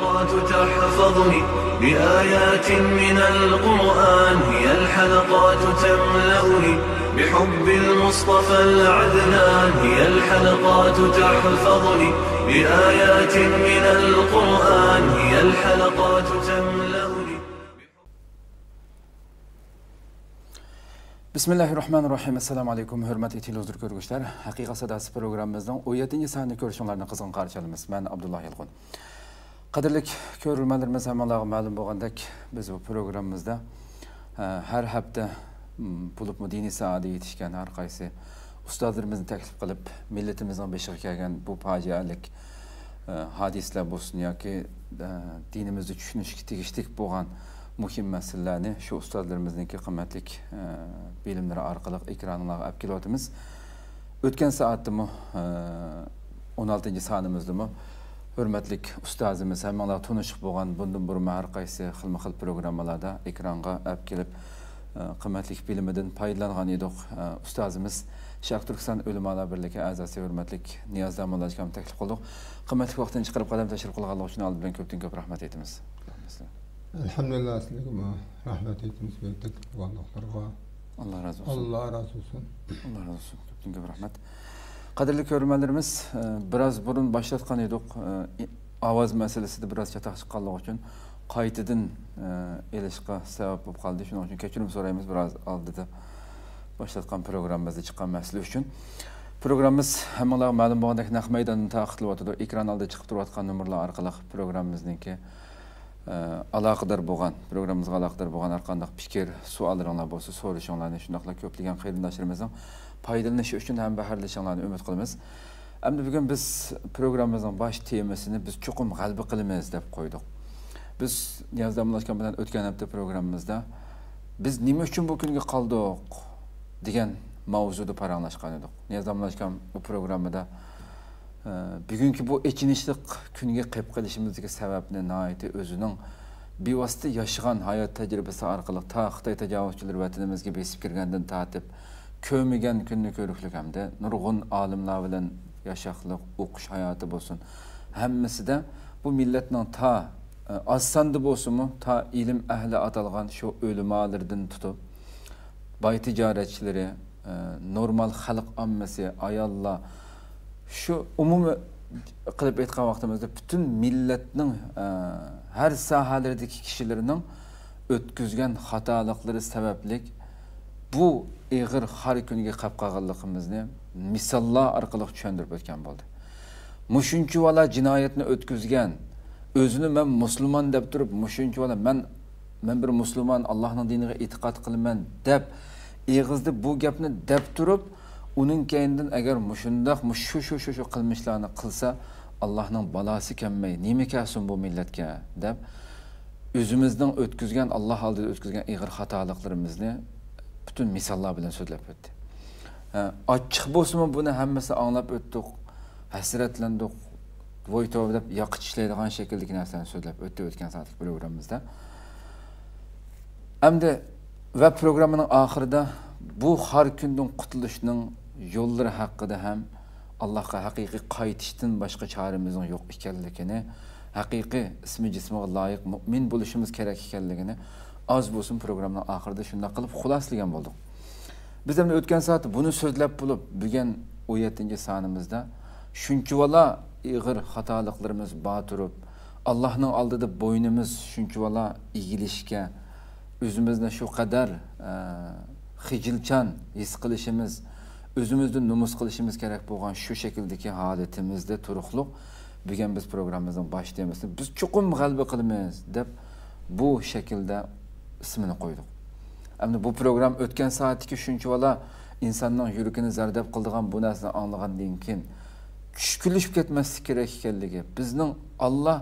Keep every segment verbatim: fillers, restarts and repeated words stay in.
تحفظني بآيات من القرآن، هي الحلقات تملأني بحب المصطفى العدنان، هي الحلقات تحفظني بآيات من القرآن، هي الحلقات تملأني. بىسمىللاھىررەھمانىررەھىم. ئەسسالامۇ ئەلەيكۇم، ھۆرمەتلىك تېلېۋىزور كۆرگۈچىلەر. ھەقىقەت ساداسى پروگراممىمىزنىڭ ئون يەتتىنچى سانىنى كۆرۈشۈڭلارنى قىزغىن قارشى ئالىمىز. مەن ئابدۇللا يالقۇن. قەدىرلىك كۆرۈرمەنلىرىمىز، ھەممىڭلارغا مەلۇم بولغاندەك، بىز بۇ پروگراممىمىزدا، ئە، ھەر ھەپتە، م، بولۇپمۇ دىنىي ساھەدە يېتىشكەن ھەر قايسى ئۇستازلىرىمىزنى تەكلىپ قىلىپ، مىللىتىمىزنىڭ بېشىغا كەلگەن بۇ پاجىئەلىك، ئە، ھادىسىلەر بولسۇن ياكى، ئە، دىنىمىزنى چۈشىنىشكە تېگىشلىك بولغان مۇھىم مەسىلىلەرنى شۇ ئۇستازلىرىمىزنىڭكى قىممەتلىك، ئە، بىلىملىرى ئارقىلىق ئېكرانلارغا ئەپ كېلىۋاتىمىز. ئۆتكەن سائەتتىمۇ، ئە، ئون ئالتىنچى سانىمىزدىمۇ ھۆرمەتلىك ئۇستازىمىز، ھەممىڭلار تونۇشلۇق بولغان بۇندىن بۇرۇن ھەر قايسى خىلمۇ خىل پروگراممىلاردا ئېكرانغا ئەپ كېلىپ، ئە، قىممەتلىك بىلىمىدىن پايدىلانغان ئىدۇق. ئە، ئۇستازىمىز شەرقىي تۈركىستان ئۆلىمالار بىرلىكى ئەزاسى ھۆرمەتلىك نىياز داموللا ئاكامنى تەكلىپ قىلدۇق. قىممەتلىك ۋاقتىنى چىقىرىپ قەدەم تەشرىپ قىلغانلىقى ئۈچۈن ئالدى بىلەن كۆپتىن كۆپ رەھمەت ئېيتىمىز. ئەلھەمدۇلىللا، سىلەرگىمۇ رەھمەت ئېيتىمىز، بۇ يەرگە تەكلىپ قىلغانلىقلىرىغا. ئاللا رازى بولسۇن. ئاللا رازى بولسۇن. ئاللا رازى بولسۇن. كۆپتىن كۆپ رەھمەت. قەدىرلىك كۆرۈرمەنلىرىمىز، ئە، بىراز بۇرۇن باشلاتقان ئىدۇق. ئە، ئاۋاز مەسىلىسىدە بىراز چاتاق چىققانلىقى ئۈچۈن قايتىدىن، ئە، ئېلىشقا سەۋەب بولۇپ قالدى. شۇنىڭ ئۈچۈن كەچۈرۈم سورايمىز، بىراز ئالدىدا باشلاتقان پروگراممىمىزدا چىققان مەسىلە ئۈچۈن. پروگراممىمىز ھەممىڭلارغا مەلۇم بولغاندەك نەق مەيداندىن تارقىتىلىۋاتىدۇ. ئېكران ئالدىدا چىقىپ تۇرۇۋاتقان نومۇرلار ئارقىلىق پروگراممىمىزنىڭكى، ئە، ئالاقىدار بولغان، پروگراممىمىزغا ئالاقىدار بولغان ھەر قانداق پىكىر، سوئاللىرىڭلار بولسا سورىشىڭلارنى، شۇنداقلا كۆپلىگەن قېرىنداشلىرىمىزنىڭ پايدىلىنىشى ئۈچۈن ھەمبەھىرلىشىڭلارنى ئۈمىد قىلىمىز. ئەمدى بۈگۈن بىز پروگراممىمىزنىڭ باش تېمىسىنى بىز چوقۇم غەلىبە قىلىمىز دەپ قويدۇق. بىز نىياز داموللا ئاكام بىلەن ئۆتكەن ھەپتە پروگراممىمىزدا بىز نېمە ئۈچۈن بۇ كۈنگە قالدۇق دېگەن ماۋزۇدا پاراڭلاشقان ئىدۇق. نىياز داموللا ئاكام بۇ پروگراممىدا، ئە، بۈگۈنكى بۇ ئېچىنىشلىق كۈنگە قېلىپ قېلىشىمىزدىكى سەۋەبنى ناھايىتى ئۆزىنىڭ بىۋاسىتە ياشىغان ھايات تەجرىبىسى ئارقىلىق تا خىتاي تاجاۋۇزچىلىرى ۋەتىنىمىزگە بېسىپ كىرگەندىن تارتىپ، كۆرمىگەن كۈننى كۆرۈكلۈك ھەمدە نۇرغۇن ئالىملار بىلەن ياشاقلىق، ئوقۇش ھاياتى بولسۇن، ھەممىسىدە بۇ مىللەتنىڭ تا، ئە، ئاز ساندا بولسىمۇ، تا ئىلىم ئەھلى ئاتالغان شۇ ئۆلىمالىرىدىن تۇتۇپ، باي تىجارەتچىلىرى، ئە، نورمال خەلق ئاممىسى، ئاياللار، شۇ ئومۇمىي قىلىپ ئېيتقان ۋاقتىمىزدا پۈتۈن مىللەتنىڭ، ئە، ھەر ساھەلىرىدىكى كىشىلىرىنىڭ ئۆتكۈزگەن خاتالىقلىرى سەۋەبلىك بۇ ئېغىر خار كۈنگە قاپ قالغانلىقىمىزنى مىساللار ئارقىلىق چۈشەندۈرۈپ ئۆتكەن بولدى. مۇشۇنچىۋالا جىنايەتنى ئۆتكۈزگەن، ئۆزىنى مەن مۇسۇلمان دەپ تۇرۇپ، مۇشۇنچىۋالا مەن، مەن بىر مۇسۇلمان، ئاللاھنىڭ دىنىغا ئېتىقاد قىلىمەن دەپ، ئېغىزدا بۇ گەپنى دەپ تۇرۇپ، ئۇنىڭ كەينىدىن ئەگەر مۇشۇنداق، مۇشۇ، شۇ، شۇ، شۇ قىلمىشلارنى قىلسا، ئاللاھنىڭ بالاسى كەلمەي، نېمە كەلسۇن بۇ مىللەتكە دەپ، ئۆزىمىزنىڭ ئۆتكۈزگەن، ئاللا ئالدىدا ئۆتكۈزگەن ئېغىر خاتالىقلىرىمىزنى پۈتۈن مىساللار بىلەن سۆزلەپ ئۆتتى. ھە، ئاچچىق بولسىمۇ بۇنى ھەممىسى ئاڭلاپ ئۆتتۇق، ھەسرەتلەندۇق، ۋوي توۋا دەپ ياقا چىشلەيدىغان شەكىلدىكى نەرسىلەرنى سۆزلەپ ئۆتتى ئۆتكەن سائەتلىك پروگراممىمىزدا. ئەمدى ۋە پروگراممىنىڭ ئاخىرىدا بۇ خار كۈندىن قۇتۇلۇشنىڭ يوللىرى ھەققىدە ھەم ئاللاھقا ھەقىقىي قايتىشتىن باشقا چارىمىزنىڭ يوق ئىكەنلىكىنى، ھەقىقىي ئىسمى جىسمىغا لايىق مۆمىن بولۇشىمىز كېرەك ئىكەنلىكىنى ئاز بولسىمۇ پروگراممىنىڭ ئاخىرىدا شۇنداق قىلىپ خۇلاسىلىگەن بولدۇق. بىز ئەمدى ئۆتكەن سائەتتە بۇنى سۆزلەپ بولۇپ، بۈگۈن ئون يەتتىنچى سانىمىزدا شۇنچىۋالا ئېغىر خاتالىقلىرىمىز بار تۇرۇپ، ئاللاھنىڭ ئالدىدا بوينىمىز شۇنچىۋالا ئېگىلىشكە، ئۆزىمىزنى شۇ قەدەر، ئە، خىجىلچان ھېس قىلىشىمىز، ئۆزىمىزدىن نومۇس قىلىشىمىز كېرەك بولغان شۇ شەكىلدىكى ھالىتىمىزدە تۇرۇقلۇق، بۈگۈن بىز پروگراممىمىزنىڭ باش تېمىسىنى «بىز چوقۇم غەلىبە قىلىمىز» دەپ، بۇ شەكىلدە ئىسمىنى قويدۇق. ئەمدى بۇ پروگرامما ئۆتكەن سائەتتىكى شۇنچىۋالا ئىنساننىڭ يۈرىكىنى زەردەپ قىلىدىغان بۇ نەرسىنى ئاڭلىغاندىن كېيىن، چۈشكۈنلىشىپ كەتمەسلىك كېرەك ئىكەنلىكى، بىزنىڭ ئاللا،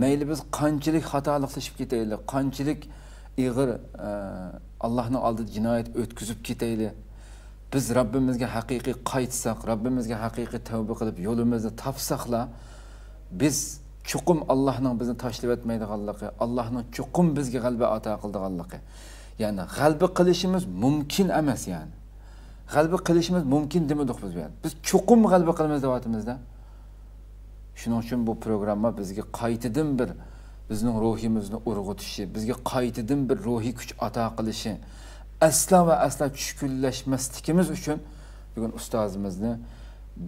مەيلى بىز قانچىلىك خاتالىقلىشىپ كېتەيلى، قانچىلىك ئېغىر، ئە، ئاللانىڭ ئالدىدا جىنايەت ئۆتكۈزۈپ كېتەيلى، بىز رەببىمىزگە ھەقىقىي قايتساق، رەببىمىزگە ھەقىقىي تەۋبە قىلىپ يولىمىزنى تاپساقلا، بىز چوقۇم ئاللانىڭ بىزنى تاشلىۋەتمەيدىغانلىقى، ئاللانىڭ چوقۇم بىزگە غەلىبە ئاتا قىلىدىغانلىقى. يەنى غەلىبە قىلىشىمىز مۇمكىن ئەمەس يەنى. غەلىبە قىلىشىمىز مۇمكىن دېمىدۇق بىز بۇ يەردە. بىز چوقۇم غەلىبە قىلىمىز دەۋاتىمىزدە. شۇنىڭ ئۈچۈن بۇ پروگرامما بىزگە قايتىدىن بىر بىزنىڭ روھىمىزنى ئۇرغۇتۇشى، بىزگە قايتىدىن بىر روھىي كۈچ ئاتا قىلىشى، ئەسلا ۋە ئەسلا چۈشكۈنلەشمەسلىكىمىز ئۈچۈن بۈگۈن ئۇستازىمىزنى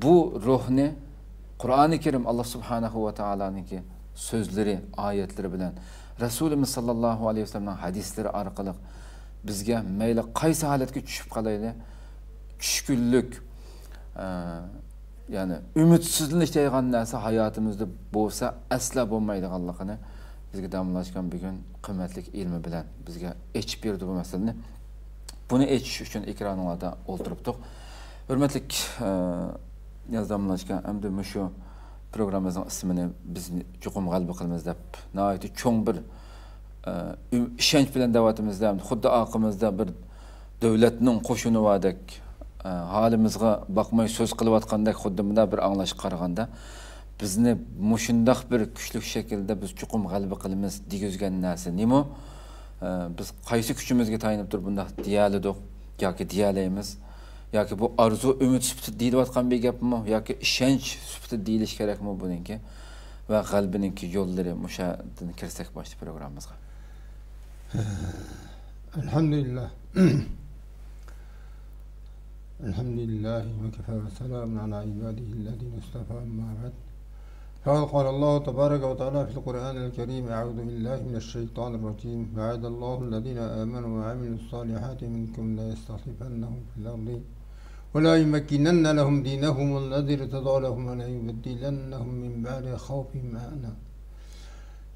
بۇ روھنى قۇرئانى كەرىم، ئاللا سۇبھانەھۇ ۋە تائالانىڭكى سۆزلىرى، ئايەتلىرى بىلەن، رەسۇلىمىز ساللاللاھۇ ئەلەيھى ۋەسەللەمنىڭ ھەدىسلىرى ئارقىلىق بىزگە مەيلى قايسى ھالەتكە چۈشۈپ قالايلى، چۈشكۈنلۈك، ئە، يەنى ئۈمىدسىزلىنىش دەيدىغان نەرسە ھاياتىمىزدا بولسا ئەسلا بولمايدىغانلىقىنى بىزگە داموللا ئاكام بۈگۈن قىممەتلىك ئىلمى بىلەن بىزگە ئېچىپ بەردى بۇ مەسىلىنى. بۇنى ئېچىش ئۈچۈن ئېكرانىڭلاردا ئولتۇرۇپتۇق. ھۆرمەتلىك، ئە، نىياز داموللا ئاكا، ئەمدى مۇشۇ پروگراممىمىزنىڭ ئىسمىنى بىز چوقۇم غەلىبە قىلىمىز دەپ ناھايىتى چوڭ بىر، ئە، ئۈم-، ئىشەنچ بىلەن دەۋاتىمىز-دە، خۇددى ئارقىمىزدا بىر دۆلەتنىڭ قوشۇنى باردەك، ئە، ھالىمىزغا باقماي سۆز قىلىۋاتقاندەك، خۇددى مۇنداق بىر ئاڭلاشقا قارىغاندا، بىزنى مۇشۇنداق بىر كۈچلۈك شەكىلدە بىز چوقۇم غەلىبە قىلىمىز دېگۈزگەن نەرسە نېمە؟ ئە، بىز قايسى كۈچىمىزگە تايىنىپ تۇرۇپ بۇنداق دېيەلىدۇق ياكى دېيەلەيمىز؟ ياكى بۇ ئارزۇ، ئۈمىد سۈپىتىدە دېيىلىۋاتقان بىر گەپمۇ ياكى ئىشەنچ سۈپىتىدە دېيىلىشى كېرەكمۇ بۇنىڭكى؟ ۋە غەلىبىنىڭكى يوللىرى، مۇشۇ يەردىن كىرسەك باشتا پروگراممىمىزغا. ئەلھەمدۇلىللا. الحمد لله وكفى وسلام على عباده الذين اصطفى، أما بعد. فقد قال الله تبارك وتعالى في القرآن الكريم: أعوذ بالله من الشيطان الرجيم. وعد الله الذين آمنوا وعملوا الصالحات منكم ليستخلفنهم في الأرض وليمكنن لهم دينهم الذي ارتضى لهم وليبدلنهم من بعد خوفهم أمنا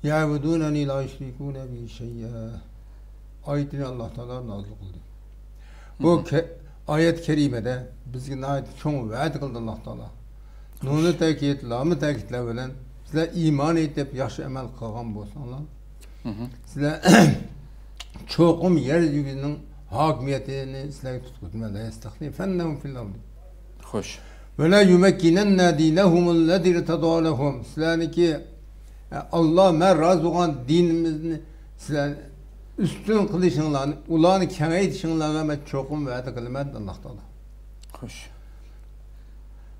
يعبدونني لا يشركون بي شيئا. ئايىتىنى ئاللا تائالا نازىل قىلدى. بۇ كە-، ئايەت كەرىمىدە بىزگە ناھايىتى چوڭ ۋەدە قىلدى ئاللا تائالا. نۇنى تەكىت، لامى تەكىتلەر بىلەن سىلەر ئىمان ئېيتىپ ياخشى ئەمەل قىلغان بولساڭلار، سىلەر چوقۇم يەر يۈزىنىڭ ھاكىمىيىتىنى سىلەرگە تۇتقۇزىمەن. لَيَسْتَخْلِفَنَّهُمْ فِي الْأَرْضِ. خوش. وَلَيُمَكِّنَنَّ دِينَهُمُ الَّذِي ارْتَضَى لَهُمُ. سىلەرنىڭكى، ئە، ئاللا مەن رازى بولغان دىنىمىزنى سىلەر ئۈستۈن قىلىشىڭلارنى، ئۇلارنى كېڭەيتىشىڭلارغا مەن چوقۇم ۋەدە قىلىمەن، دېدى ئاللا تائالا. خوش.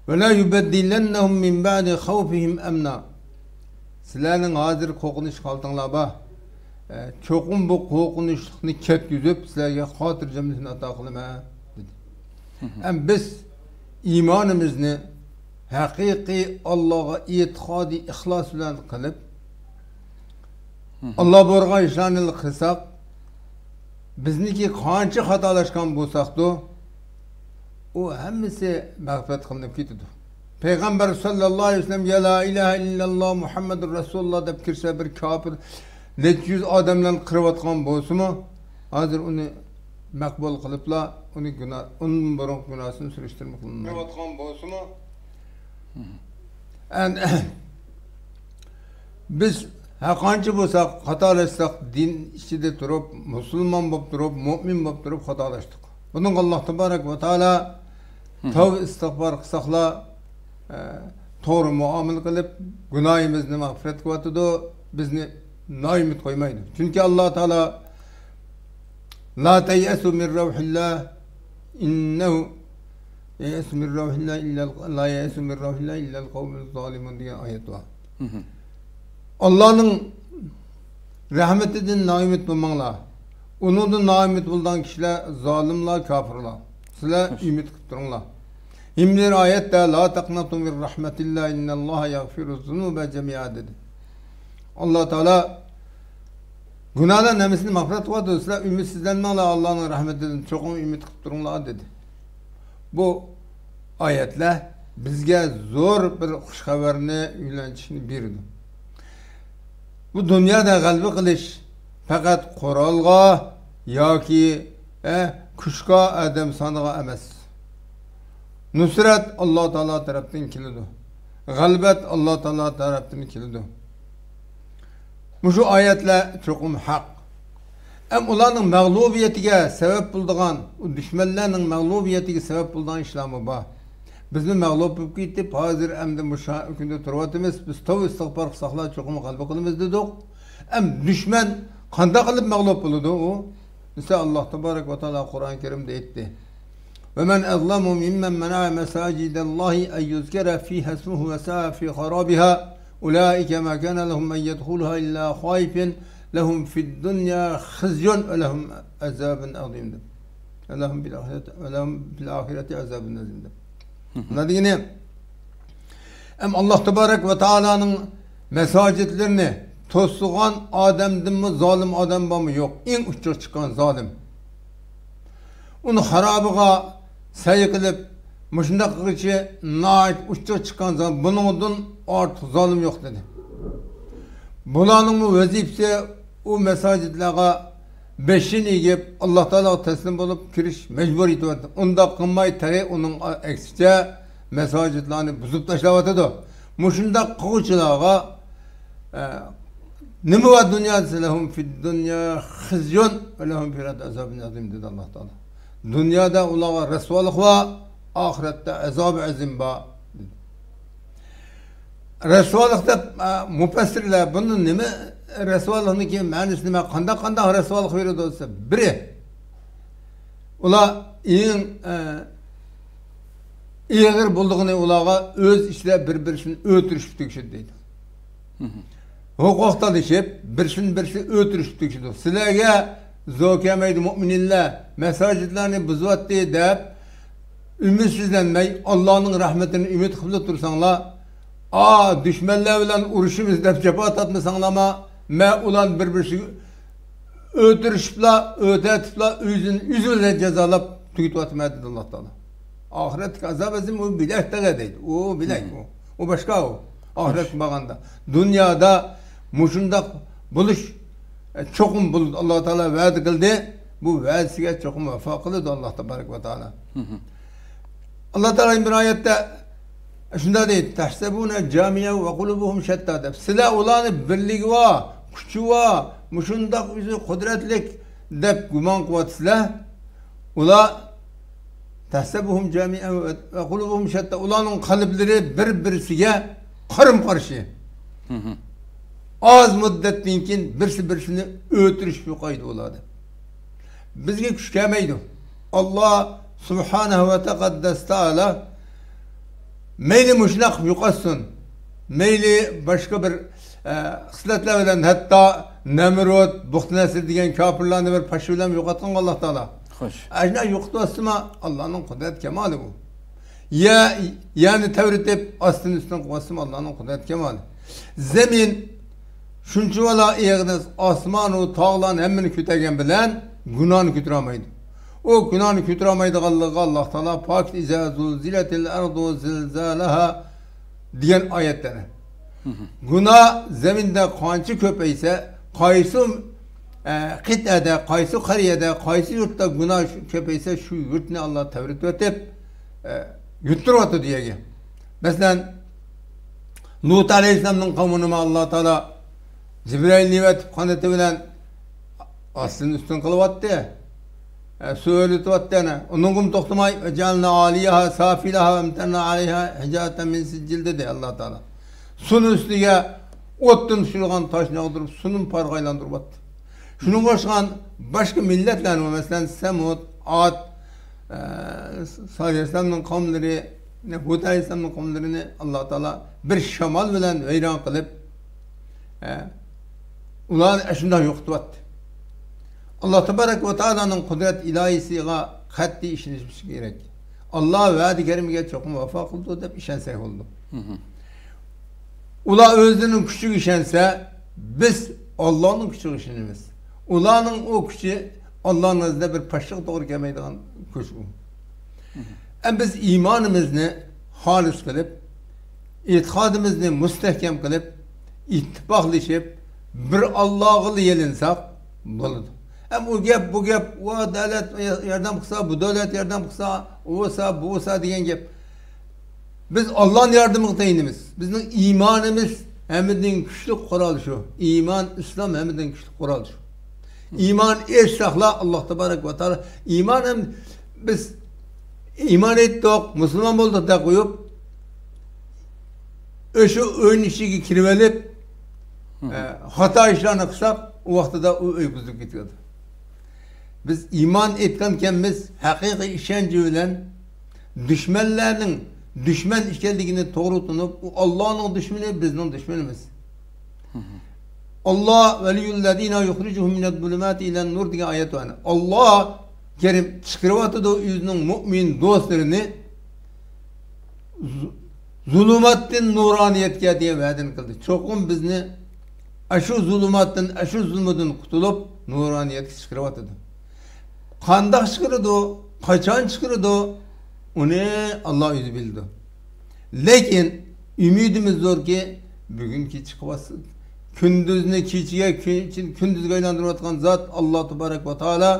وَلَيُبَدِّلَنَّهُمْ مِنْ بَعْدِ خَوْفِهِمْ أَمْنًا. سىلەرنىڭ ھازىر قورقۇنچ ھالىتىڭلار بار. ئە، چوقۇم بۇ قورقۇنچلۇقنى كەتكۈزۈپ، سىلەرگە خاتىرجەملىكنى ئاتا قىلىمەن، دېدى. ھەم بىز ئىمانىمىزنى ھەقىقىي ئاللاغا ئېتىقادى ئىخلاس بىلەن قىلىپ، ئاللا بۇيرۇغان ئىشلارنى قىلساق، بىزنىڭكى قانچە خاتالاشقان بولساقتۇ، ئۇ ھەممىسى مەغپىرەت قىلىنىپ كېتىدۇ. پەيغەمبەر ساللاللاھۇ ئەلەيھى ۋەسەللەمگە لا ئىلاھە ئىللاللا مۇھەممەدۇر رەسۇلۇللا دەپ كىرسە، بىر كاپىر نەچچە يۈز ئادەملەرنى قىرىۋاتقان بولسىمۇ، ھازىر ئۇنى مەقبۇل قىلىپلا، ئۇنى گۇنا-، ئۇنىڭ بۇرۇنقى گۇناھىسىنى سۈرۈشتۈرمە قىلىنمايدۇ. قىرىۋاتقان بولسىمۇ، ئەن-، بىز ھەرقانچە بولساق، خاتالاشساق، دىن ئىچىدە تۇرۇپ، مۇسۇلمان بولۇپ تۇرۇپ، مۇئمىن بولۇپ تۇرۇپ خاتالاشتۇق. بۇنىڭغا ئاللا تەبارەك ۋە تائالا تەۋبە ئىستىغپار قىلساقلا، ئە، توغرا مۇئامىلە قىلىپ، گۇناھىمىزنى مەغپىرەت قىلىۋاتىدۇ، بىزنى نائۈمىد قويمايدۇ. چۈنكى ئاللا تائالا لا تيأسوا من روح الله إنه ييأس من روح الله إلا ال-، لا ييأس من روح الله إلا القوم الظالمون دېگەن ئايەت بار. ئاللانىڭ رەھمىتىدىن نائۈمىد بولماڭلار. ئۇنىڭدىن نائۈمىد بولىدىغان كىشىلەر زالىملار، كاپىرلار. سىلەر ئۈمىد قىلىپ تۇرۇڭلار. يەنە بىر ئايەتتە لا تقنطوا من رحمة الله إن الله يغفر الذنوب جميعا دېدى. ئاللا تائالا گۇناھلارنىڭ ھەممىسىنى مەغپىرەت قىلىۋاتىدۇ. سىلەر ئۈمىدسىزلەنمەڭلار، ئاللانىڭ رەھمىتىدىن چوقۇم ئۈمىد قىلىپ تۇرۇڭلار دېدى. بۇ ئايەتلەر بىزگە زور بىر خۇش خەۋەرنى، يۆنەلتىشنى بېرىدۇ. بۇ دۇنيادا غەلىبە قىلىش پەقەت قورالغا ياكى، ئە، كۈچكە، ئادەم سانىغا ئەمەس. نۇسرەت ئاللا تائالا تەرەپتىن كېلىدۇ. غەلىبەت ئاللا تائالا تەرەپتىن كېلىدۇ. مۇشۇ ئايەتلەر چوقۇم ھەق. ئەم ئۇلارنىڭ مەغلۇبىيىتىگە سەۋەب بولىدىغان، ئۇ دۈشمەنلەرنىڭ مەغلۇبىيىتىگە سەۋەب بولىدىغان ئىشلارمۇ بار. بىزمۇ مەغلۇپ بولۇپ كېتىپ، ھازىر ئەمدى مۇشۇ كۈندە تۇرۇۋاتىمىز. بىز تەۋبە ئىستىغپار قىلساقلا چوقۇم غەلىبە قىلىمىز دېدۇق. ئەم دۈشمەن قانداق قىلىپ مەغلۇپ بولىدۇ ئۇ؟ دېسە، ئاللا تەبارەك ۋە تائالا قۇرئان كەرىمدە ئېيتتى. ومن أظلم ممن منع مساجد الله أن يذكر فيها اسمه وسعى في خرابها أولئك ما كان لهم أن يدخلوها إلا خائفين، لهم في الدنيا خزي ولهم عذاب عظيم، دەپ. ولهم في الآخرة، ولهم في الآخرة عذاب عظيم، دەپ. مم. بۇلار دېگىنى، ئەم، ئاللاھ تابارەك ۋە تائالانىڭ مەساجىدلىرىنى توسىدىغان ئادەمدىنمۇ زالىم ئادەم بارمۇ؟ يوق. ئەڭ ئۇچىغا چىققان زالىم. ئۇنى خارابىغا سەي قىلىپ، مۇشۇنداق قىلغۇچى ناھايىتى ئۇچىغا چىققان زالىم، بۇنىڭدىن ئارتۇق زالىم يوق، دېدى. بۇلارنىڭمۇ ۋەزىپىسى ئۇ مەساجىدلارغا بېشىنى ئېگىپ، ئاللاھ تائالاغا تەسلىم بولۇپ كىرىش مەجبۇرىيىتى بار. ئۇنداق قىلماي، تېخى ئۇنىڭ ئەكسىچە مەساجىدلارنى بۇزۇپ تاشلاۋاتىدۇ. مۇشۇنداق قىلغۇچىلارغا، ئە، نېمە بار دۇنيادا دېسە، لەھۇم فىد دۇنيا خىزيۇن ۋە لەھۇم فىل ئاخىرەتى ئازابۇن ئازىم، دېدى ئاللاھ تائالا. دۇنيادا ئۇلارغا رەسۋالىق بار، ئاخىرەتتە ئازابى ئەزىم بار. رەسۋالىق دەپ، ئە، مۇپەسسىرلەر بۇنى نېمە، رەسۋالىقنىڭكى مەنىسى نېمە، قانداق، قانداق رەسۋالىق بېرىدۇ دېسە، بىرى، ئۇلار ئەڭ، ئە، ئېغىر بولىدىغىنى ئۇلارغا ئۆز ئىچىدە بىر-بىرسىنى ئۆلتۈرۈشۈپ تۈگىشىدۇ دەيدۇ. ھوقۇق تالىشىپ، بىرسىنى بىرسى ئۆلتۈرۈشۈپ تۈگىشىدۇ. سىلەرگە زور كەلمەيدۇ، مۆمىنلەر، مەساجىدلارنى بۇزۇۋەتتى دەپ، ئۈمىدسىزلەنمەي، ئاللانىڭ رەھمىتىنى ئۈمىد قىلىپ تۇرساڭلار، ئا، دۈشمەنلەر بىلەن ئۇرۇشىمىز دەپ جاپا تارتمىساڭلارمۇ، مەن ئۇلارنى بىر-بىرسىگە ئۆلتۈرۈشۈپلا، ئۆتەتىپلا، ئۆزىنى ئۆزى بىلەن جازالاپ تۈگىتىۋاتىمەن، دېدى ئاللاھ تائالا. ئاخىرەتتىكى ئازاب ئەزىم ئۇ بىلەك تېخى دەيدۇ. ئۇ بىلەك ئۇ. ئۇ باشقا ئۇ. ئاخىرەتكە بارغاندا. دۇنيادا مۇشۇنداق بولۇش، ئە، چوقۇم بولىدۇ. ئاللاھ تائالا ۋەدە قىلدى. بۇ ۋەدىسىگە چوقۇم ۋاپا قىلىدۇ ئاللاھ تابارەك ۋە تائالا. ئاللاھ تائالا بىر ئايەتتە شۇنداق دەيدۇ، تەھسەبۇنە جامىئەن ۋە قۇلۇبۇھۇم شەتتا دەپ. سىلەر ئۇلارنى بىرلىكى بار، كۈچى بار، مۇشۇنداق ئۆزى قۇدرەتلىك دەپ گۇمان قىلىۋاتىسىلەر. ئۇلار تەھسەبۇھۇم جامىئەن ۋە قۇلۇبۇھۇم شەتتا. ئۇلارنىڭ قەلبلىرى بىر-بىرسىگە قارىمۇ-قارشى. ئاز مۇددەتتىن كېيىن بىرسى-بىرسىنى ئۆلتۈرۈشۈپ يوقايدۇ ئۇلار دەپ. بىزگە كۈچ كەلمەيدۇ. ئاللاھ سۇبھانەھۇ ۋە تەقەددەس تائالا مەيلى مۇشۇنداق قىلىپ يوقاتسۇن، مەيلى باشقا بىر، ئە، خىسلەتلەر بىلەن، ھەتتا نەمرۇت، بۇختىنەسىر دېگەن كاپىرلارنى بىر پاشا بىلەن يوقاتقانغۇ ئاللاھ تائالا. خوش. ئەشۇنداق يوقىتىۋەتسىمۇ، ئاللانىڭ قۇدرەت كامالى بۇ. يە-، يەرنى تەۋرىتىپ، ئاستىن-ئۈستۈن قىلىۋەتسىمۇ، ئاللانىڭ قۇدرەت كامالى. زېمىن شۇنچىۋالا ئېغىر، ئاسمانۇ تاغلارنى ھەممىنى كۆتەرگەن بىلەن گۇناھنى كۆتۈرەلمەيدۇ. ئۇ گۇناھنى كۆتۈرەلمەيدىغانلىقىغا ئاللاھ تائالا پاكىت، ئىزا زۇلزىلەتىل ئەرزۇ زىلزالەھا دېگەن ئايەتلەرنى. گۇناھ زېمىندا قانچە كۆپەيسە، قايسى، ئە، قىتئەدە، قايسى قەرىيەدە، قايسى يۇرتتا گۇناھ شۇ كۆپەيسە، شۇ يۇرتنى ئاللاھ تەۋرىتىۋېتىپ، ئە، يۇتتۇرۇۋاتىدۇ يەرگە. مەسىلەن، لۇت ئەلەيھىسسالامنىڭ قەۋمىنىمۇ ئاللاھ تائالا جىبرىئىلنى ئەۋەتىپ قانىتى بىلەن ئاستىن ئۈستۈن قىلىۋاتتى. ئە، سۇ ئۆرلىتىۋاتتى يەنە. ئۇنىڭغىمۇ توختىماي، «ۋەجەئەلنا ئالىيەھا سافىلەھا ۋەئەمتەرنا ئەلەيھا ھىجارەتەن مىن سىججىل» دېدى ئاللاھ تائالا. سۇنى ئۈستىگە ئوتتىن پىشىرىلغان تاشنى ياغدۇرۇپ، سۇنى پارغا ئايلاندۇرۇۋاتتى. شۇنىڭغا ئوخشىغان باشقا مىللەتلەرنى، مەسىلەن، سەمۇد، ئاد، ئە، سالىھ ئەلەيھىسسالامنىڭ قەۋملىرى، ھۇد ئەلەيھىسسالامنىڭ قەۋملىرىنى ئاللاھ تائالا بىر شامال بىلەن ۋەيران قىلىپ، ئە، ئۇلارنى ئەشۇنداق يوقىتىۋەتتى. ئاللاھ تابارەك ۋە تائالانىڭ قۇدرەت ئىلاھىسىغا قەتئىي ئىشىنىشىمىز كېرەك. ئاللاھ ۋەدە كەرىمىگە چوقۇم ۋاپا قىلىدۇ دەپ ئىشەنسەك بولىدۇ. ئۇلار ئۆزلىرىنىڭ كۈچىگە ئىشەنسە، بىز ئاللانىڭ كۈچىگە ئىشىنىمىز. ئۇلارنىڭ ئۇ كۈچى ئاللانىڭ نەزىرىدە بىر پاشىغا توغرا كەلمەيدىغان كۈچ ئۇ. ئەم بىز ئىمانىمىزنى خالىس قىلىپ، ئېتىقادىمىزنى مۇستەھكەم قىلىپ، ئىتتىپاقلىشىپ، بىر ئاللاغىلا يېلىنساق بولىدۇ. ئەم ئۇ گەپ، بۇ گەپ، ئۇ دۆلەت ياردەم قىلسا، بۇ دۆلەت ياردەم قىلسا، ئۇ بولسا، بۇ بولسا دېگەن گەپ. بىز ئاللانىڭ ياردىمىگە تايىنىمىز. بىزنىڭ ئىمانىمىز ھەممىدىن كۈچلۈك قورال شۇ. ئىمان، ئىسلام ھەممىدىن كۈچلۈك قورال شۇ. ئىمان ئېيتساقلا، ئاللاھ تابارەك ۋە تائالا، ئىمان ھەم بىز ئىمان ئېيتتۇق، مۇسۇلمان بولدۇق دەپ قويۇپ، ئۆشۇ ئۆينىڭ ئىچىگە كىرىۋېلىپ، ئە، خاتا ئىشلارنى قىلساق، ئۇ ۋاقتىدا ئۇ ئۆي بۇزۇلۇپ كېتىۋاتىدۇ. بىز ئىمان ئېيتقانكەنمىز، ھەقىقىي ئىشەنچى بىلەن دۈشمەنلەرنىڭ دۈشمەن ئىكەنلىكىنى توغرا تونۇپ، ئۇ ئاللانىڭ دۈشمىنى، بىزنىڭ دۈشمىنىمىز. ئاللا ۋەلىيۇللەزىنە يۇخرىجۇھۇم مىنەز زۇلۇماتى ئىلەن نۇر دېگەن ئايەت بار. ئاللا كەرىم چىقىرىۋاتىدۇ ئۆزىنىڭ مۇئمىن دوستلىرىنى زۇ-، زۇلۇماتتىن نۇرانىيەتكە دېگەن ۋەدىنى قىلدى. چوقۇم بىزنى ئاشۇ زۇلۇماتتىن، ئاشۇ زۇلمىدىن قۇتۇلۇپ، نۇرانىيەتكە چىقىرىۋاتىدۇ. قانداق چىقىرىدۇ، قاچان چىقىرىدۇ، ئۇنى ئاللا ئۆزى بىلىدۇ. لېكىن ئۈمىدىمىز زوركى، بۈگۈنكى چىقىۋاتسا، كۈندۈزنى كېچىگە، كېچىنى كۈندۈزگە ئايلاندۇرۇۋاتقان زات ئاللا تەبارەك ۋە تائالا،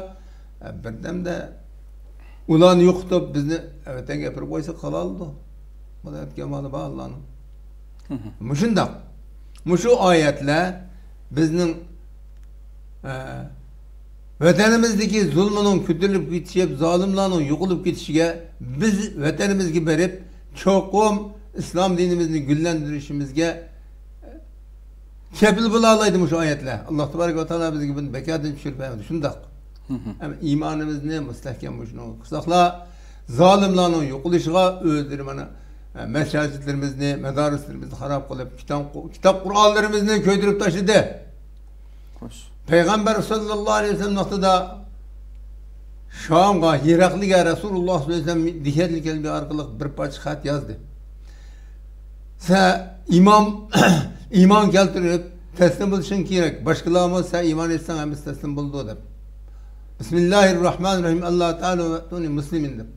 ئە، بىردەمدە ئۇلارنى يوقىتىپ، بىزنى ۋەتەنگە ئەپىرىپ قويسا قالالىدۇ. بۇ ئەتكەن مالى بار ئاللانىڭ. مۇشۇنداق. مۇشۇ ئايەتلەر بىزنىڭ، ئە، ۋەتىنىمىزدىكى زۇلمىنىڭ كۆتۈرۈلۈپ كېتىشى، زالىملارنىڭ يوقىلىپ كېتىشىگە، بىز ۋەتىنىمىزگە بېرىپ، چوقۇم ئىسلام دىنىمىزنى گۈللەندۈرۈشىمىزگە كەپىل بولالايدۇ مۇشۇ ئايەتلەر. ئاللا تەبارەك ۋە تائالا بىزگە بۇنى بەكەردىن چۈشۈرۈپ بەردى. شۇنداق. ئەمما ئىمانىمىزنى مۇستەھكەم مۇشۇنى قىلساقلا، زالىملارنىڭ يوقىلىشىغا ئۆزلىرى مانا، ئە، مەساجىدلىرىمىزنى، مەدارىسلىرىمىزنى خاراب قىلىپ، كىتاب، كىتاب قۇرئانلىرىمىزنى كۆيدۈرۈپ تاشلىدى. خوش. پەيغەمبەر ساللاللاھۇ ئەلەيھى ۋەسەللەم ۋاقتىدا شامغا، ھىراقلىگە رەسۇلۇللا ساللاللاھۇ ئەلەيھى ۋەسەللەم دېھيەتۇل كەلبى ئارقىلىق بىر پارچە خەت يازدى. سەن ئىمان، ئىمان كەلتۈرۈپ تەسلىم بولۇشۇڭ كېرەك. باشقىلارمۇ سەن ئىمان ئېيتساڭ ھەممىسى تەسلىم بولىدۇ دەپ. بىسمىللاھىررەھمانىررەھىم. ئاللا تائالا ۋەتۇنى مۇسلىمىن دەپ.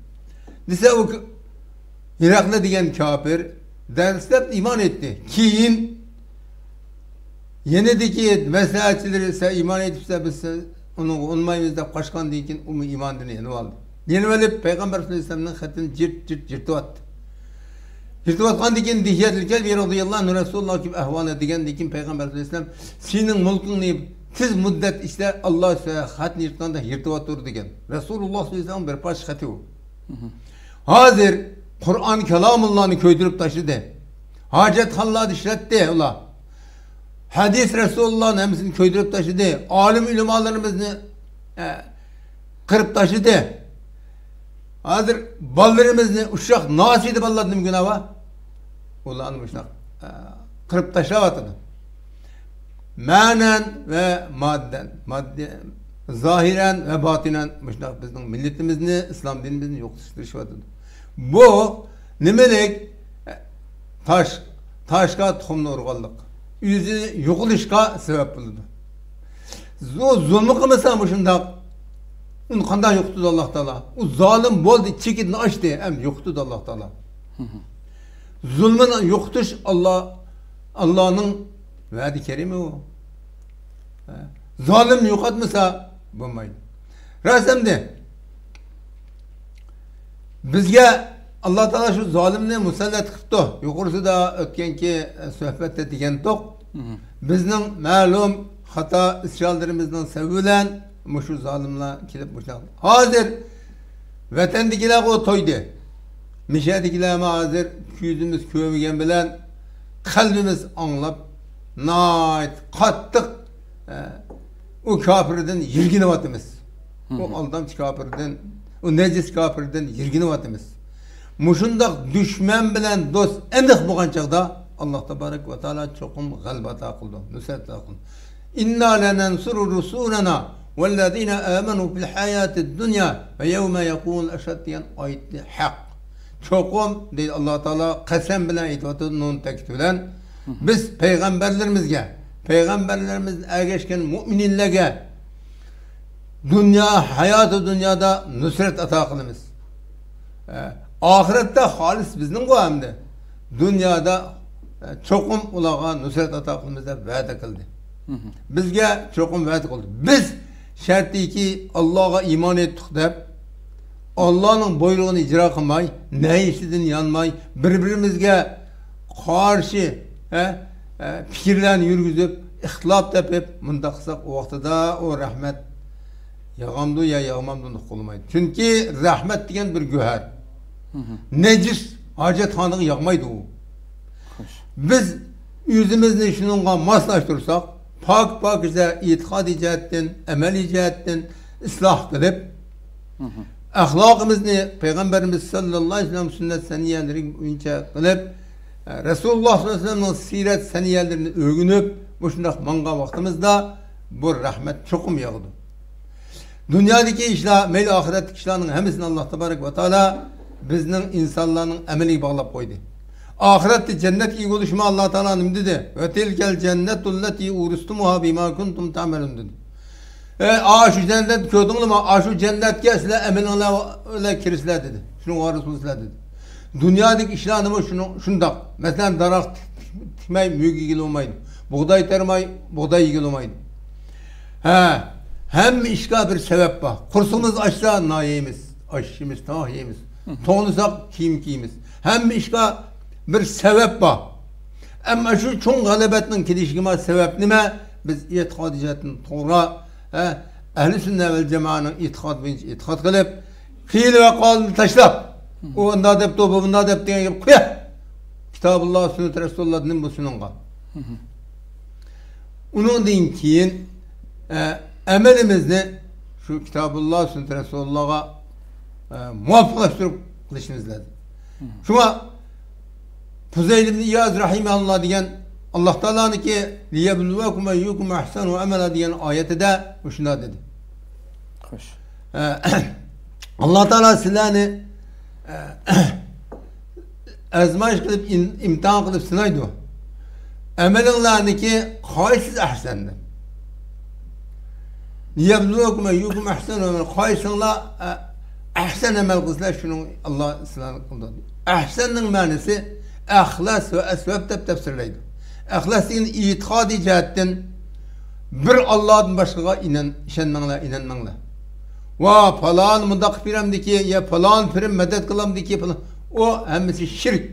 دېسە ئۇ ك-، ھىراقلى دېگەن كاپىر دەسلەپ ئىمان ئېيتتى. كېيىن يېنىدىكى مەسلىھەتچىلىرى سەن ئىمان ئېيتىپسەن، بىز سەن ئۇنىڭغا ئۇنىمايمىز دەپ قاچقاندىن كېيىن ئۇمۇ ئىماندىن يېنىۋالدى. يېنىۋېلىپ پەيغەمبەر سەللەللاھۇ ئەلەيھى ۋەسەللەمنىڭ خېتىنى جىرت، جىرت، جىرتىۋەتتى. يىرتىۋاتقاندىن كېيىن دىھيەتۇل كەلبى رەزىياللاھۇ ئەنھۇ رەسۇلۇللاھقا كېلىپ ئەھۋالنى دېگەندىن كېيىن پەيغەمبەر سەللەللاھۇ ئەلەيھى ۋەسەللەم سېنىڭ مۈلكۈڭنى تېز مۇددەت ئىچىدە ئاللا خەتنى يىرتقاندا يىرتىۋاتۇر دېگەن. رەسۇلۇللاھ سەللەللاھۇ ئەلەيھى ۋەسەللەم بىر پارچە خېتى ئۇ. ھازىر قۇرئان كالامۇللانى كۆيدۈرۈپ تاشلىدى. ھاجەتخانىلاردا ئىشلەتتى ئۇلار. ھەدىس رەسۇلۇللانىڭ ھەممىسىنى كۆيدۈرۈپ تاشلىدى. ئالىم ئۆلىمالىرىمىزنى، ئە، قىرىپ تاشلىدى. ھازىر بالىلىرىمىزنى ئۇششاق ناسىيىدە بالىلار نېمە گۇناھ بار؟ ئۇلارنى مۇشۇنداق، ئە، قىرىپ تاشلاۋاتىدۇ. مەنەن ۋە ماددەن، ماددىي، زاھىرەن ۋە باتىنەن مۇشۇنداق بىزنىڭ مىللىتىمىزنى، ئىسلام دىنىمىزنى يوقىتىشقا تىرىشىۋاتىدۇ. بۇ نېمىلىك؟ تاش، تاشقا تۇخۇمنى ئۇرغانلىق. ئۆزى يوقىلىشقا سەۋەب بولىدۇ. زۇ-، زۇلمى قىلمىسا مۇشۇنداق، ئۇنى قانداق يوقىتىدۇ ئاللا تائالا؟ ئۇ زالىم بولدى، چېكىدىن ئاشتى، ئەمدى يوقىتىدۇ ئاللا تائالا. زۇلمىنى يوقىتىش ئاللا، ئاللانىڭ ۋەدە كەرىمى ئۇ. زالىمنى يوقاتمىسا بولمايدۇ. راست ئەمدى. بىزگە ئاللا تائالا شۇ زالىمنى مۇسەللەت قىپتۇ. يۇقىرىسىدا ئۆتكەنكى سۆھبەتتە دېگەنتۇق. بىزنىڭ مەلۇم خاتا ئىسرارلىرىمىزنىڭ سەۋەبى بىلەن مۇشۇ زالىملار كېلىپ مۇشۇنداق. ھازىر ۋەتەندىكىلەرغۇ تويدى. مىشەدىكىلەرمۇ ھازىر كۆزىمىز كۆرمىگەن بىلەن قەلبىمىز ئاڭلاپ ناھايىتى قاتتىق، ئە، ئۇ كاپىردىن يىرگىنىۋاتىمىز. ئۇ ئالدامچى كاپىردىن، ئۇ نەجىس كاپىردىن يىرگىنىۋاتىمىز. مۇشۇنداق دۈشمەن بىلەن دوست ئېنىق بولغان چاغدا ئاللا تابارەك ۋە تائالا چوقۇم غەلىبە ئاتا قىلىدۇ، نۇسرەت ئاتا قىلىدۇ. «ئىننا لەنەنسۇرۇ رۇسۇلەنا ۋەللەزىنە ئامەنۇ فىل ھاياتىد دۇنيا ۋە يەۋمە يەقۇمۇل ئەشھاد» دېگەن ئايىتى ھەق. چوقۇم، دەيدۇ ئاللا تائالا، قەسەم بىلەن ئېيتىۋاتىدۇ، نۇن تەكىت بىلەن. بىز پەيغەمبەرلىرىمىزگە، پەيغەمبەرلىرىمىزدىن ئەگەشكەن مۇئمىنلەرگە دۇنيا ھاياتى دۇنيادا نۇسرەت ئاتا قىلىمىز. ئە، ئاخىرەتتە خالىس بىزنىڭغۇ ئەمدى. دۇنيادا، ئە، چوقۇم ئۇلارغا نۇسرەت ئاتا قىلىمىز دەپ ۋەدە قىلدى. بىزگە چوقۇم ۋەدە قىلدى. بىز شەرتىكى ئاللاغا ئىمان ئېيتتۇق دەپ، ئاللانىڭ بۇيرۇقىنى ئىجرا قىلماي، نەھيىسىدىن يانماي، بىر-بىرىمىزگە قارشى، ھە، ھە، پىكىرلەرنى يۈرگۈزۈپ، ئىختىلاپ تېپىپ، مۇنداق قىلساق، ئۇ ۋاقتىدا ئۇ رەھمەت ياغامدۇ يا ياغمامدۇ ئۇقۇلمايدۇ. چۈنكى رەھمەت دېگەن بىر گۆھەر. نەجىس ھاجەتخانىغا ياغمايدۇ ئۇ. خوش. بىز ئۆزىمىزنى شۇنىڭغا ماسلاشتۇرساق، پاك-پاكىزە ئېتىقادىي جەھەتتىن، ئەمەلىي جەھەتتىن ئىسلاھ قىلىپ، ئەخلاقىمىزنى پەيغەمبىرىمىز سەللەللاھۇ ئەلەيھى ۋەسەللەم سۈننەت سەنىيەلىرى بويىچە قىلىپ، رەسۇلۇللاھ سەللەللاھۇ ئەلەيھى ۋەسەللەمنىڭ سىيرەت سەنىيەلىرىنى ئۆگىنىپ، مۇشۇنداق ماڭغان ۋاقتىمىزدا بۇ رەھمەت چوقۇم ياغىدۇ. دۇنيادىكى ئىشلار، مەيلى ئاخىرەتتىكى ئىشلارنىڭ ھەممىسىنى ئاللاھ تەبارەك ۋە تائالا بىزنىڭ ئىنسانلارنىڭ ئەمىلىگە باغلاپ قويدى. ئاخىرەتتە جەننەتكە ئىگە بولۇشمۇ ئاللاھ تائالا نېمە دېدى؟ «ۋە تىلكەل جەننەتۇللەتى ئۇرىستۇمۇھا بىما كۇنتۇم تەمەلۇن» دېدى. ئەي، ئاشۇ جەننەت كۆردۈڭلىما؟ ئاشۇ جەننەتكە سىلەر ئەمىلىڭلار بىلەن كىرىسىلەر دېدى. شۇنىڭغا رازى بولىسىلەر دېدى. دۇنيادىكى ئىشلارنىمۇ شۇنىڭ، شۇنداق. مەسىلەن، دەرەخ تىكمەي مۈگە يېگىلى بولمايدۇ. بۇغداي تېرىماي بۇغداي يېگىلى بولمايدۇ. ھە، ھەممە ئىشقا بىر سەۋەب بار. قورسىقىمىز ئاچسا، نان يەيمىز، ئاش يەيمىز، تاماق يەيمىز. توڭلىساق، كىيىم كىيىمىز. ھەممە ئىشقا بىر سەۋەب بار. ئەمما شۇ چوڭ غەلىبەتنىڭ كېلىشىگە سەۋەب نېمە؟ بىز ئېتىقادىي جەھەتتىن توغرا، ھە، ئەھلى سۈننە ۋەل جامائەنىڭ ئېتىقادى بويىچە ئېتىقاد قىلىپ، قىيىل ۋە قالىنى تاشلاپ، ئۇ ئۇنداق دەپتۇ، بۇ بۇنداق دەپتۇ دېگەن گەپ قويۇق. كىتابۇللا، سۈننەت رەسۇلۇللا، نېمە بولسۇن ئۇنىڭغا. ئۇنىڭدىن كېيىن، ئە، ئەمىلىمىزنى شۇ كىتابۇللا، سۈننەت رەسۇلۇللاغا، ئە، مۇۋاپىقلاشتۇرۇپ قىلىشىمىز لازىم. شۇڭا پۇزەيل ئىبن ئىياز رەھىمەھۇللا دېگەن، ئاللاھ تائالانىڭكى «لىيەبلۇۋەكۇم ئەييۇكۇم ئەھسەنۇ ئەمەلا» دېگەن ئايىتىدە مۇشۇنداق دېدى. خوش. ئە، ئاللاھ تائالا سىلەرنى، ئە، ئازمايىش قىلىپ، ئىم-، ئىمتىھان قىلىپ سىنايدۇ. ئەمىلىڭلارنىڭكى قايسىسى ئەھسەن دەپ. «لىيەبلۇۋەكۇم ئەييۇكۇم ئەھسەنۇ ئەمەلا»، قايسىڭلار، ئە، ئەھسەن ئەمەل قىلسىلەر، شۇنىڭ ئاللاھ سىلەرنى قىلدى. ئەھسەننىڭ مەنىسى ئەخلەس ۋە ئەسۋەب دەپ تەپسىرلەيدۇ. ئەخلەس دېگەن ئېتىقادىي جەھەتتىن بىر ئاللاھتىن باشقىغا ئىنان-، ئىشەنمەڭلار، ئىنانماڭلار. ۋا پالان مۇنداق قىلىپ بېرەمدىكى، يا پالان پىرىم مەدەت قىلامدىكى، پالان، ئۇ ھەممىسى شىرك.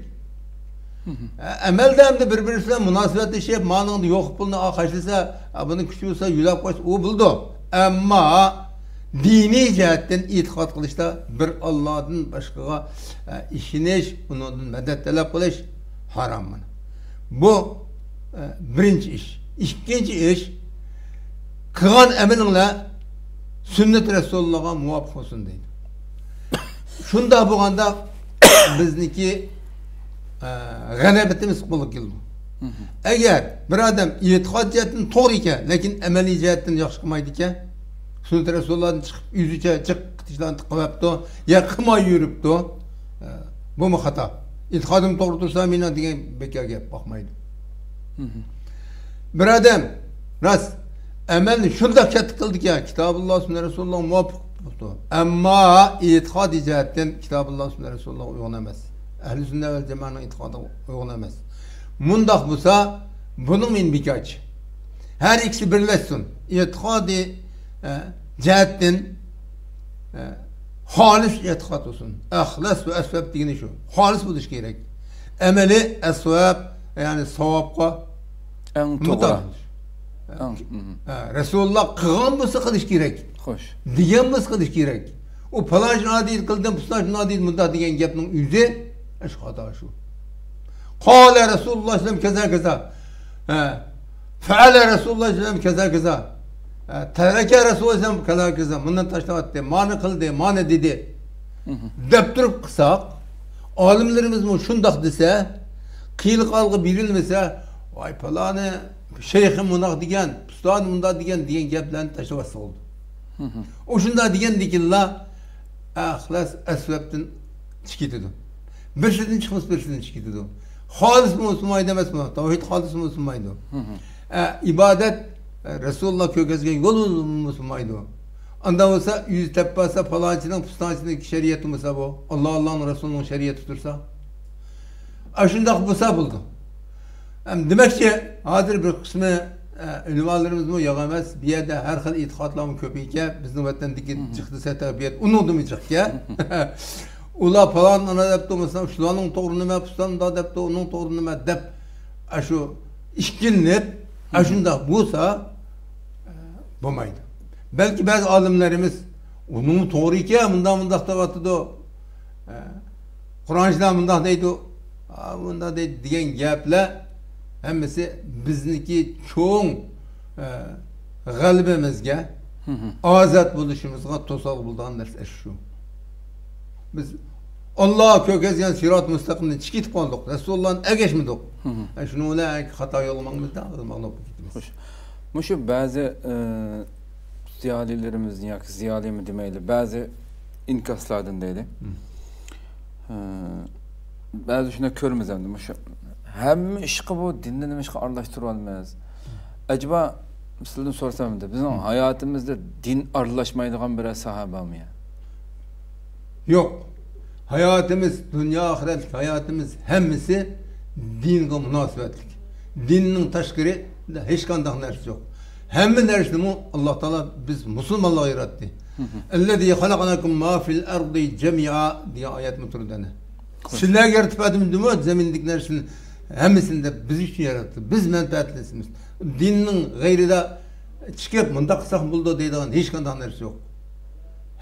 ئە-، ئەمەلدە ئەمدى بىر-بىرسى بىلەن مۇناسىۋەتلىشىپ، مانىڭدا يوق پۇلنى خەجلىسە، ئە، بۇنىڭ كۈچى بولسا يۆلەپ قويسا، ئۇ بولىدۇ. ئەمما دىنىي جەھەتتىن ئېتىقاد قىلىشتا بىر ئاللادىن باشقىغا، ئە، ئىشىنىش، ئۇنىڭدىن مەدەت تەلەپ قىلىش ھارام مانا. بۇ، ئە، بىرىنچى ئىش. ئىككىنچى ئىش، قىلغان ئەمىلىڭلار سۈننەت رەسۇلۇللاغا مۇۋاپىق بولسۇن دەيدۇ. شۇنداق بولغاندا بىزنىڭكى، ئە، غەلىبىتىمىز قولغا كېلىدۇ. ئەگەر بىر ئادەم ئېتىقاد جەھەتتىن توغرا ئىكەن، لېكىن ئەمەلىي جەھەتتىن ياخشى قىلمايدىكەن، سۈننەت رەسۇلۇللادىن چىقىپ، ئۆزىچە جىق قىلىشلارنى قىلىۋەپتۇ، يا قىلماي يۈرۈپتۇ، ئە، بۇمۇ خاتا. ئېتىقادىم توغرا تۇرسا، مېنىڭ دېگەن بىكار گەپ باقمايدۇ. بىر ئادەم راست ئەمەلنى شۇنداق كاتتا قىلدىكەن، كىتابۇللا، سۈننە رەسۇلۇللاغا مۇۋاپىق بوپتۇ. ئەمما ئېتىقادىي جەھەتتىن كىتابۇللا، سۈننە رەسۇلۇللاغا ئۇيغۇن ئەمەس. ئەھلى سۈننە ۋەل جامائەنىڭ ئېتىقادىغا ئۇيغۇن ئەمەس. مۇنداق بولسا، بۇنىڭ مېنى بىكارچى. ھەر ئىككىسى بىرلەشسۇن. ئېتىقادىي، ئە، جەھەتتىن، ئە، خالىس ئېتىقاد بولسۇن. ئەخلەس ۋە ئەسۋەب دېگىنى شۇ. خالىس بولۇش كېرەك. ئەمەلىي ئەسۋەب، يەنى ساۋابقا ئەڭ توغرا. مۇتابىق بولۇش. ئەڭ، مم. ھە، رەسۇلۇللا قىلغان بولسا قىلىش كېرەك. خوش. دېگەن بولسا قىلىش كېرەك. ئۇ پالانچى نادىيىت قىلدىم، پۇستانچى نادىيىت مۇنداق دېگەن گەپنىڭ ئۆزى ئەش خاتا شۇ. قال رەسۇلۇللا سەللەم كەزا كەزا. ھە. فەئەلە رەسۇلۇللا سەللەم كەزا كەزا. ھە، تەرەكە رەسۇلۇللا سەللەم كەزا كەزا. مۇنداق تاشلاۋەتتى، مانا قىلدى، مانا دېدى. دەپ تۇرۇپ قىلساق، ئالىملىرىمىزمۇ شۇنداق دېسە، قىيىل قالغا بېرىلمىسە، ۋاي پالانى شەيخى مۇنداق دېگەن، ئۇستازى مۇنداق دېگەن، دېگەن گەپلەرنى تاشلىۋەتسە بولدى. ئۇ شۇنداق دېگەندىكىنلا ئەخلەس ئەسۋەبتىن چىقىپ كېتىدۇ. بىرسىدىن چىقمىسا، بىرسىدىن چىقىپ كېتىدۇ. خالىس بولسىمايدۇ ئەمەسمۇ؟ تەۋھىد خالىس بولسىمايدۇ. ئە، ئىبادەت، ئە، رەسۇلۇللا كۆرگەزگەن يول بولسىمايدۇ. ئاندا بولسا، ئۆزى تەپ بارسا، پالانچىنىڭ، پۇستانچىنىڭ شەرىئىتى بولسا بۇ، ئاللا، ئاللانىڭ رەسۇلىنىڭ شەرىئىتى تۇرسا. ئاشۇنداق بولسا بولىدۇ. ھەم دېمەكچى، ھازىر بىر قىسمى، ئە، ئۆلىمالىرىمىزمۇ ياق ئەمەس. بۇ يەردە ھەر خىل ئېتىقادلارمۇ كۆپىيىكەن. بىزنىڭ ۋەتەندىكى جىق دېسە تەربىيەت ئۇنىڭدىنمۇ جىقكەن. ئۇلار پالان ئانا دەپتۇ، مەسىلەن، شۇلارنىڭ توغرا نېمە، پۇستان مۇنداق دەپتۇ، ئۇنىڭ توغرا نېمە دەپ، ئاشۇ ئىككىلىنىپ، ئاشۇنداق بولسا، ئە، بولمايدۇ. بەلكى بەزى ئالىملىرىمىز، ئۇنىڭمۇ توغرا ئىكەن، مۇنداق، مۇنداق دەۋاتىدۇ. ئە، قۇرئانچىلار مۇنداق دەيدۇ، ئا، مۇنداق دەيدۇ دېگەن گەپلەر ھەممىسى بىزنىڭكى چوڭ، ئە، غەلىبىمىزگە، ئازاد بولۇشىمىزغا توسالغۇ بولىدىغان نەرسە شۇ. بىز ئاللا كۆرگۈزگەن سىرات مۇستەقىمدىن چىقىپ كېتىپ قالدۇق. رەسۇلۇللانى ئەگەشمىدۇق. ھە، شۇنىڭ بىلەن خاتا يولغا ماڭىمىز-دە، مەغلۇپ بولۇپ كېتىمىز. خوش. مۇشۇ بەزى، ئى، زىيالىيلىرىمىزدىن ياكى زىيالىيمۇ دېمەيلى، بەزى ئىنكاسلاردىن دەيلى. ئى، بەزى شۇنداق كۆرىمىز ئەمدى، مۇشۇ ھەممە ئىشقا بۇ دىننى نېمىشقا ئارىلاشتۇرۇۋالىمىز؟ ئەجەبا، سىلىدىن سورىسام ئەمدى، بىزنىڭ ھاياتىمىزدا دىن ئارىلاشمايدىغان بىرەر ساھە بارمۇ يا؟ يوق. ھاياتىمىز، دۇنيا ئاخىرەتلىك ھاياتىمىز ھەممىسى دىنغا مۇناسىۋەتلىك. دىننىڭ تاشقىرى ھېچقانداق نەرسە يوق. ھەممە نەرسىنىمۇ ئاللا تائالا بىز مۇسۇلمانلارغا ياراتتى. «ئەللەزى خەلەقە لەكۇم ما فىل ئەرزى جەمىئا» دېگەن ئايەتمۇ تۇرىدۇ ئەنە. سىلەرگە يارىتىپ بەردىمدىمۇ زەمىندىكى نەرسىنى ھەممىسىنى دەپ بىز ئۈچۈن ياراتتى. بىز مەنپەئەتلىنىمىز. دىننىڭ غەيرىدە چىقىپ مۇنداق قىلساق بولىدۇ دەيدىغان ھېچقانداق نەرسە يوق.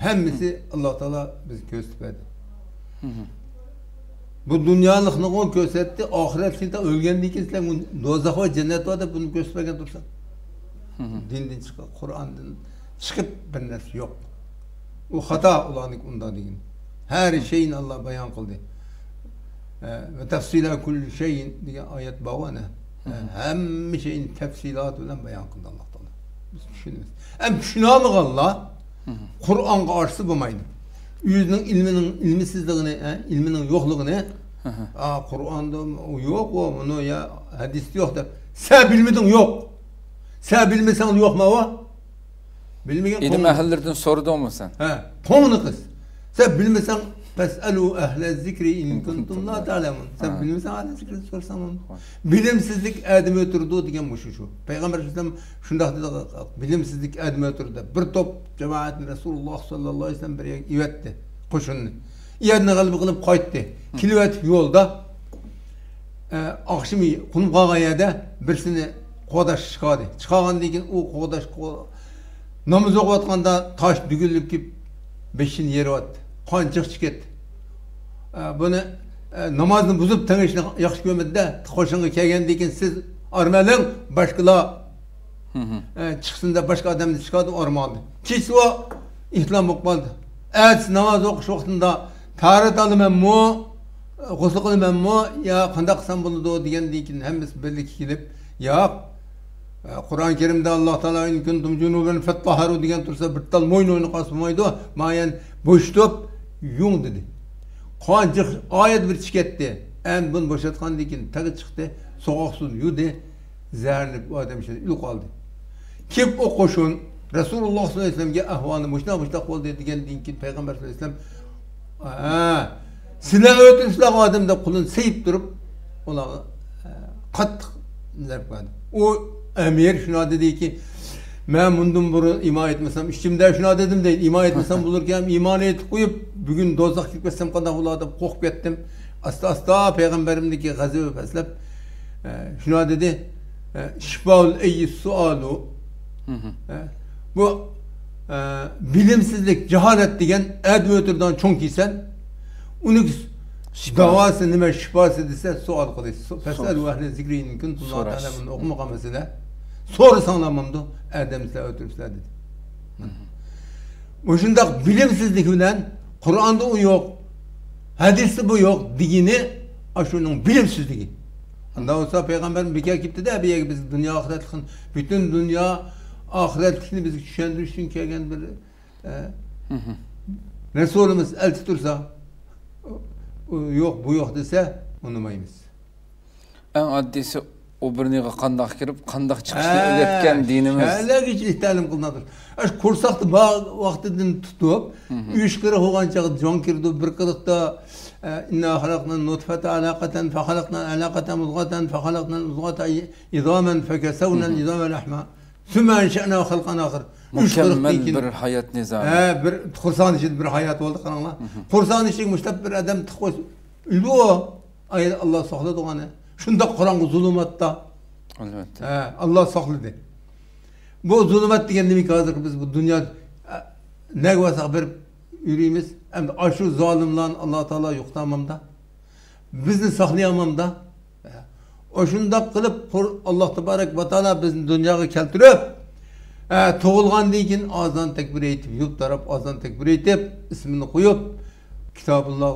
ھەممىسى ئاللا تائالا بىزگە كۆرسىتىپ بەردى. بۇ دۇنيالىقنىغۇ كۆرسەتتى، ئاخىرەتلىكتە ئۆلگەندىن كېيىن سىلەر دوزاخ ۋە جەننەت بار دەپ بۇنى كۆرسىتىپ بەرگەن تۇرسا. دىندىن چىقىپ، قۇرئاندىن چىقىپ بىر نەرسە يوق. ئۇ خاتا ئۇلارنىڭكى ئۇنداق دېگىنى. ھەر شەيئىنى ئاللا بايان قىلدى. ئە، «ۋە تەفسىلە كۇللى شەيئىن» دېگەن ئايەت بارغۇ ئەنە. ئە، ھەممە شەيئىنى تەپسىلات بىلەن بايان قىلدى ئاللا تائالا. بىز چۈشىنىمىز. ئەمما چۈشىنەلمىگەنلەر قۇرئانغا ئاشسا بولمايدۇ. ئۆزىنىڭ ئىلمىنىڭ، ئىلمىسىزلىقىنى، ئە، ئىلمىنىڭ يوقلۇقىنى، «ئا، قۇرئاندا ئۇ يوق، ئۇ، بۇنى يا ھەدىستە يوق» دەپ. سەن بىلمىدىڭ، يوق. سەن بىلمىسەڭ يوقما ئۇ؟ بىلمىگەن ئىلىم ئەھلىلىرىدىن سورىدىڭمۇ سەن؟ ھە، قوڭنى قىس. سەن بىلمىسەڭ، «فەسئەلۇ ئەھلە زىكرى ئىن كۇنتۇم لا تەئلەمۇن». سەن بىلمىسەڭ ئەھلە زىكرىدىن سورىساڭ. بىلىمسىزلىك ئادەم ئۆلتۈرىدۇ دېگەن مۇشۇ شۇ. پەيغەمبەر ئەلەيھىسسالام شۇنداق دېدى، «بىلىمسىزلىك ئادەم ئۆلتۈرىدۇ» دەپ. بىر توپ جامائەتنى رەسۇلۇللا ساللاللاھۇ ئەلەيھى ۋەسەللەم بىر يەرگە ئېۋەتتى، قوشۇننى. ئۇ يەردىن غەلىبە قىلىپ قايتتى. كېلىۋېتىپ يولدا، ئە، ئاخشىمى قونۇپ قالغان يەردە بىرسىنى قوغداش چىقاردى. چىقارغاندىن كېيىن ئۇ قوغداش قو-، ناماز ئوقۇۋاتقاندا تاش دۈگۈللىپ كېلىپ بېشىنى يېرىۋەتتى. قان جىق چىقىپ كەتتى. ئە، بۇنى، ئە، نامازنى بۇزۇپ تېڭىشنى ياخشى كۆرمىدى-دە، قوشۇنغا كەلگەندىن كېيىن سىز ئارمىلىڭ، باشقىلار ئە، چىقسۇن دەپ باشقا ئادەمنى چىقاردى، ئارمىغاندى. كېچىسى ئۇ ئېھتىلام بولۇپ قالدى. ئەتىسى ناماز ئوقۇش ۋاقتىدا تاھارەت ئالىمەنمۇ، غۇسۇل قىلىمەنمۇ، يا قانداق قىلسام بولىدۇ دېگەندىن كېيىن ھەممىسى بىرلىككە كېلىپ، ياق، ئە، قۇرئان كەرىمدە ئاللا تائالا «ئىن كۇنتۇم جۇنۇبەن فەتطەھھەرۇ» دېگەن تۇرسا، بىر تال مويۇن ئوينىغان قالسا بولمايدۇ، مايەن بوشىتىپ يۇڭ دېدى. قان جىق ئايەت بىر چىقىپ كەتتى. ئەمدى بۇنى بوشاتقاندىن كېيىن تېگى چىقتى، سوغۇق سۇدا يۇدى. زەھەرلىنىپ ئۇ ئادەم ئىچىدە ئۆلۈپ قالدى. كېلىپ ئۇ قوشۇن رەسۇلۇللا ساللاللاھۇ ئەلەيھى ۋەسەللەمگە ئەھۋالى مۇشۇنداق، مۇشۇنداق بولدى دېگەندىن كېيىن پەيغەمبەر ساللاللاھۇ ئەلەيھى ۋەسەللەم، «ھە، سىلەر ئۆلتۈرۈپسىلەر ئۇ ئادەمنى» دەپ قولىنى سېيىپ تۇرۇپ، ئۇلارغا، ھە، قاتتىق زەربە بەردى. ئۇ ئەمىر شۇنداق دېدىكى، «مەن مۇندىن بۇرۇن ئىمان ئېيتمىسام، ئىچىمدە شۇنداق دېدىم» دەيدۇ، «ئىمان ئېيتمىسام بولۇركەن، ئىمان ئېيتىپ قويۇپ، بۈگۈن دوزاخقا كىرىپ كەتسەم قانداق بولار» دەپ قورقۇپ كەتتىم. ئاستا-ئاستا پەيغەمبىرىمدىكى غەزىپى پەسلەپ، ئە، شۇنداق دېدى، ئە، «شىفاؤل ئەييى سوئالۇ». ئە، بۇ، ئە، بىلىمسىزلىك، جاھالەت دېگەن ئادەم ئۆلتۈرىدىغان چوڭ كېسەل. ئۇنىڭ داۋاسى نېمە، شىپاسى دېسە، سوئال قىلىش. سو-، «فەسئەلۇ ئەھلە زىكرى ئىن كۇنتۇم لا تەئلەمۇن» ئوقۇمىغان مەسىلە. سورىساڭلار مامدۇ، ئادەم سىلەر ئۆلتۈرۈپسىلەر دېدى. مۇشۇنداق بىلىمسىزلىك بىلەن قۇرئاندا ئۇ يوق، ھەدىستە بۇ يوق دېگىنى ئاشۇنىڭ بىلىمسىزلىكى. ئانداق بولسا پەيغەمبەرمۇ بىكار كېلىپتىدە بۇ يەرگە، بىز دۇنيا ئاخىرەتلىكنى، پۈتۈن دۇنيا ئاخىرەتلىكنى بىزگە چۈشەندۈرۈش ئۈچۈن كەلگەن بىر، ئە، رەسۇلىمىز ئەلچى تۇرسا، ئۇ يوق، بۇ يوق دېسە، ئۇنىمايمىز. ئەڭ ئاددىيسى، ئوبورنىغا قانداق كىرىپ، قانداق چىقىشنى ئۆگەتكەن دىنىمىز. شەلەگە يېتىشلىك تەلىم قىلىنىدۇ. ئاشۇ قورساقتا بار ۋاقتىدىن تۇتۇپ، ئۈچ قىرىق بولغان چاغدا جان كىرىدۇ، بىر قىرىقتا، ئە، «ئىننا خەلەقنا نۇتفەتە ئالاقەتەن، فەخەلەقنا ئالاقەتەن مۇزغەتەن، فەخەلەقنا مۇزغەتە ئىزامەن، فەكەسەۋنەل ئىزامە لەھما، سۈممە ئەنشەئناھۇ خەلقەن ئاخىر». ئۈچ قىرىق مۇكەممەل بىر ھايات نىزامى. ھە، بىر قورساقنىڭ ئىچىدە بىر ھايات بولدى، قاراڭلار. قورساقنىڭ ئىچىگە مۇشتاپ بىر ئادەم تىقىپ قويسا، ئۆلىدۇ ئۇ. ئاي، ئاللا ساقلىدى ئۇنى. شۇنداق قاراڭغۇ زۇلۇماتتا. ئەلۋەتتە. ھە، ئاللا ساقلىدى. بۇ زۇلۇمات دېگەن نېمىكى؟ ھازىرقى بىز بۇ دۇنيا، ئە، نەگە بارساق بېرىپ يۈرىمىز. ئەمدى ئاشۇ زالىملارنى ئاللا تائالا يوقىتالمامدا؟ بىزنى ساقلىيالمامدا؟ ھە. ئاشۇنداق قىلىپ قۇر-، ئاللا تابارەك ۋە تائالا بىزنى دۇنياغا كەلتۈرۈپ، ھە، تۇغۇلغاندىن كېيىن ئازان تەكبىر ئېيتىپ، يۇرت تاراپ ئازان تەكبىر ئېيتىپ، ئىسمىنى قويۇپ، كىتابۇللا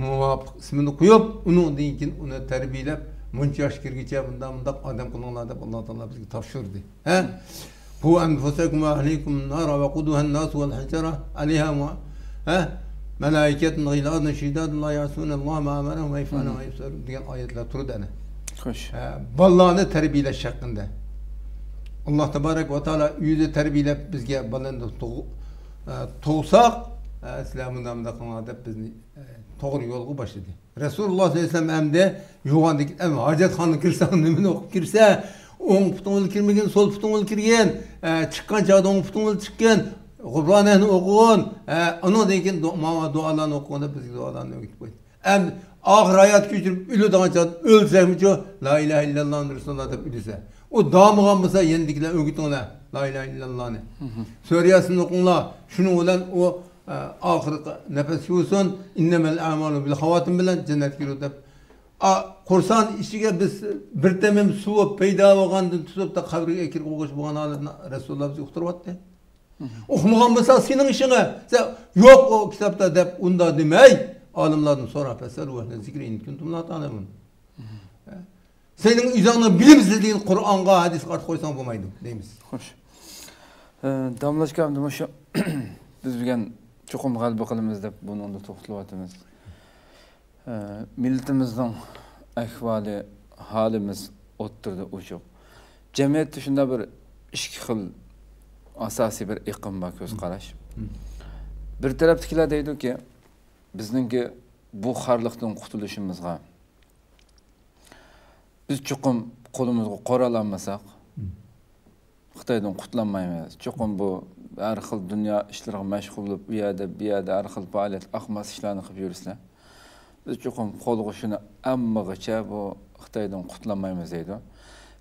مۇۋاپىق ئىسمىنى قويۇپ، ئۇنىڭدىن كېيىن ئۇنى تەربىيەلەپ، مۇنچە ياش كىرگۈچە مۇنداق، مۇنداق ئادەم قىلىڭلار دەپ، ئاللا تائالا بىزگە تاپشۇردى. ھە؟ قۇ ئەنفۇسەكۇم ۋە ئەھلىكۇم نارا ۋەقۇدۇھەن ناسۇ ۋەل ھىجارە ئەلەيھا ۋە، ھە؟ مەلائىكەتۇن غىلازۇن شىدادۇن لا يەسۇنەللاھە ما ئەمەرەھۇم ۋە يەفئەلۇنە ما يۇمەرۇن دېگەن ئايەتلەر تۇرىدۇ ئەنە. خوش. ئە، بالىلارنى تەربىيەلەش ھەققىدە. ئاللا تەبارەك ۋە تائالا ئۆزى تەربىيەلەپ بىزگە بالىنى تۇغ-، ئە، تۇغساق، ئە، سىلەر مۇنداق، مۇنداق قىلىڭلار دەپ بىزنى، ئە، توغرا يولغا باشلىدى. رەسۇلۇللا سەللەللاھۇ ئەلەيھى ۋەسەللەم ئەمدى يوغان دېگەن، ئەم، ھاجەتخانىغا كىرسەڭ نېمىنى ئوقۇپ كىرسە، ئوڭ پۇتۇڭ بىلەن كىرمىگىن، سول پۇتۇڭ بىلەن كىرگىن، ئە، چىققان چاغدا ئوڭ پۇتۇڭ بىلەن چىققىن، غۇپرانەھنى ئوقۇغىن، ئە، ئۇنىڭدىن كېيىن دۇ-، ماڭا دۇئالارنى ئوقۇغىن دەپ بىزگە دۇئالارنى ئۆگىتىپ قويدى. ئەمدى ئاخىر ھايات كۆچۈرۈپ ئۆلىدىغان چاغدا ئۆلسەكمىچۇ، لا ئىلاھە ئىللاللا مۇھەممەدۇر رەسۇلۇللا دەپ ئۆلسە. ئۇ دامىغان بولسا يېنىدىكىلەر ئۆگىتىڭلار، لا ئىلاھە ئىللاللانى. سۈرە ياسىننى ئوقۇڭلار، شۇنىڭ بىلەن ئۇ، ئە، ئاخىرقى نەپەسكە بولسۇن، ئىننەمەل ئەمالۇ بىل خاۋاتىم بىلەن جەننەتكە كىرىدۇ دەپ. ئا، قورساقنىڭ ئىچىگە بىز بىر تېمىم سۇ بولۇپ پەيدا بولغاندىن تۇتۇپ تا قەبرىگە كىرگۈچە بولغان ھالەتنى رەسۇلۇللا بىزگە ئۇقتۇرۇۋاتتى. ئۇقمىغان بولساڭ سېنىڭ ئىشىڭە، سەن يوق ئۇ كىتابتا دەپ ئۇنداق دېمەي، ئالىملاردىن سورا، فەسئەلۇ ئەھلە زىكرى ئىن كۇنتۇم لا تەئلەمۇن. سېنىڭ ئۆزۈڭنىڭ بىلىمسىزلىكىڭنى قۇرئانغا، ھەدىسكە ئارتىپ قويساڭ بولمايدۇ دەيمىز. خوش. ئە، داملاشكا ئەمدى مۇشۇ بىز بۈگۈن چوقۇم غەلىبە قىلىمىز دەپ بۇنىڭدا توختىلىۋاتىمىز. ئە، مىللىتىمىزنىڭ ئەھۋالى، ھالىمىز ئوتتۇرىدا ئوچۇق. جەمئىيەتتە شۇنداق بىر ئىككى خىل ئاساسىي بىر ئېقىم بار، كۆز قاراش. بىر تەرەپتىكىلەر دەيدۇكى، بىزنىڭكى بۇ خارلىقتىن قۇتۇلۇشىمىزغا بىز چوقۇم قولىمىزغا قورال ئالمىساق، خىتايدىن قۇتۇلالمايمىز. چوقۇم بۇ ھەر خىل دۇنيا ئىشلىرىغا مەشغۇل بولۇپ، ئۇ يەردە، بۇ يەردە ھەر خىل پائالىيەت، ئاقماس ئىشلارنى قىلىپ يۈرسىلە، بىز چوقۇم قولغا شۇنى ئالمىغىچە بۇ خىتايدىن قۇتۇلالمايمىز دەيدۇ.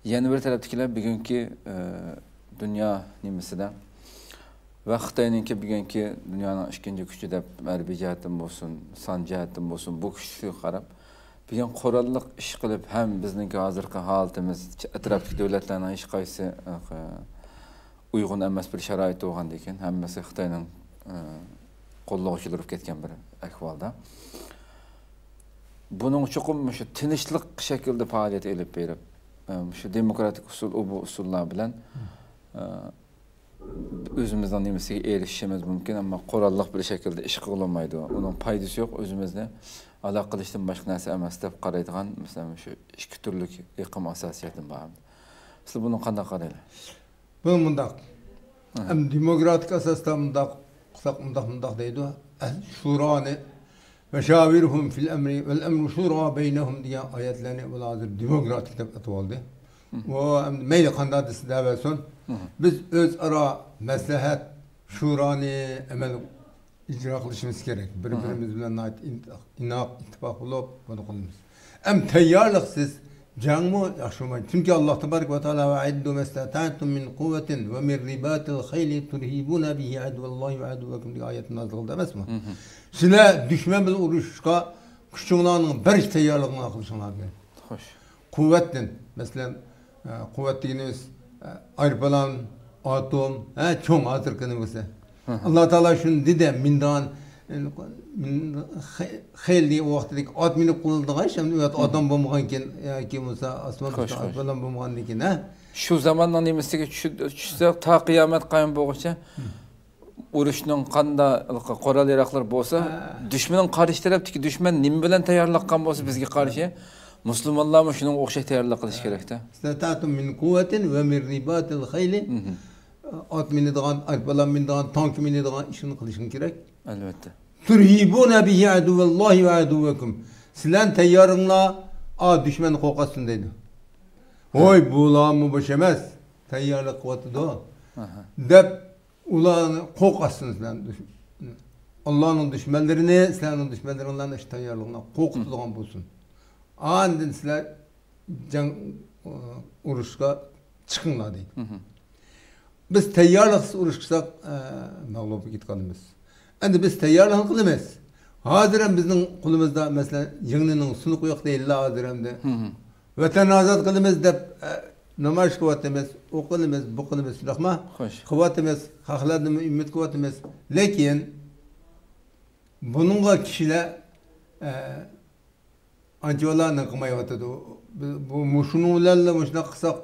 يەنە بىر تەرەپتىكىلەر بۈگۈنكى، ئە، دۇنيا نېمىسىدە ۋە خىتاينىڭكى بۈگۈنكى دۇنيانىڭ ئىككىنچى كۈچى دەپ، ھەربىي جەھەتتىن بولسۇن، سان جەھەتتىن بولسۇن، بۇ كۈچلۈكىگە قاراپ، بۈگۈن قوراللىق ئىش قىلىپ ھەم بىزنىڭكى ھازىرقى ھالىتىمىز، ئەتراپتىكى دۆلەتلەرنىڭ ھېچقايسى، ئە، ئۇيغۇن ئەمەس بىر شارائىتتا بولغاندىن كېيىن، ھەممىسى خىتاينىڭ، ئە، قوللىغۇچىلىرى بولۇپ كەتكەن بىر ئەھۋالدا. بۇنىڭ چوقۇم مۇشۇ تىنچلىق شەكلىدە پائالىيەت ئېلىپ بېرىپ، ئە، مۇشۇ دېموكراتىك ئۇسۇل، ئۇ بۇ ئۇسۇللار بىلەن، ئە، ئۆزىمىزنىڭ نېمىسىگە ئېرىشىشىمىز مۇمكىن، ئەمما قوراللىق بىر شەكىلدە ئىش قىلغىلى بولمايدۇ. ئۇنىڭ پايدىسى يوق، ئۆزىمىزنى ھالاك قىلىشتىن باشقا نەرسە ئەمەس دەپ قارايدىغان، مەسىلەن، مۇشۇ ئىككى تۈرلۈك ئېقىم ئاساسىيەتتىن بار. سىلەر بۇنى قانداق قارايلا؟ بۇ مۇنداق. ئەم، دېموكراتىك ئاساستا مۇنداق قىلساق، مۇنداق، مۇنداق دەيدۇ. ئەھلى شۇرانى ۋە شاۋىرھۇم فىل ئەمرى ۋەل ئەمرۇ شۇرا بەينەھۇم دېگەن ئايەتلەرنى ئۇلار ھازىر دېموكراتىك دەپ ئاتىۋالدى. ئۇ ئەمدى مەيلى قانداق دېسە دەۋەرسۇن. بىز ئۆزئارا مەسلىھەت، شۇرانى ئەمەل ئىجرا قىلىشىمىز كېرەك. بىر-، بىرىمىز بىلەن ناھايىتى ئىناق، ئىتتىپاق بولۇپ، بۇنى قىلىمىز. ئەم، تەييارلىقسىز جەڭمۇ ياخشى بولمايدۇ. چۈنكى ئاللا تەبارەك ۋە تائالا ۋە ئەئىددۇ مەستەتەتۇم مىن قۇۋۋەتىن ۋە مىن رىباتىل خەيلى تۇرھىبۇنە بىھى ئەدۇۋەللاھى ۋە ئەدۇۋەكۇم دېگەن ئايەتنى نازىل قىلدى ئەمەسمۇ؟ سىلەر دۈشمەن بىلەن ئۇرۇشۇشقا كۈچۈڭلارنىڭ بەرچە تەييارلىقىڭلارنى قىلىشىڭلار كېرەك. خوش. قۇۋۋەتتىن، مەسىلەن، ئە، قۇۋۋەت دېگىنىمىز، ئە، ئايروپىلان، ئاتوم، ھە، چوڭ ھازىرقى نېمىسى. ئاللا تائالا شۇنى دېدى، مىندىغان، خەيل دېگەن ۋاقتىدىكى ئات مىنىپ قۇلىدىغان ئىش، ئەمدى ئۇ يەردە ئادەم بولمىغانكەن ياكى بولمىسا ئاسمان ئۈستىدە ئايروپىلان بولمىغاندىن كېيىن، ھە؟ شۇ زاماننىڭ نېمىسىگە چۈشسەك، تا قىيامەت قايىم بولغۇچە ئۇرۇشنىڭ قانداق قورال ياراقلىرى بولسا، دۈشمەننىڭ قارشى تەرەپتىكى دۈشمەن نېمە بىلەن تەييارلىق قىلغان بولسا بىزگە قارشى، مۇسۇلمانلارمۇ شۇنىڭغا ئوخشاش تەييارلىق قىلىش كېرەكتە. مەستەتەتۇم مىن قۇۋۋەتىن ۋە مىن رىباتىل خەيلى. ئات مىنىدىغان، ئايروپىلان مىنىدىغان، تانكا مىنىدىغان ئىشنى قىلىشىڭ كېرەك. ئەلۋەتتە. تۇرھىبۇنە بىھى ئەدۇۋەللاھى ۋە ئەدۇۋەكۇم. سىلەرنى تەييارىڭلار، ئا، دۈشمەن قورقاتسۇن دەيدۇ. ھوي، بۇلارمۇ بوش ئەمەس، تەييارلىق قىلىۋاتىدۇ، دەپ ئۇلارنى قورقاتسۇن سىلەرنى. ئاللانىڭ دۈشمەنلىرىنى، سىلەرنىڭ دۈشمەنلىرىڭلارنى ئىش تەييارلىقىنى قورقۇتىدىغان بولسۇن. ئاندىن سىلەر جەڭ، ئۇرۇشقا چىقىڭلار دەيدۇ. بىز تەييارلىقسىز ئۇرۇش قىلساق، ئە، مەغلۇپ بولۇپ كېتىپ قالىمىز. ئەمدى بىز تەييارلىقنى قىلىمىز. ھازىر ھەم بىزنىڭ قولىمىزدا، مەسىلەن، يىڭنىنىڭ سۇنۇقى يوق دەيدىلا ھازىر ئەمدى. ۋەتەننى ئازاد قىلىمىز دەپ، ئە، نامايىش قىلىۋاتىمىز، ئۇ قىلىمىز، بۇ قىلىمىز، شۇنداقما؟ خوش. قىلىۋاتىمىز، خەقلەردىنمۇ ئۈمىد قىلىۋاتىمىز. لېكىن بۇنىڭغا كىشىلەر، ئە، ئانچە نېمە قىلمايۋاتىدۇ. بۇ، بۇ، مۇشۇنىڭ بىلەنلا مۇشۇنداق قىلساق،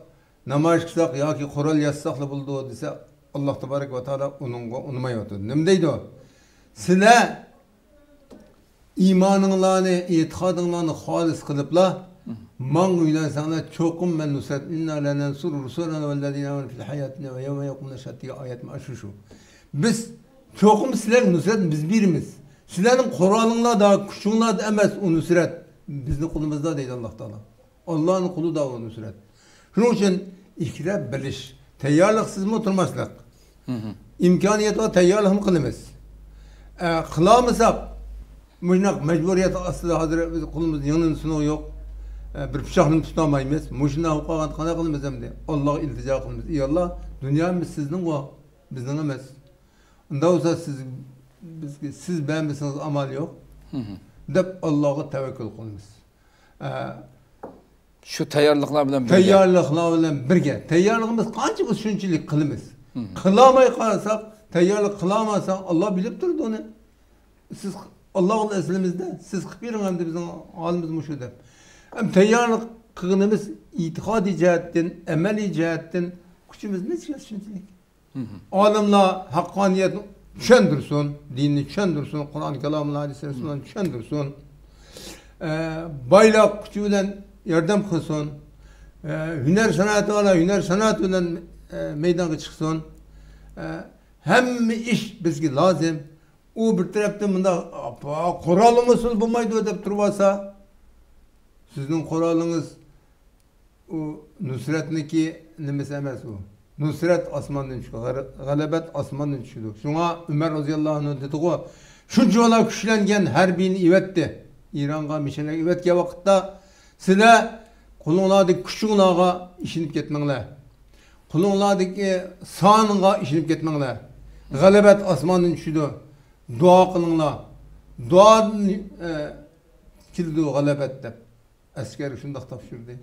نامايىش قىلساق ياكى قورال ياسىساقلا بولىدۇ دېسە، ئاللا تابارەك ۋە تائالا ئۇنىڭغا ئۇنىمايۋاتىدۇ. نېمە دەيدۇ؟ سىلەر ئىمانىڭلارنى، ئېتىقادىڭلارنى خالىس قىلىپلا، ماڭا يۈزلەنسەڭلار، چوقۇم مەن نۇسرەت، ئىننا لەنەنسۇر رۇسۇلەنا ۋەللەزىنە ئامەنۇ فىل ھاياتىنا ۋە يەۋمە يەقۇمۇن ئەشھاد دېگەن ئايەتمۇ ئاشۇ شۇ. بىز چوقۇم سىلەرگە نۇسرەتنى بىز بېرىمىز. سىلەرنىڭ قورالىڭلاردا، كۈچۈڭلاردا ئەمەس ئۇ نۇسرەت. بىزنىڭ قولىمىزدا دەيدۇ ئاللا تائالا. ئاللانىڭ قولىدا ئۇ نۇسرەت. شۇنىڭ ئۈچۈن ئىككىلەپ بىلىش، تەييارلىقسىزمۇ تۇرماسلىق. ئىمكانىيەت بار، تەييارلىقمۇ قىلىمىز. ئە، قىلالمىساق، مۇشۇنداق مەجبۇرىيەت ئاستىدا ھازىر بىز قولىمىزدا يىڭنە سۇنۇق يوق. ئە، بىر پىچاقنى تۇتالمايمىز. مۇشۇنداق بولۇپ قالغاندا قانداق قىلىمىز ئەمدى؟ ئاللاغا ئىلتىجا قىلىمىز. ئى ئاللا، دۇنيامىز سىزنىڭغۇ، بىزنىڭ ئەمەس. ئۇنداق بولسا سىز، بىزگە، سىز بەرمىسىڭىز ئامال يوق، دەپ ئاللاغا تەۋەككۈل قىلىمىز. ئە، شۇ تەييارلىقلار بىلەن بىرگە. تەييارلىقلار بىلەن بىرگە. تەييارلىقىمىز قانچە بولسا شۇنچىلىك قىلىمىز. قىلالماي قالساق، تەييارلىق قىلالمىساق، ئاللا بىلىپ تۇرىدۇ ئۇنى. سىز ئاللا ئەسلىمىزدە، سىز قىلىپ بېرىڭ ئەمدى بىزنىڭ ھالىمىز مۇشۇ دەپ. ئەمدى تەييارلىق قىلغىنىمىز ئېتىقادىي جەھەتتىن، ئەمەلىي جەھەتتىن كۈچىمىز نەچچە شۇنچىلىك. ئالىملار ھەققانىيەتنى چۈشەندۈرسۇن، دىننى چۈشەندۈرسۇن، قۇرئان كالامىنى، ھەدىسلەرنى چۈشەندۈرسۇن. ئە، بايلىق كۈچى بىلەن ياردەم قىلسۇن. ئە، ھۈنەر سانائەتى بارلار ھۈنەر سانائەتى بىلەن، ئە، مەيدانغا چىقسۇن. ئە، ھەممە ئىش بىزگە لازىم. ئۇ بىر تەرەپتىن مۇنداق، «ئاپا، قورالىڭىزسىز بولمايدۇ» دەپ تۇرۇۋالسا، سىزنىڭ قورالىڭىز ئۇ نۇسرەتنىكى نېمىسى ئەمەس ئۇ. نۇسرەت ئاسماندىن چۈشىدۇ، غەر-، غەلىبەت ئاسماندىن چۈشىدۇ. شۇڭا ئۆمەر رازىياللاھۇ ئەنھۇ دېدىغۇ، شۇنچىۋالا كۈچلەنگەن ھەربىينى ئېۋەتتى. ئىرانغا، مىشەنلەرگە ئېۋەتكەن ۋاقىتتا، سىلەر قولۇڭلاردىكى كۈچۈڭلارغا ئىشىنىپ كەتمەڭلار. قولۇڭلاردىكى سانىغا ئىشىنىپ كەتمەڭلار. غەلىبەت ئاسماندىن چۈشىدۇ. دۇئا قىلىڭلار. دۇئادىن، ئە، كېلىدۇ غەلىبەت دەپ. ئەسكەرگە شۇنداق تاپشۇردى.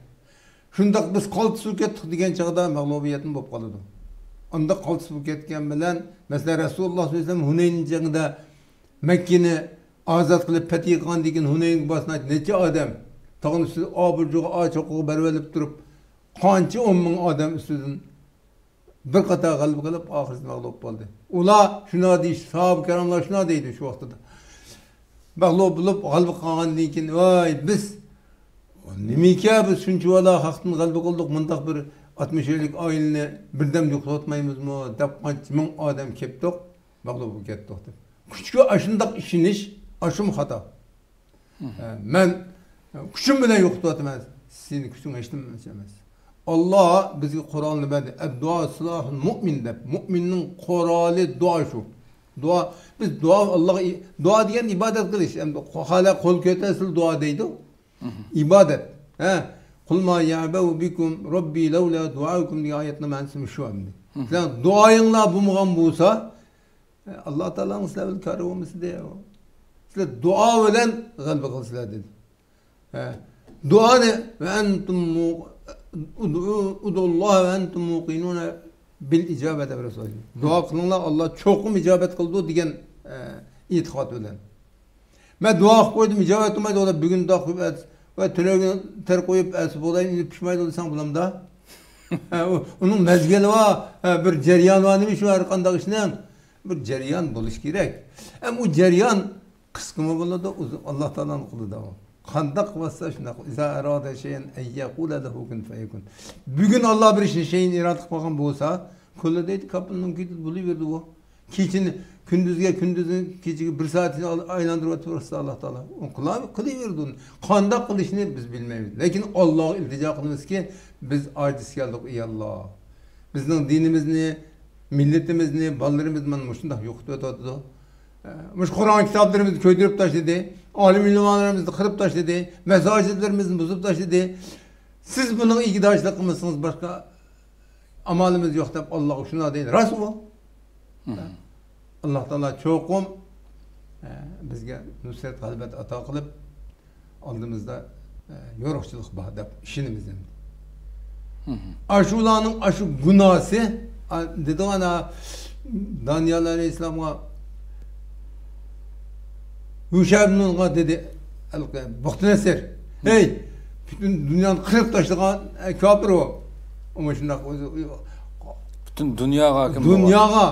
شۇنداق بىز قالتىس بولۇپ كەتتۇق دېگەن چاغدا مەغلۇبىيەتمۇ بولۇپ قالىدۇ. ئانداق قالتىس بولۇپ كەتكەن بىلەن، مەسىلەن، رەسۇلۇللا سەللەللاھۇ ئەلەيھى ۋەسەللەم ھۇنەين جەڭگىدە مەككىنى ئازاد قىلىپ، پەتھى قىلغاندىن كېيىن ھۇنەينگە بارسا نەچچە ئادەم تاغنىڭ ئۈستىدە ئابۇرجۇغا، ئاچوقىغا بېرىۋېلىپ تۇرۇپ، قانچە ئون مىڭ ئادەم ئۈستىدىن بىر قاتار غەلىبە قىلىپ، ئاخىرسىدا مەغلۇپ بولدى. ئۇلار شۇنداق دېيىش، ساھابە كىراملار شۇنداق دەيدۇ شۇ ۋاقتىدا. مەغلۇپ بولۇپ، غەلىبە قىلغاندىن كېيىن، «ۋاي، بىز نېمىكە، بىز شۇنچىۋالا خەقتىن غەلىبە قىلدۇق، مۇنداق بىر ئاتمىش ئۆيلۈك ئائىلىنى بىردەم يوقىتىۋاتمايمىزمۇ؟» دەپ قانچە مىڭ ئادەم كەپتۇق، مەغلۇپ بولۇپ كەتتۇق دەپ. كۈچكە ئاشۇنداق ئىشىنىش، ئاشۇمۇ خاتا. ئە، مەن كۈچۈم بىلەن يوقىتىۋاتىمەن. سېنىڭ كۈچۈڭ ھېچنېمە ئەمەس. ئاللا بىزگە قورالنى بەردى. «ئەددۇئا سىلاھۇل مۇئمىن» دەپ. مۇئمىننىڭ قورالى دۇئا شۇ. دۇئا، بىز دۇئا، ئاللاغا ئى-، دۇئا دېگەن ئىبادەت قىلىش. ئەمدى خالىغان قول كۆتەرسىلا دۇئا دەيدۇ. ئىبادەت. ھە. «قۇل ما يەبەئۇ بىكۇم رەببى لەۋلا دۇئاؤكۇم» دېگەن ئايەتنىڭ مەنىسى شۇ ئەمدى. سىلەر دۇئايىڭلار بولمىغان بولسا، ئاللا تائالانىڭ سىلەر بىلەن كارى بولمىسىدى. سىلەر دۇئا بىلەن غەلىبە قىلىسىلەر دېدى. ھە. دۇئانى «ۋە ئەنتۇم مۇ-، ئۇدۇ-، ئۇدۇئۇللاھ ۋە ئەنتۇم مۇقىنۇنە بىل ئىجابە» دەپ رەسۇل. دۇئا قىلىڭلار، ئاللا چوقۇم ئىجابەت قىلىدۇ دېگەن، ئە، ئېتىقاد بىلەن. مەن دۇئا قىلىپ قويدۇم، ئىجابەت قىلمايدۇ، ئۇلار بۈگۈن دۇئا قىلىپ ئەتىسى ۋە تۈنۈگۈن تەر قويۇپ ئەتىسى بۇغداينى ئېلىپ پىشمايدۇ دېسەڭ بولامدا؟ ھە، ئۇ، ئۇنىڭ مەزگىلى بار، ھە، بىر جەريانى بار، نېمە شۇ ھەر قانداق ئىشنىڭ بىر جەريان بولۇش كېرەك. ئەمما ئۇ جەريان قىسقىمۇ بولىدۇ، ئۇزۇن، ئاللا تائالانىڭ قولىدا ئۇ. قانداق قىلىۋاتسا شۇنداق. «ئىزا ئارادە شەيئەن ئەن يەقۇلە لەھۇ كۇن فەيەكۇن». بۈگۈن ئاللا بىر ئىشنى، شەيئىن ئىرادە قىلىپ قويغان بولسا، كۇللى دەيدۇ، كاپىلنىڭ كېتىدۇ، بولۇۋېرىدۇ ئۇ. كېچىنى كۈندۈزگە، كۈندۈزنى كېچىگە، بىر سائەتنى ئال-، ئايلاندۇرۇۋاتىۋېرىدۇ ئاللا تائالا. ئۇ قىلا-، قىلىۋېرىدۇ ئۇنى. قانداق قىلىشنى بىز بىلمەيمىز. لېكىن ئاللاغا ئىلتىجا قىلىمىزكى، بىز ئاجىز كەلدۇق، ئى ئاللا. بىزنىڭ دىنىمىزنى، مىللىتىمىزنى، بالىلىرىمىزنى مانا مۇشۇنداق يوقىتىۋېتىۋاتىدۇ. ئە، مۇشۇ قۇرئان كىتابلىرىمىزنى كۆيدۈرۈپ تاشلىدى. ئالىم ئۆلىمالىرىمىزنى قىرىپ تاشلىدى. مەساجىدلىرىمىزنى بۇزۇپ تاشلىدى. سىز بۇنىڭغا ئىگىدارچىلىق قىلمىسىڭىز، باشقا ئامالىمىز يوق دەپ، ئاللاغا شۇنداق دەيدۇ. راست ئۇ. ئاللا تائالا چوقۇم، ئە، بىزگە نۇسرەت، غەلىبەت ئاتا قىلىپ، ئالدىمىزدا، ئە، يورۇقچىلىق بار دەپ ئىشىنىمىز ئەمدى. ئاشۇلارنىڭ ئاشۇ گۇناھسى، ئا، دېدىغۇ ئانا، دانىيال ئەلەيھىسسالامغا يۇشەبنۇنغا دېدى، ھېلىقى بۇختىنەسىر، ھەي، پۈتۈن دۇنيانى قىرىپ تاشلىغان، ئە، كاپىر ئۇ. ئۇ مۇشۇنداق ئۆزى، ئۆزى پۈتۈن دۇنياغا ھاكىم بولغان. دۇنياغا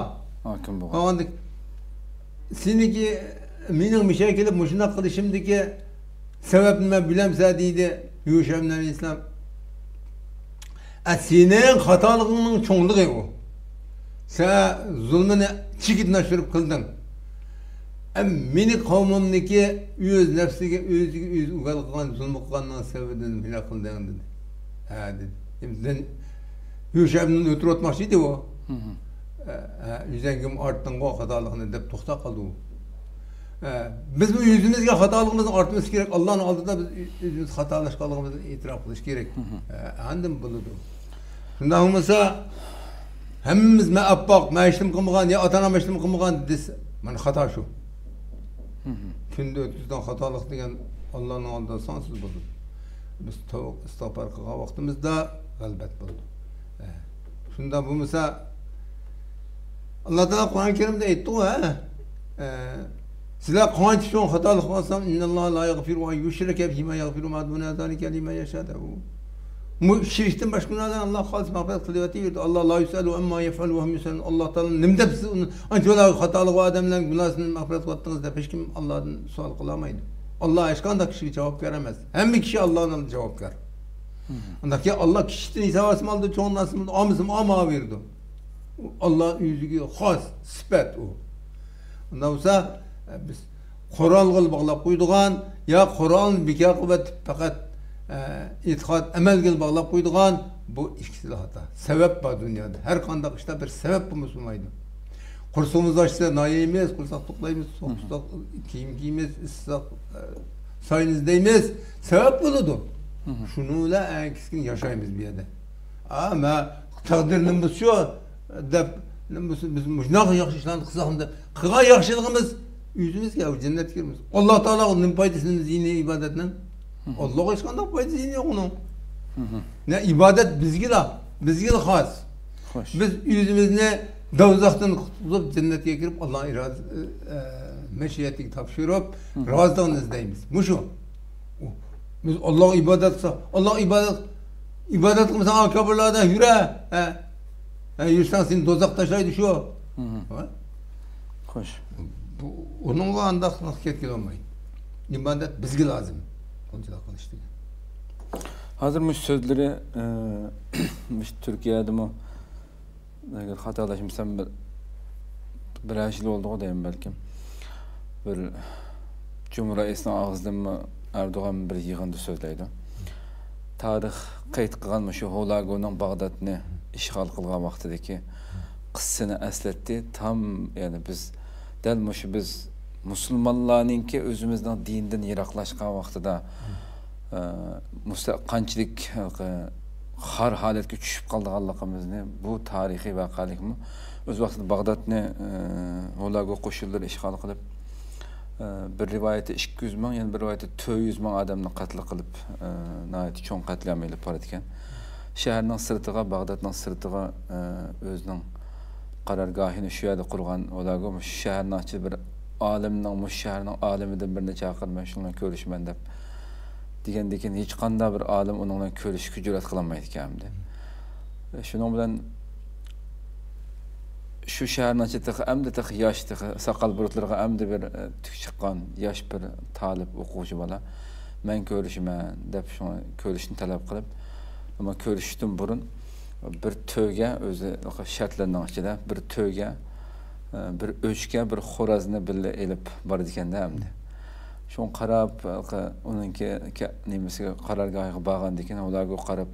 ھاكىم بولغان. ئاندىن سېنىڭكى، مېنىڭ مىشەگە كېلىپ مۇشۇنداق قىلىشىمدىكى سەۋەبنى مەن بىلەمسەن دېدى يۇشەبنۇن ئەلەيھىسسالام. ئە، سېنىڭ خاتالىقىڭنىڭ چوڭلۇقى ئۇ. سەن زۇلمىنى چېكىدىن ئاشۇرۇپ قىلدىڭ. ئە، مېنى قەۋمىمنىڭكى ئۆز نەپسىگە، ئۆزىگە ئۆزى ئۇگال قىلغان، زۇلمى قىلغاننىڭ سەۋەبىدىن ھىلاك قىلدىڭ دېدى. ھە دېدى. ئەمدى يۇشەبنۇن ئۆتۈرۈۋاتماقچى ئىدى ئۇ. ھە، ھە، ئۆزەڭگىمۇ ئارتتىڭغۇ خاتالىقنى دەپ توختاپ قالدى ئۇ. ھە، بىزمۇ ئۆزىمىزگە خاتالىقىمىزنى ئارتمىسا كېرەك. ئاللانىڭ ئالدىدا بىز ئۆزىمىز خاتالاشقانلىقىمىزنى ئېتىراپ قىلىش كېرەك. ھە، ئاندىن بولىدۇ. شۇنداق بولمىسا، ھەممىمىز مەن ئاپپاق، مەن ھېچنېمە قىلمىغان، يا ئاتا-ئانام ھېچنېمە قىلمىغان دېسە، مانا خاتا شۇ. كۈندە ئۆتكۈزگەن خاتالىق دېگەن ئاللانىڭ ئالدىدا سانسىز بولىدۇ. بىز تەۋبە ئىستىغپار قىلغان ۋاقتىمىزدا غەلىبەت بولىدۇ. ھە. شۇنداق بولمىسا، ئاللا تائالا قۇرئان كەرىمدە ئېيتتىغۇ، ھە؟ ئە، سىلەر قانچە چوڭ خاتالىق قىلسام، إن الله لا يغفر أن يشرك به ويغفر ما دون ذلك لمن يشاء دەپ. بۇ شىركتىن باشقا گۇناھلارنى ئاللا خالىس مەغپىرەت قىلىۋېتىۋېرىدۇ. ئاللا لا يسأل عما يفعل وهم يسألون. ئاللا تائالا نېمە دەپ سىز ئۇنى ئانچە بۇلار خاتالىق بار ئادەملەرنىڭ گۇناھىنى مەغپىرەت قىلىۋەتتىڭىز دەپ ھېچكىم ئاللادىن سوئال قىلالمايدۇ. ئاللا ھېچقانداق كىشىگە جاۋابكار ئەمەس. ھەممە كىشى ئاللادىن جاۋابكار. ئانداق كېيىن ئاللا كىشىدىن ھېساب ئالسىمۇ ئالىدۇ، چوڭدىن ئالسىمۇ ئالىدۇ، ئالمىسىمۇ ئالمايۋېرىدۇ. ئاللا ئۆزىگە خاس سۈپەت ئۇ. ئۇنداق بولسا، بىز قورالغا باغلاپ قويىدىغان يا قورالنى بىكار قىلىۋېتىپ پەقەت، ئە، ئېتىقاد ئەمەلگە باغلاپ قويىدىغان، بۇ ئىككىسىلا خاتا. سەۋەب بار دۇنيادا. ھەر قانداق ئىشتا بىر سەۋەب بولمىسا بولمايدۇ. قۇرسىقىمىز ئاچسا نان يەيمىز، قۇرساق توقلايمىز، قۇرساق كىيىم كىيىمىز، ئىسسىق، ئە، ساينى ئىزدەيمىز. سەۋەب بولىدۇ. شۇنىڭ بىلەن ئەڭ كىچىككىنە ياشايمىز بۇ يەردە. ئا، مە، تەقدىر نېمە بولسا شۇ دەپ، نېمە بولسا بىز مۇشۇنداق ياخشى ئىشلارنى قىلساق دەپ قىلغان ياخشىلىقىمىز ئۆزىمىزگە جەننەتكە كىرىمىز. ئاللا تائالاغا نېمە پايدىسى، نېمە زىيىنى ئىبادەتنىڭ؟ ئاللاغا ھېچقانداق پايدا زىيىنى يوق ئۇنىڭ. نە ئىبادەت بىزگىلا، بىزگىلا خاس. خوش. بىز ئۆزىمىزنى دوزاختىن قۇتقۇزۇپ جەننەتكە كىرىپ ئاللا ئىرادىسى، ئە، مەشىيەتىگە تاپشۇرۇپ رازىلىقىنى ئىزدەيمىز. مۇشۇ. بىز ئاللاغا ئىبادەت قىلساق، ئاللاغا ئىبادەت، ئىبادەت قىلمىساڭ، ئا، كاپىرلاردا يۈرە، ھە. ھە، يۈرسەڭ سېنى دوزاخ تاشلايدۇ شۇ. ھە؟ خوش. بۇ، ئۇنىڭغا ئانداق كەتكىلى بولمايدۇ. ئىبادەت بىزگە لازىم. ئۇنچىلىك قىلىش دېگەن. ھازىر مۇشۇ سۆزلىرى، ئە، مۇشۇ تۈركىيەدىمۇ ئەگەر خاتالاشمىسام، بىر، بىرەر يىل بولدىغۇ دەيمەن بەلكىم. بىر جۇمھۇر رەئىسىنىڭ ئاغزىدىنمۇ ئەردوغان بىر يىغىندا سۆزلەيدۇ. تارىخ قەيت قىلغان مۇشۇ ھولاگۇنىڭ باغدادنى ئىشغال قىلغان ۋاقتىدىكى قىسسىنى ئەسلەتتى. تام، يەنى بىز، دەل مۇشۇ بىز مۇسۇلمانلارنىڭكى ئۆزىمىزنىڭ دىندىن يىراقلاشقان ۋاقتىدا، ئە، مۇستا-، قانچىلىك، ئە، خار ھالەتكە چۈشۈپ قالىدىغانلىقىمىزنى بۇ تارىخىي ۋەقەلىكمۇ، ئۆز ۋاقتىدا باغدادنى، ئە، ھولاگۇ قوشۇنلىرى ئىشغال قىلىپ، ئە، بىر رىۋايەتتە ئىككى يۈز مىڭ، يەنە بىر رىۋايەتتە تۆت يۈز مىڭ ئادەمنى قەتل قىلىپ، ئە، ناھايىتى چوڭ قەتلىئام ئېلىپ بارىدىكەن. شەھەرنىڭ سىرتىغا، باغدادنىڭ سىرتىغا، ئە، ئۆزىنىڭ قارارگاھىنى شۇ يەردە قۇرغان ھولاگۇ، مۇشۇ شەھەرنىڭ ئىچىدە بىر ئالىمنىڭ، مۇشۇ شەھەرنىڭ ئالىمىدىن بىرنى چاقىرىمەن، شۇنىڭ بىلەن كۆرۈشىمەن دەپ دېگەندىن كېيىن، ھېچقانداق بىر ئالىم ئۇنىڭ بىلەن كۆرۈشۈشكە جۈرئەت قىلالمايدىكەن ئەمدى. شۇنىڭ بىلەن شۇ شەھەرنىڭ ئىچىدە تېخى، ئەمدى تېخى ياش، تېخى ساقال بۇرۇتلىرىغا ئەمدى بىر، ئە، تۈك چىققان ياش بىر تالىپ ئوقۇغۇچى بالا، مەن كۆرۈشىمەن دەپ شۇڭا كۆرۈشۈشنى تەلەپ قىلىپ، ئەمما كۆرۈشۈشتىن بۇرۇن بىر تۆگە، ئۆزى شەرتلىرىنىڭ ئىچىدە بىر تۆگە، ئە، بىر ئۆچكە، بىر خورازنى بىللە ئېلىپ بارىدىكەن-دە ئەمدى. شۇڭا قاراپ، ئۇنىڭكى كە-، نېمىسىگە، قارارگاھىغا بارغاندىن كېيىن، ئۇلارغا قاراپ،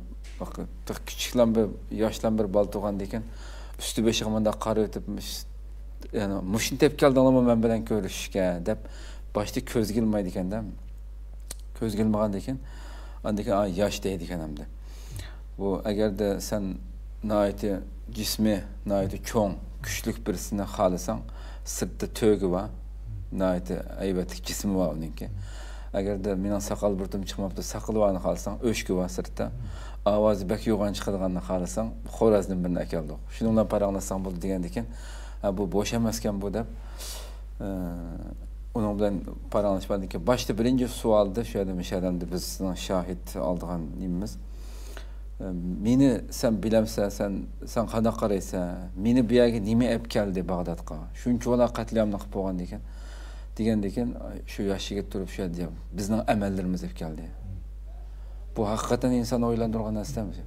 تېخى كىچىكلام بىر، ياشلام بىر بالا تۇغاندىن كېيىن، ئۈستى بېشىغا مۇنداق قارىۋېتىپ، يەنى، «مۇشۇنى تېپىپ كەلدىڭلارمۇ مەن بىلەن كۆرۈشۈشكە؟» دەپ، باشتا كۆزگە ئىلمايدىكەن-دە. كۆزگە ئىلمىغاندىن كېيىن، ئاندىن كېيىن، «ئا، ياش» دەيدىكەن ئەمدى. بۇ، ئەگەردە سەن ناھايىتى جىسمى ناھايىتى چوڭ، كۈچلۈك بىرسىنى خالىساڭ، سىرتتا تۆگە بار. ناھايىتى ھەيۋەتلىك جىسمى بار ئۇنىڭكى. ئەگەردە مېنىڭ ساقال بۇرۇتۇم چىقماپتۇ، ساقىلى بارنى خالىساڭ، ئۆچكە بار سىرتتا. ئاۋازى بەك يوغان چىقىدىغاننى خالىساڭ، خورازدىن بىرنى ئەكەلدۇق. شۇنىڭ بىلەن پاراڭلاشساڭ بولدى دېگەندىكىن، ھە، بۇ بوش ئەمەسكەن بۇ دەپ، ئە، ئۇنىڭ بىلەن پاراڭلىشىپ بولغاندىن كېيىن، باشتا بىرىنچى سوئالدا شۇ يەردە مۇشۇ ئادەمدە بىز سېنىڭ شاھىت ئالىدىغان نېمىمىز. مېنى سەن بىلەمسەن، سەن، سەن قانداق قارايسەن؟ مېنى بۇ يەرگە نېمە ئەپ كەلدى باغدادقا؟ شۇنچىۋالا قەتلىئامنى قىلىپ بولغاندىن كېيىن، دېگەندىن كېيىن، شۇ ياش يىگىت تۇرۇپ شۇ يەردە، بىزنىڭ ئەمەللىرىمىز ئەپ كەلدى. بۇ ھەقىقەتەن ئىنساننى ئويلاندۇرغان نەرسە ئەمەس.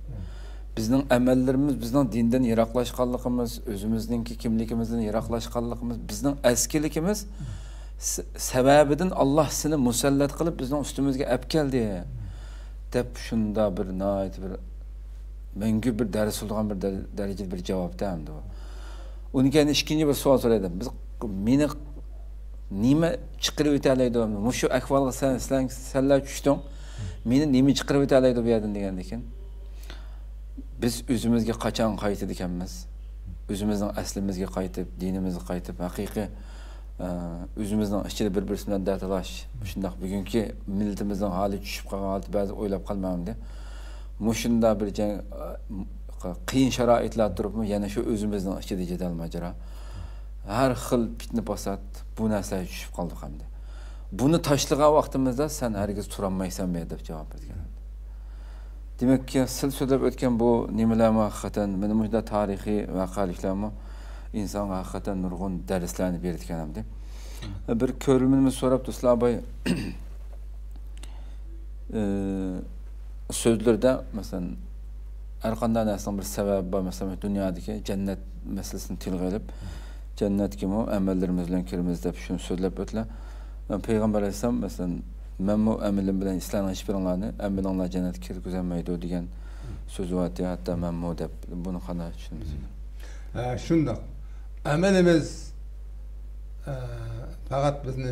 بىزنىڭ ئەمەللىرىمىز، بىزنىڭ دىندىن يىراقلاشقانلىقىمىز، ئۆزىمىزنىڭكى كىملىكىمىزدىن يىراقلاشقانلىقىمىز، بىزنىڭ ئەسكىلىكىمىز س-، سەۋەبىدىن ئاللا سېنى مۇسەللەت قىلىپ بىزنىڭ ئۈستىمىزگە ئەپ كەلدى، دەپ شۇنداق بىر ناھايىتى بىر مەڭگۈ بىر دەرس قىلىدىغان بىر دەر-، دەرىجىدە بىر جاۋابتا ئەمدى ئۇ. ئۇنىڭ كەينىدىن ئىككىنچى بىر سوئال سورايدۇ. بىز، مېنى نېمە چىقىرىۋېتەلەيدۇ؟ مۇشۇ ئەھۋالغا سەن، سەن، سەنلەر چۈشتۈڭ. مېنى نېمە چىقىرىۋېتەلەيدۇ بۇ يەردىن دېگەندىكىن، بىز ئۆزىمىزگە قاچان قايتىدىكەنمىز؟ ئۆزىمىزنىڭ ئەسلىمىزگە قايتىپ، دىنىمىزغا قايتىپ، ھەقىقىي، ئە، ئۆزىمىزنىڭ ئىچىدە بىر-بىرسى بىلەن دەردلاش، شۇنداق بۈگۈنكى مىللىتىمىزنىڭ ھالى، چۈشۈپ قالغان ھالىتى بەزى ئويلاپ قالمامدى. مۇشۇنداق بىر جەڭ، قىيىن شارائىتلاردا تۇرۇپمۇ يەنە شۇ ئۆزىمىزنىڭ ئىچىدە جېدەل ماجىرا، ھەر خىل پىتنە پاسات، بۇ نەرسىلەرگە چۈشۈپ قالدۇق ئەمدى. بۇنى تاشلىغان ۋاقتىمىزدا سەن ھەرگىز تۇرالمايسەن بۇ يەردە دەپ جاۋاب بەرگەن. دېمەككى، سىل سۆزلەپ ئۆتكەن بۇ نېمىلەرمۇ ھەقىقەتەن مانا مۇشۇنداق تارىخىي ۋەقەلىكلەرمۇ ئىنسانغا ھەقىقەتەن نۇرغۇن دەرسلەرنى بېرىدىكەن ئەمدى. بىر كۆرۈرمىنىمىز سوراپتۇ، ئىسلام باي، ئى، سۆزلىرىدە، مەسىلەن، ھەر قانداق نەرسىنىڭ بىر سەۋەبى بار، مەسىلەن، دۇنيادىكى جەننەت مەسىلىسىنى تىلغا ئېلىپ، جەننەتكىمۇ ئەمەللىرىمىز بىلەن كىرىمىز دەپ شۇنى سۆزلەپ ئۆتىلە. پەيغەمبەر ئەلەيھىسسالام، مەسىلەن، مەنمۇ ئەمىلىم بىلەن سىلەرنىڭ ھېچبىرىڭلارنى، ئەمىلىڭلار جەننەتكە كىرگۈزەلمەيدۇ دېگەن سۆزى بار، ھەتتا مەنمۇ دەپ، بۇنى قانداق چۈشىنىمىز؟ ھە، شۇنداق. ئەمىلىمىز، ئە، پەقەت بىزنى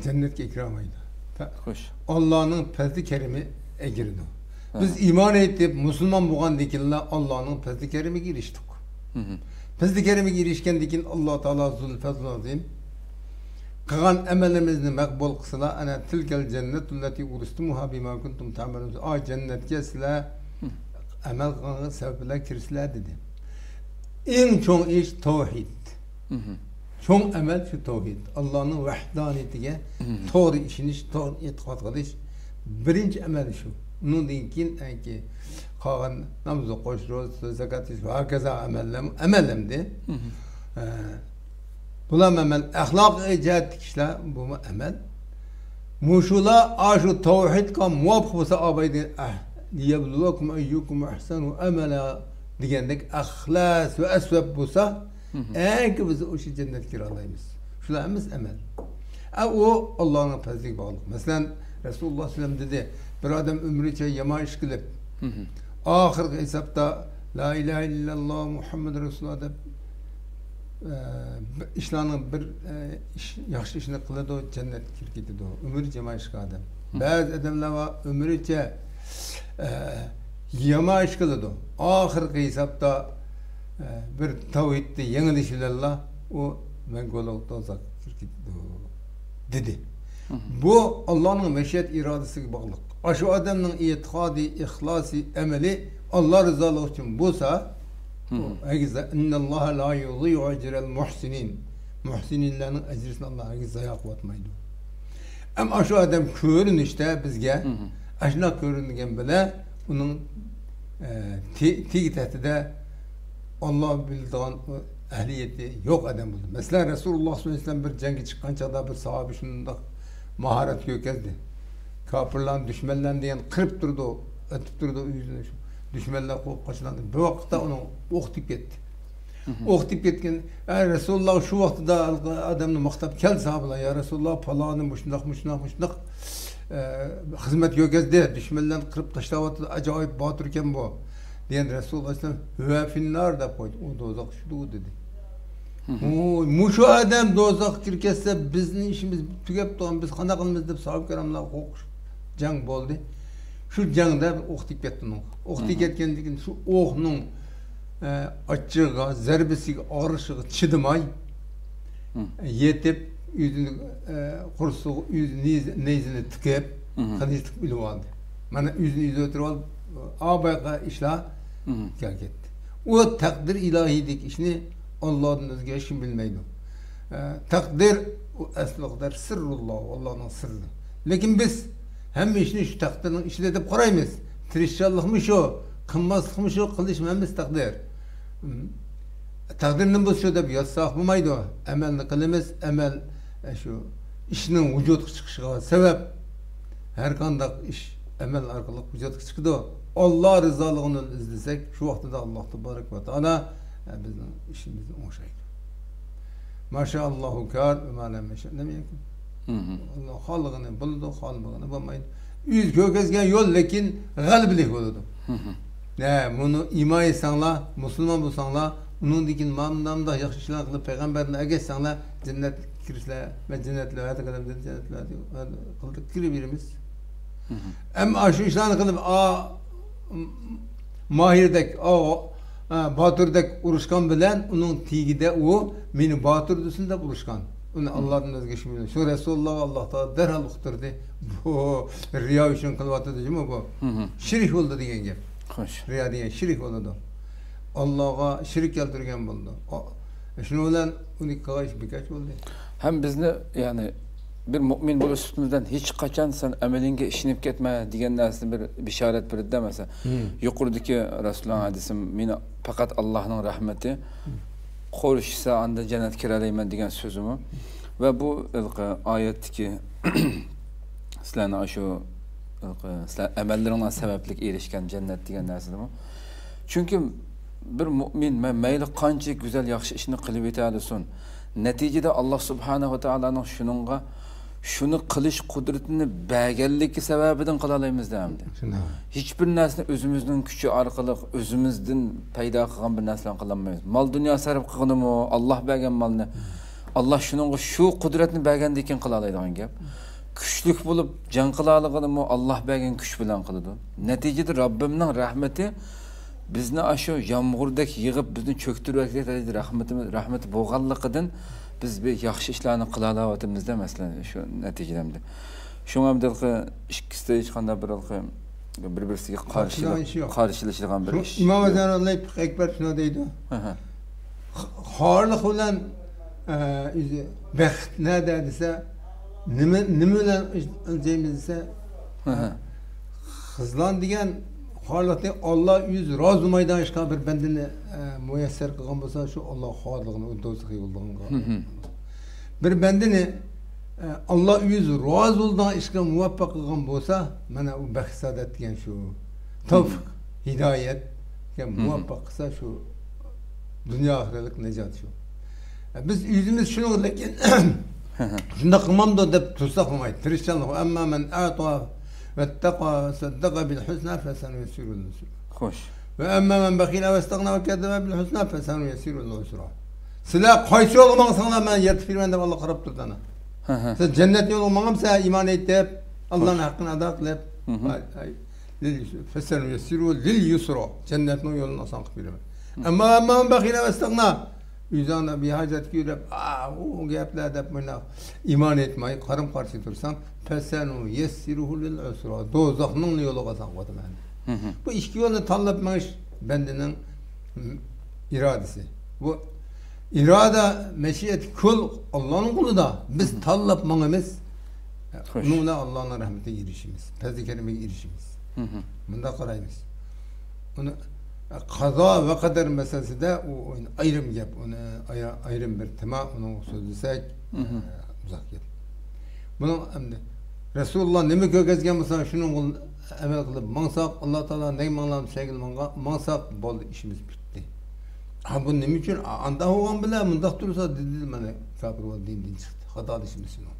جەننەتكە ئەكىرەلمەيدۇ. پە-، خوش. ئاللانىڭ پەزلى كەرىمى ئەكىرىدۇ. ھە. بىز ئىمان ئېيتىپ، مۇسۇلمان بولغاندىن كېيىنلا ئاللانىڭ پەزلى كەرىمىگە ئېرىشتۇق. ھە. پەزلى كەرىمىگە ئېرىشكەندىن كېيىن ئاللا تائالا زۇل پەزلۇل ئازىم قىلغان ئەمەللىرىمىزنى مەقبۇل قىلسىلا، ئەنە تىلكەل جەننەتۇللەتى ئۇرىستۇمۇھا بىما كۇنتۇم تەمەلۇن. ئا جەننەتكە سىلەر ھە. ئەمەل قىلغان سەۋەب بىلەن كىرىسىلەر دېدى. ئەڭ چوڭ ئىش تەۋھىد. مم. چوڭ ئەمەل شۇ تەۋھىد. ئاللانىڭ ۋەھدانىيىتىگە مم. توغرا ئىشىنىش، توغرا ئېتىقاد قىلىش. بىرىنچى ئەمەل شۇ. ئۇنىڭدىن كېيىن، ئەنكى، قالغان ناماز ئوقۇش، روزا تۇتۇش، زاكات بېرىش ۋە ھاكازا ئەمەللەر، ئەمەل ئەمدى. مم. ئە، بۇلار ئەمەل، ئەخلاقىي جەھەتتىكى ئىشلار، بۇمۇ ئەمەل. مۇشۇلار ئاشۇ تەۋھىدقا مۇۋاپىق بولسا، ئابايدى، ئە، لىيەبلۇۋەكۇم ئەييۇكۇم ئەھسەنۇ ئەمەلا دېگەندەك ئەخلەس ۋە ئەسۋەب بولسا، مم. ئەنكى بىز ئوشۇ جەننەتكە كىرەلەيمىز. شۇلار ھەممىسى ئەمەل. ئە، ئۇ ئاللانىڭ پەزلىگە باغلىق. مەسىلەن، رەسۇلۇللاھ سەللەم دېدى، بىر ئادەم ئۆمرىچە يامان ئىش قىلىپ، مم. ئاخىرقى ھېسابتا لا ئىلاھە ئىللاللاھ مۇھەممەد رەسۇلۇللاھ دەپ، ئە، بىر ئىشلارنىڭ بىر، ئە، ئىش، ياخشى ئىشنى قىلىدۇ، جەننەتكە كىرىپ كېتىدۇ. ئۆمرىچە يامان ئىش قىلغان ئادەم. مم. بەزى ئادەملەر بار، ئۆمرىچە، ئە، يامان ئىش قىلىدۇ. ئاخىرقى ھېسابتا، ئە، بىر تەۋھىدتە يېڭىلىش بىلەنلا ئۇ مەڭگۈلۈك دوزاخقا كىرىپ كېتىدۇ، دېدى. مم. بۇ ئاللانىڭ مەشىئەت ئىرادىسىگە باغلىق. ئاشۇ ئادەمنىڭ ئېتىقادى، ئىخلاسى، ئەمەلى ئاللا رىزالىقى ئۈچۈن بولسا، مم. ئۇ ھەرگىز، ئىنناللاھە لا يۇزىيۇ ئەجرەل مۇھسىنىن. مۇھسىنىنلارنىڭ ئەجرىسىنى ئاللا ھەرگىز زايا قىلىۋاتمايدۇ. ئەمما ئاشۇ ئادەم كۆرۈنۈشتە بىزگە، مم. ئاشۇنداق كۆرۈنگەن بىلەن ئۇنىڭ، ئە، تې-، تېگى تەتىدە ئاللا بىلىدىغان ئەھلىيىتى يوق ئادەم بولدى. مەسىلەن، رەسۇلۇللاھ سەللەللاھۇ ئەلەيھى ۋەسەللەم بىر جەڭگە چىققان چاغدا بىر ساھابە شۇنداق ماھارەت كۆرسەتتى. كاپىرلارنى، دۈشمەنلەرنى دېگەن قىرىپ تۇرىدۇ، ئېتىپ تۇرىدۇ ئۆزىنى. دۈشمەنلەر قورقۇپ قاچىلاندى. بىر ۋاقىتتا ئۇنىڭ ئوقى تېگىپ كەتتى. مم. ئوقى تېگىپ كەتكەن. ئەي رەسۇلۇللاھ، شۇ ۋاقتىدا ئادەمنى ماختاپ كەلدى ساھابىلەر. يا رەسۇلۇللاھ، پالانى مۇشۇنداق، مۇشۇنداق، مۇشۇنداق، ئە، خىزمەت كۆرسەتتى. دۈشمەنلەرنى قىرىپ تاشلاۋاتىدۇ. ئاجايىپ باتۇر ئىكەن بۇ. دېگەن رەسۇلۇللاھ سەللەللاھۇ ئەلەيھى ۋەسەللەم، ھۇۋە فىننار دەپ قويدى. ئۇ دوزاخقا چۈشىدۇ دېدى. مم. ھوي، مۇشۇ ئادەم دوزاخقا كىرىپ كەتسە، بىزنىڭ ئىشىمىز تۈگەپ تۇرغان، بىز قانداق قىلىمىز دەپ ساھابە كىراملار قورقۇش جەڭ بولدى. شۇ جەڭدە بىر ئوق تېگىپ كەتتى ئۇنىڭغا. ئوق تېگىپ مم. كەتكەندىن كېيىن شۇ ئوقنىڭ، ئە، ئاچچىقىغا، زەربىسىگە، ئاغرىشىغا چىدىماي، مم. يېتىپ، ئۆزىنى، ئە، قورسىقىغا ئۆزى نېيىز-، نېيىزىنى تىقىپ، مم. قېنى تىقىپ ئۆلۈۋالدى. مانا ئۆزىنى ئۆزى ئۆلتۈرۈۋالدى. ئابايقا ئىشلار مم. كەلگەن. ئۇ تەقدىر ئىلاھىيدىكى ئىشنى ئاللادىن ئۆزگە ھېچكىم بىلمەيدۇ. ئە، تەقدىر ئۇ ئەسلى قەدەر سىررۇللا، ئاللانىڭ سىررى. لېكىن بىز ھەممە ئىشنى شۇ تەقدىرنىڭ ئىچىدە دەپ قارايمىز. تىرىشچانلىقمۇ شۇ، قىلماسلىقمۇ شۇ، قىلىشمۇ ھەممىسى تەقدىر. تەقدىر نېمە بولسا شۇ دەپ ياتساق بولمايدۇ. ئەمەلنى قىلىمىز، ئەمەل، ئە، شۇ ئىشنىڭ ۋۇجۇدقا چىقىشىغا سەۋەب. ھەر قانداق ئىش ئەمەل ئارقىلىق ۋۇجۇدقا چىقىدۇ. ئاللا رىزالىقىنى ئىزدىسەك، شۇ ۋاقتىدا ئاللا تەبارەك ۋە تائالا، ئە، بىزنىڭ ئىشىمىزنى ئوڭشايدۇ. ماشائاللاھۇ كان ۋە ما لەم يەشە لەم يەكۇن. ئاللا خالىغىنى بولىدۇ، خالىمىغىنى بولمايدۇ. ئۆزى كۆرگەزگەن يول، لېكىن غەلىبىلىك بولىدۇ. ھە، بۇنى ئىمان ئېيتساڭلار، مۇسۇلمان بولساڭلار، ئۇنىڭدىن كېيىن مانا مۇنداق ياخشى ئىشلارنى قىلىپ، پەيغەمبەردىن ئەگەشسەڭلار، جەننەتكە كىرىسىلەر. مەن جەننەتلەر ۋەدە قىلىمەن، جەننەتلەر ۋەدە قىلدۇق، كىرىۋېرىمىز. ئەمما ئاشۇ ئىشلارنى قىلىپ، ئا، ماھىردەك، ئا، ئا، باتۇردەك ئۇرۇشقان بىلەن ئۇنىڭ تېگىدە ئۇ مېنى باتۇر دېسۇن دەپ ئۇرۇشقان. ئۇنى ئاللادىن ئۆزگە ھېچكىم بىلمەيدۇ. شۇ رەسۇلۇللاغا ئاللا تائالا دەرھال ئۇقتۇردى. بۇ رىيا ئۈچۈن قىلىۋاتىدۇ جۇمۇ بۇ. شىرك بولدى دېگەن گەپ. خوش. رىيا دېگەن شىرك بولىدۇ. ئاللاغا شىرك كەلتۈرگەن بولىدۇ. ئا، شۇنىڭ بىلەن ئۇنىڭ قىلغان ئىشى بىكارچى بولدى. ھەم بىزنى، يەنى، بىر مۆمىن بولۇش سۈپىتىمىزدىن ھېچقاچان سەن ئەمىلىڭگە ئىشىنىپ كەتمە دېگەن نەرسىنى بىر بېشارەت بېرىدۇ-دە، مەسىلەن. يۇقىرىدىكى رەسۇلۇللانىڭ ھەدىسى، مېنى پەقەت ئاللانىڭ رەھمىتى قورشىسا، ئاندىن جەننەتكە كىرەلەيمەن دېگەن سۆزىمۇ. ۋە بۇ ھېلىقى ئايەتتىكى سىلەرنىڭ ئاشۇ، ھېلىقى سىلەر ئەمەللىرىڭلار سەۋەبلىك ئېرىشكەن جەننەت دېگەن نەرسىدىمۇ. چۈنكى بىر مۆمىن مە-، مەيلى قانچە گۈزەل ياخشى ئىشنى قىلىۋېتەلىسۇن، نەتىجىدە ئاللا سۇبھانەھۇ ۋە تائالانىڭ شۇنىڭغا شۇنى قىلىش قۇدرىتىنى بەرگەنلىكى سەۋەبىدىن قىلالايمىز-دە ئەمدى. شۇنداق. ھېچبىر نەرسىنى ئۆزىمىزنىڭ كۈچى ئارقىلىق، ئۆزىمىزدىن پەيدا قىلغان بىر نەرسىلەرنى قىلالمايمىز. مال-دۇنيا سەرپ قىلغىنىمۇ، ئاللا بەرگەن مالنى، ئاللا شۇنىڭغا شۇ قۇدرەتنى بەرگەندىن كېيىن قىلالايدىغان گەپ. كۈچلۈك بولۇپ جەڭ قىلالىغىنىمۇ، ئاللا بەرگەن كۈچ بىلەن قىلىدۇ. نەتىجىدە رەببىمنىڭ رەھمىتى بىزنى ئاشۇ يامغۇردەك يېغىپ، بىزنى چۆكتۈرۈۋەتكەن دەرىجىدە رەھمىتىمىز، رەھمىتى بولغانلىقىدىن بىز بىر ياخشى ئىشلارنى قىلالاۋاتىمىز-دە، مەسىلەن، شۇ نەتىجىدە ئەمدى. شۇڭا ئەمدى ھېلىقى ئىككىسىدە ھېچقانداق بىر ھېلىقى بىر-بىرسىگە قارشىلىق، قارشىلىغان ئىش يوق. قارشىلىشىدىغان بىر شۇ ئىش ئىمام يوق. ئازەرلەي پىقى ئەكبەر شۇنداق دەيدۇ. ھە، ھە. خارلىق بىلەن، ئە، ئۆزى بەخت نەدە دېسە، نېمە، نېمە بىلەن ئۆلچەيمىز دېسە، ھە، ھە. خىزلان دېگەن خارلىقنى ئاللا ئۆزى رازى بولمايدىغان ئىشقا بىر بەندىنى، ئە، مۇيەسسەر قىلغان بولسا، شۇ ئاللا خارلىقىنى، ئۇ دوزاخ يولىغا. ھە، ھە. بىر بەندىنى، ئە، ئاللا ئۆزى رازى بولىدىغان ئىشقا مۇۋەپپەق قىلغان بولسا، مانا ئۇ بەخت سائادەت دېگەن شۇ. تەۋفىق، ھىدايەتكە مۇۋەپپەق قىلسا، شۇ دۇنيا ئاخىرەتلىك نىجات شۇ. بىز ئۆزىمىز شۇنىڭ، لېكىن شۇنداق قىلمامدۇ دەپ تۇرساق بولمايدۇ. تىرىشچانلىق. ئەمما مەن ئەتا ۋەتتەقا ۋەسەددەقە بىل ھۇسنا فەسەنۇيەسسىرۇ لىل يۇسرا. خوش. ۋە ئەمما مەن بەخىل ۋەستەغنا ۋەكەززەبە بىل ھۇسنا فەسەنۇيەسسىرۇ لىل يۇسرا. سىلەر قايسى يولغا ماڭساڭلار، مەن يارىتىپ بېرىمەن دەپ ئاللا قاراپ تۇرىدۇ ئانا. سىز جەننەت يولىغا ماڭامسىلەر، ئىمان ئېيتىپ، ئاللانىڭ ھەققىنى ئادا قىلىپ. ۋاي، ۋاي. لىل يۇسرا، فەسەنۇيەسسىرۇ لىل يۇسرا. جەننەتنىڭ يولىنى ئاسان قىلىپ بېرىمەن. ئەمما، ئەمما بەخىل ۋەستەغنا. ئۆزۈڭنى بىھاجەتكە يۆلەپ، ئا، ئۇ گەپلەر دەپ مۇنداق ئىمان ئېيتماي، قارىمۇ قارشى تۇرساڭ، فەسەنۇيەسسىرۇھۇ لىل يۇسرا. دوزاخنىڭ يولىغا ئاسان قىلىۋاتىمەن. بۇ ئىككى يولنى تاللاپ مېڭىش بەندىنىڭ ئىرادىسى. بۇ ئىرادە، مەشىئەت كۈل ئاللانىڭ قولىدا. بىز تاللاپ ماڭىمىز. خوش. ئۇنىڭ بىلەن ئاللانىڭ رەھمىتىگە ئېرىشىمىز. پەزلى كەرىمىگە ئېرىشىمىز. مۇنداق قارايمىز. ئۇنى قازا ۋە قەدەر مەسىلىسىدە ئۇ ئايرىم گەپ. ئۇنى ئايا-، ئايرىم بىر تېما، ئۇنى سۆزلىسەك، ئە، ئۇزاق گەپ. بۇنىڭ ئەمدى رەسۇلۇللا نېمە كۆرگەزگەن بولسا، شۇنىڭغا ئەمەل قىلىپ ماڭساق، ئاللا تائالا نەگە ماڭلام سەيگىلى ماڭغا-، ماڭساق بولدى، ئىشىمىز پۈتتى. ھا، بۇ نېمە ئۈچۈن ئا-، ئانداق بولغان بىلەن مۇنداق تۇرسا دېدى، مانا كاپىر بولدى، دىندىن چىقتى. خاتا ئىشىمىز شۇنىڭ.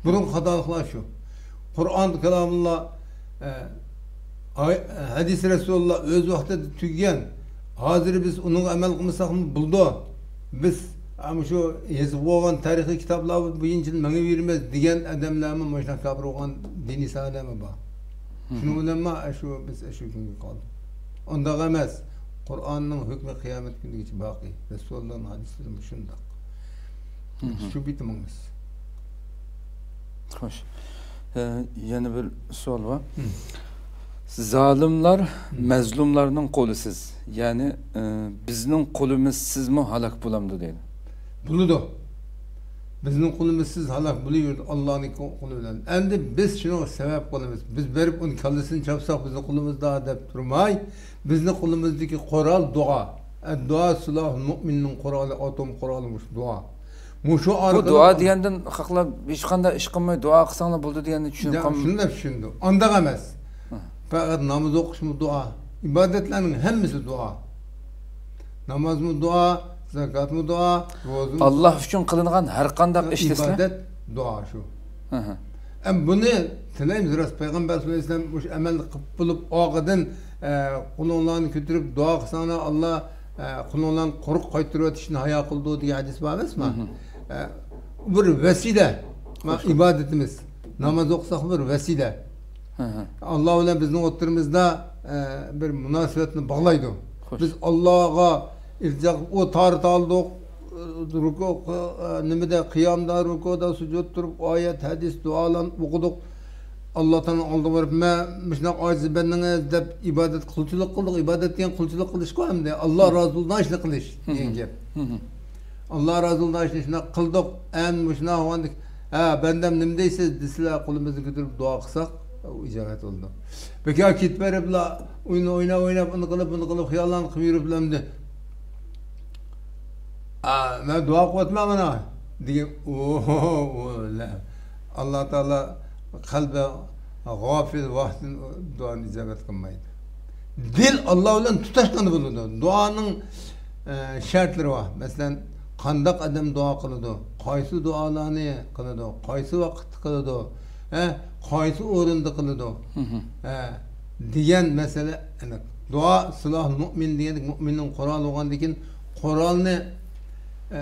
بۇرۇنقى خاتالىقلار شۇ. قۇرئان كالامۇللا، ئە، ئاي-، ھەدىس رەسۇلۇللا ئۆز ۋاقتىدا تۈگىگەن. ھازىر بىز ئۇنىڭغا ئەمەل قىلمىساقمۇ بولىدۇ. بىز، ئە، مۇشۇ يېزىپ بولغان تارىخىي كىتابلار بويىچە مېڭىۋېرىمىز دېگەن ئادەملەرمۇ مۇشۇنداق كاپىر بولغان دىنىي ساھەدىمۇ بار. شۇنىڭ بىلەن ما، ئە، شۇ، بىز، ئە، شۇ كۈنگە قالدۇق. ئۇنداق ئەمەس. قۇرئاننىڭ ھۆكمى قىيامەت كۈنىگىچە باقىي. رەسۇلۇللانىڭ ھەدىسلىرىمۇ شۇنداق. شۇ بىتىمىڭىز. خوش. ئە، يەنە بىر سوئال بار. زالىملار مەزلۇملارنىڭ قولى سىز. يەنى، ئە، بىزنىڭ قولىمىز سىزمۇ ھالاك بولامدۇ دەيدۇ. بولىدۇ. بىزنىڭ قولىمىزسىز ھالاك بولۇۋېرىدۇ ئاللانىڭ قولى بىلەن. ئەمدى بىز شۇنىڭغا سەۋەب قىلىمىز. بىز بېرىپ ئۇنىڭ كاللىسىنى چاپساق بىزنىڭ قولىمىزدا دەپ تۇرماي، بىزنىڭ قولىمىزدىكى قورال دۇئا. ئەددۇئا سىلاھۇل مۇئمىننىڭ قورالى، ئاتوم قورالى مۇشۇ دۇئا. مۇشۇ بۇ ئارقىلىق دۇئا دېگەندىن خەقلەر ھېچقانداق ئىش قىلماي دۇئا قىلساڭلار بولىدۇ دېگەننى چۈشىنىپ قالمىدىم. شۇنداق چۈشىنىدۇ. ئانداق ئەمەس. ھە. پەقەت ناماز ئوقۇشمۇ دۇئا. ئىبادەتلەرنىڭ ھەممىسى دۇئا. نامازمۇ دۇئا، زاكاتمۇ دۇئا، روزىمۇ ئاللا دۇئا. ئۈچۈن قىلىنغان ھەر قانداق ئىش دېسىلە. ئىبادەت، دۇئا شۇ. ھە، ھە. ئەم بۇنى تىلەيمىز راست، پەيغەمبەر سەللەللاھۇ ئەلەيھى ۋەسەللەم مۇشۇ ئەمەلنى قىلىپ بولۇپ، ئارقىدىن، ئە، قولۇڭلارنى كۆتۈرۈپ دۇئا قىلساڭلار، ئاللا، ئە، قولۇڭلارنى قۇرۇق قايتۇرۇۋېتىشتىن ھايا قىلىدۇ دېگەن ھەدىس بار ئەمەسمۇ؟ ھە، ھە. ئە، بىر ۋەسىلە. ما-، ئىبادىتىمىز. ناماز ئوقۇساق بىر ۋەسىلە. ھە، ھە. ئاللا بىلەن بىزنىڭ ئوتتۇرىمىزدا، ئە، بىر مۇناسىۋەتنى باغلايدۇ. خوش. بىز ئاللاغا ئىلتىجا قىلىپ، ئۇ تارت ئالدۇق، رۇكۇ، ئە، نېمىدە، قىيامدا، رۇكۇدا، سۇجۇد تۇرۇپ، ئايەت، ھەدىس، دۇئالارنى ئوقۇدۇق. ئاللا تائالانىڭ ئالدىغا بېرىپ، مەن مۇشۇنداق ئاجىز بەندىڭىز دەپ ئىبادەت قىلغۇچىلىق قىلدۇق. ئىبادەت دېگەن قىلغۇچىلىق قىلىشقۇ ئەمدى. ئاللا رازى بولىدىغان ئىشنى قىلىش دېگەن گەپ. ھە، ھە. ئاللا رازى بولىدىغان ئىشنى شۇنداق قىلدۇق. ئەمدى مۇشۇنداق بولغاندىكىن، ھە، بەندەم نېمە دەيسىز دېسىلە، قولىمىزنى كۆتۈرۈپ دۇئا قىلساق، ئۇ ئىجابەت بولىدۇ. بىكار كېتىپ بېرىپلا، ئويۇن ئويناپ، ئويناپ، ئۇنى قىلىپ، بۇنى قىلىپ، خىياللارنى قىلىپ يۈرۈپلا ئەمدى، ئا، مەن دۇئا قىلىۋاتىمەن مانا دېگەن، ئوھو، ئاللا تائالا قەلبى غافىل، ۋاھدىن دۇئانى ئىجابەت قىلمايدۇ. دىل ئاللا بىلەن تۇتاشقان بولىدۇ. دۇئانىڭ، ئە، شەرتلىرى بار. مەسىلەن، قانداق ئادەم دۇئا قىلىدۇ؟ قايسى دۇئالارنى قىلىدۇ؟ قايسى ۋاقىتتا قىلىدۇ؟ ھە؟ قايسى ئورۇندا قىلىدۇ؟ ھە، دېگەن مەسىلە ئېنىق. دۇئا سىلاھۇل مۇئمىن دېگەندەك، مۇئمىننىڭ قورالى بولغاندىكىن، قورالنى، ئە،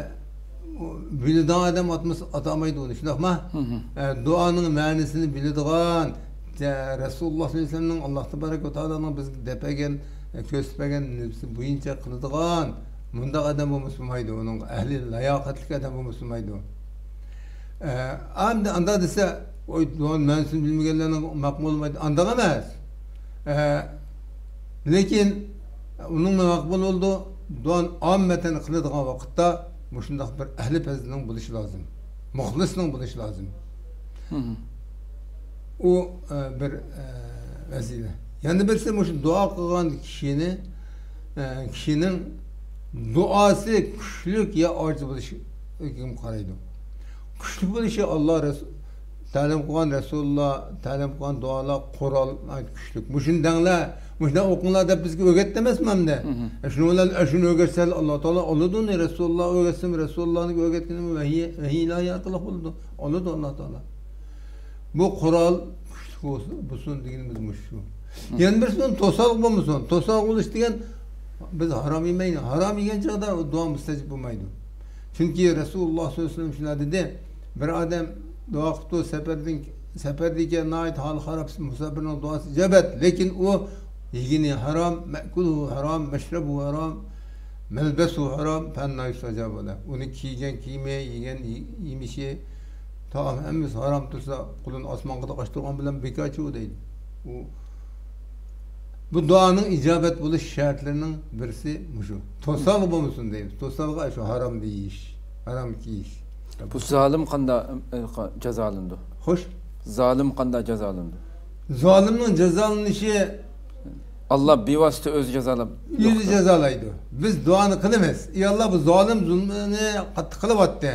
بىلىدىغان ئادەم ئاتمىسا، ئاتالمايدۇ ئۇنى، شۇنداقما؟ ئە، دۇئانىڭ مەنىسىنى بىلىدىغان، ئە، رەسۇلۇللا سەللەللاھۇ ئەلەيھى ۋەسەللەمنىڭ، ئاللا تەبارەك ۋە تائالانىڭ بىزگە دەپ بەرگەن، ئە، كۆرسىتىپ بەرگەن نېمىسى بويىچە قىلىدىغان مۇنداق ئادەم بولمىسا بولمايدۇ، ئۇنىڭ ئەھلى لاياقەتلىك ئادەم بولمىسا بولمايدۇ. ئە، ئەمدى ئانداق دېسە، ئوي، دۇئا مەنىسىنى بىلمىگەنلەرنىڭ مەقبۇل بولمايدۇ. ئانداق ئەمەس. ئە، لېكىن ئۇنىڭ مەقبۇل بولىدۇ. دۇئانى ئاممەتەن قىلىدىغان ۋاقىتتا مۇشۇنداق بىر ئەھلى پەزلىنىڭ بولۇشى لازىم. مۇخلىسنىڭ بولۇشى لازىم. ئۇ، ئە، بىر، ئە، ۋەسىلە. يەنە بىرسى مۇشۇ دۇئا قىلغان كىشىنى، ئە، كىشىنىڭ دۇئاسى كۈچلۈك يا ئاجىز بولۇشىغا قارايدۇ. كۈچلۈك بولۇشى ئاللا رەسۇ-، تەلىم قىلغان رەسۇلۇللا، تەلىم قىلغان دۇئالار، قورال ناھايىتى كۈچلۈك. مۇشۇنى دەڭلار، مۇشۇنداق ئوقۇڭلار دەپ بىزگە ئۆگەتتى ئەمەسمۇ ئەمدى؟ شۇنىڭ بىلەن، شۇنى ئۆگەتسە ئاللا تائالا ئالىدۇ ئۇنى، رەسۇلۇللا ئۆگەتسىمۇ، رەسۇلۇللانىڭ ئۆگەتكىنىمۇ ۋەھىي، ۋەھىي ئىلاھىي ئارقىلىق بولىدۇ. ئالىدۇ ئاللا تائالا. بۇ قورال كۈچلۈك بولسۇن، بولسۇن دېگىنىمىز مۇشۇ. يەنە بىرسى توسالغۇ بولمىسۇن. توسالغۇ بولۇش دېگەن، بىز ھارام يېمەيلى. ھارام يېگەن چاغدا ئۇ دۇئا مۇستەجىب بولمايدۇ. چۈنكى رەسۇلۇللا سەللەللاھۇ ئەلەيھى ۋەسەللەم شۇنداق دېدى، بىر ئادەم دۇئا قىپتۇ، سەپەردىن، سەپەردىكەن، ناھايىتى ھالى خاراب، مۇساپىرنىڭ دۇئاسى ئىجابەت. لېكىن ئۇ يېگىنى ھارام، مەئكۇلۇھۇ ھارام، مەشرەبۇھۇ ھارام، مەلبەسۇھۇ ھارام، فەئەننا يۇستەجابۇ لەھ. ئۇنى كىيگەن كىيىمى، يېگەن يېمىشى، تائام ھەممىسى ھارام تۇرسا، قولىنى ئاسمانغا قاچتۇرغان بىلەن بىكارچى ئۇ دەيدۇ. ئۇ، بۇ دۇئانىڭ ئىجابەت بولۇش شەرتلىرىنىڭ بىرسى مۇشۇ. توسالغۇ بولمىسۇن دەيمىز. توسالغۇ شۇ ھارام يېيىش، ھارام كىيىش. بۇ زالىم قانداق، ئە، جازالىنىدۇ؟ خوش. زالىم قانداق جازالىنىدۇ؟ زالىمنىڭ جازالىنىشى ئاللا بىۋاسىتە ئۆزى جازالاپ، ئۆزى جازالايدۇ. بىز دۇئانى قىلىمىز. ئى ئاللا، بۇ زالىم زۇلمىنى قاتتىق قىلىۋاتتى.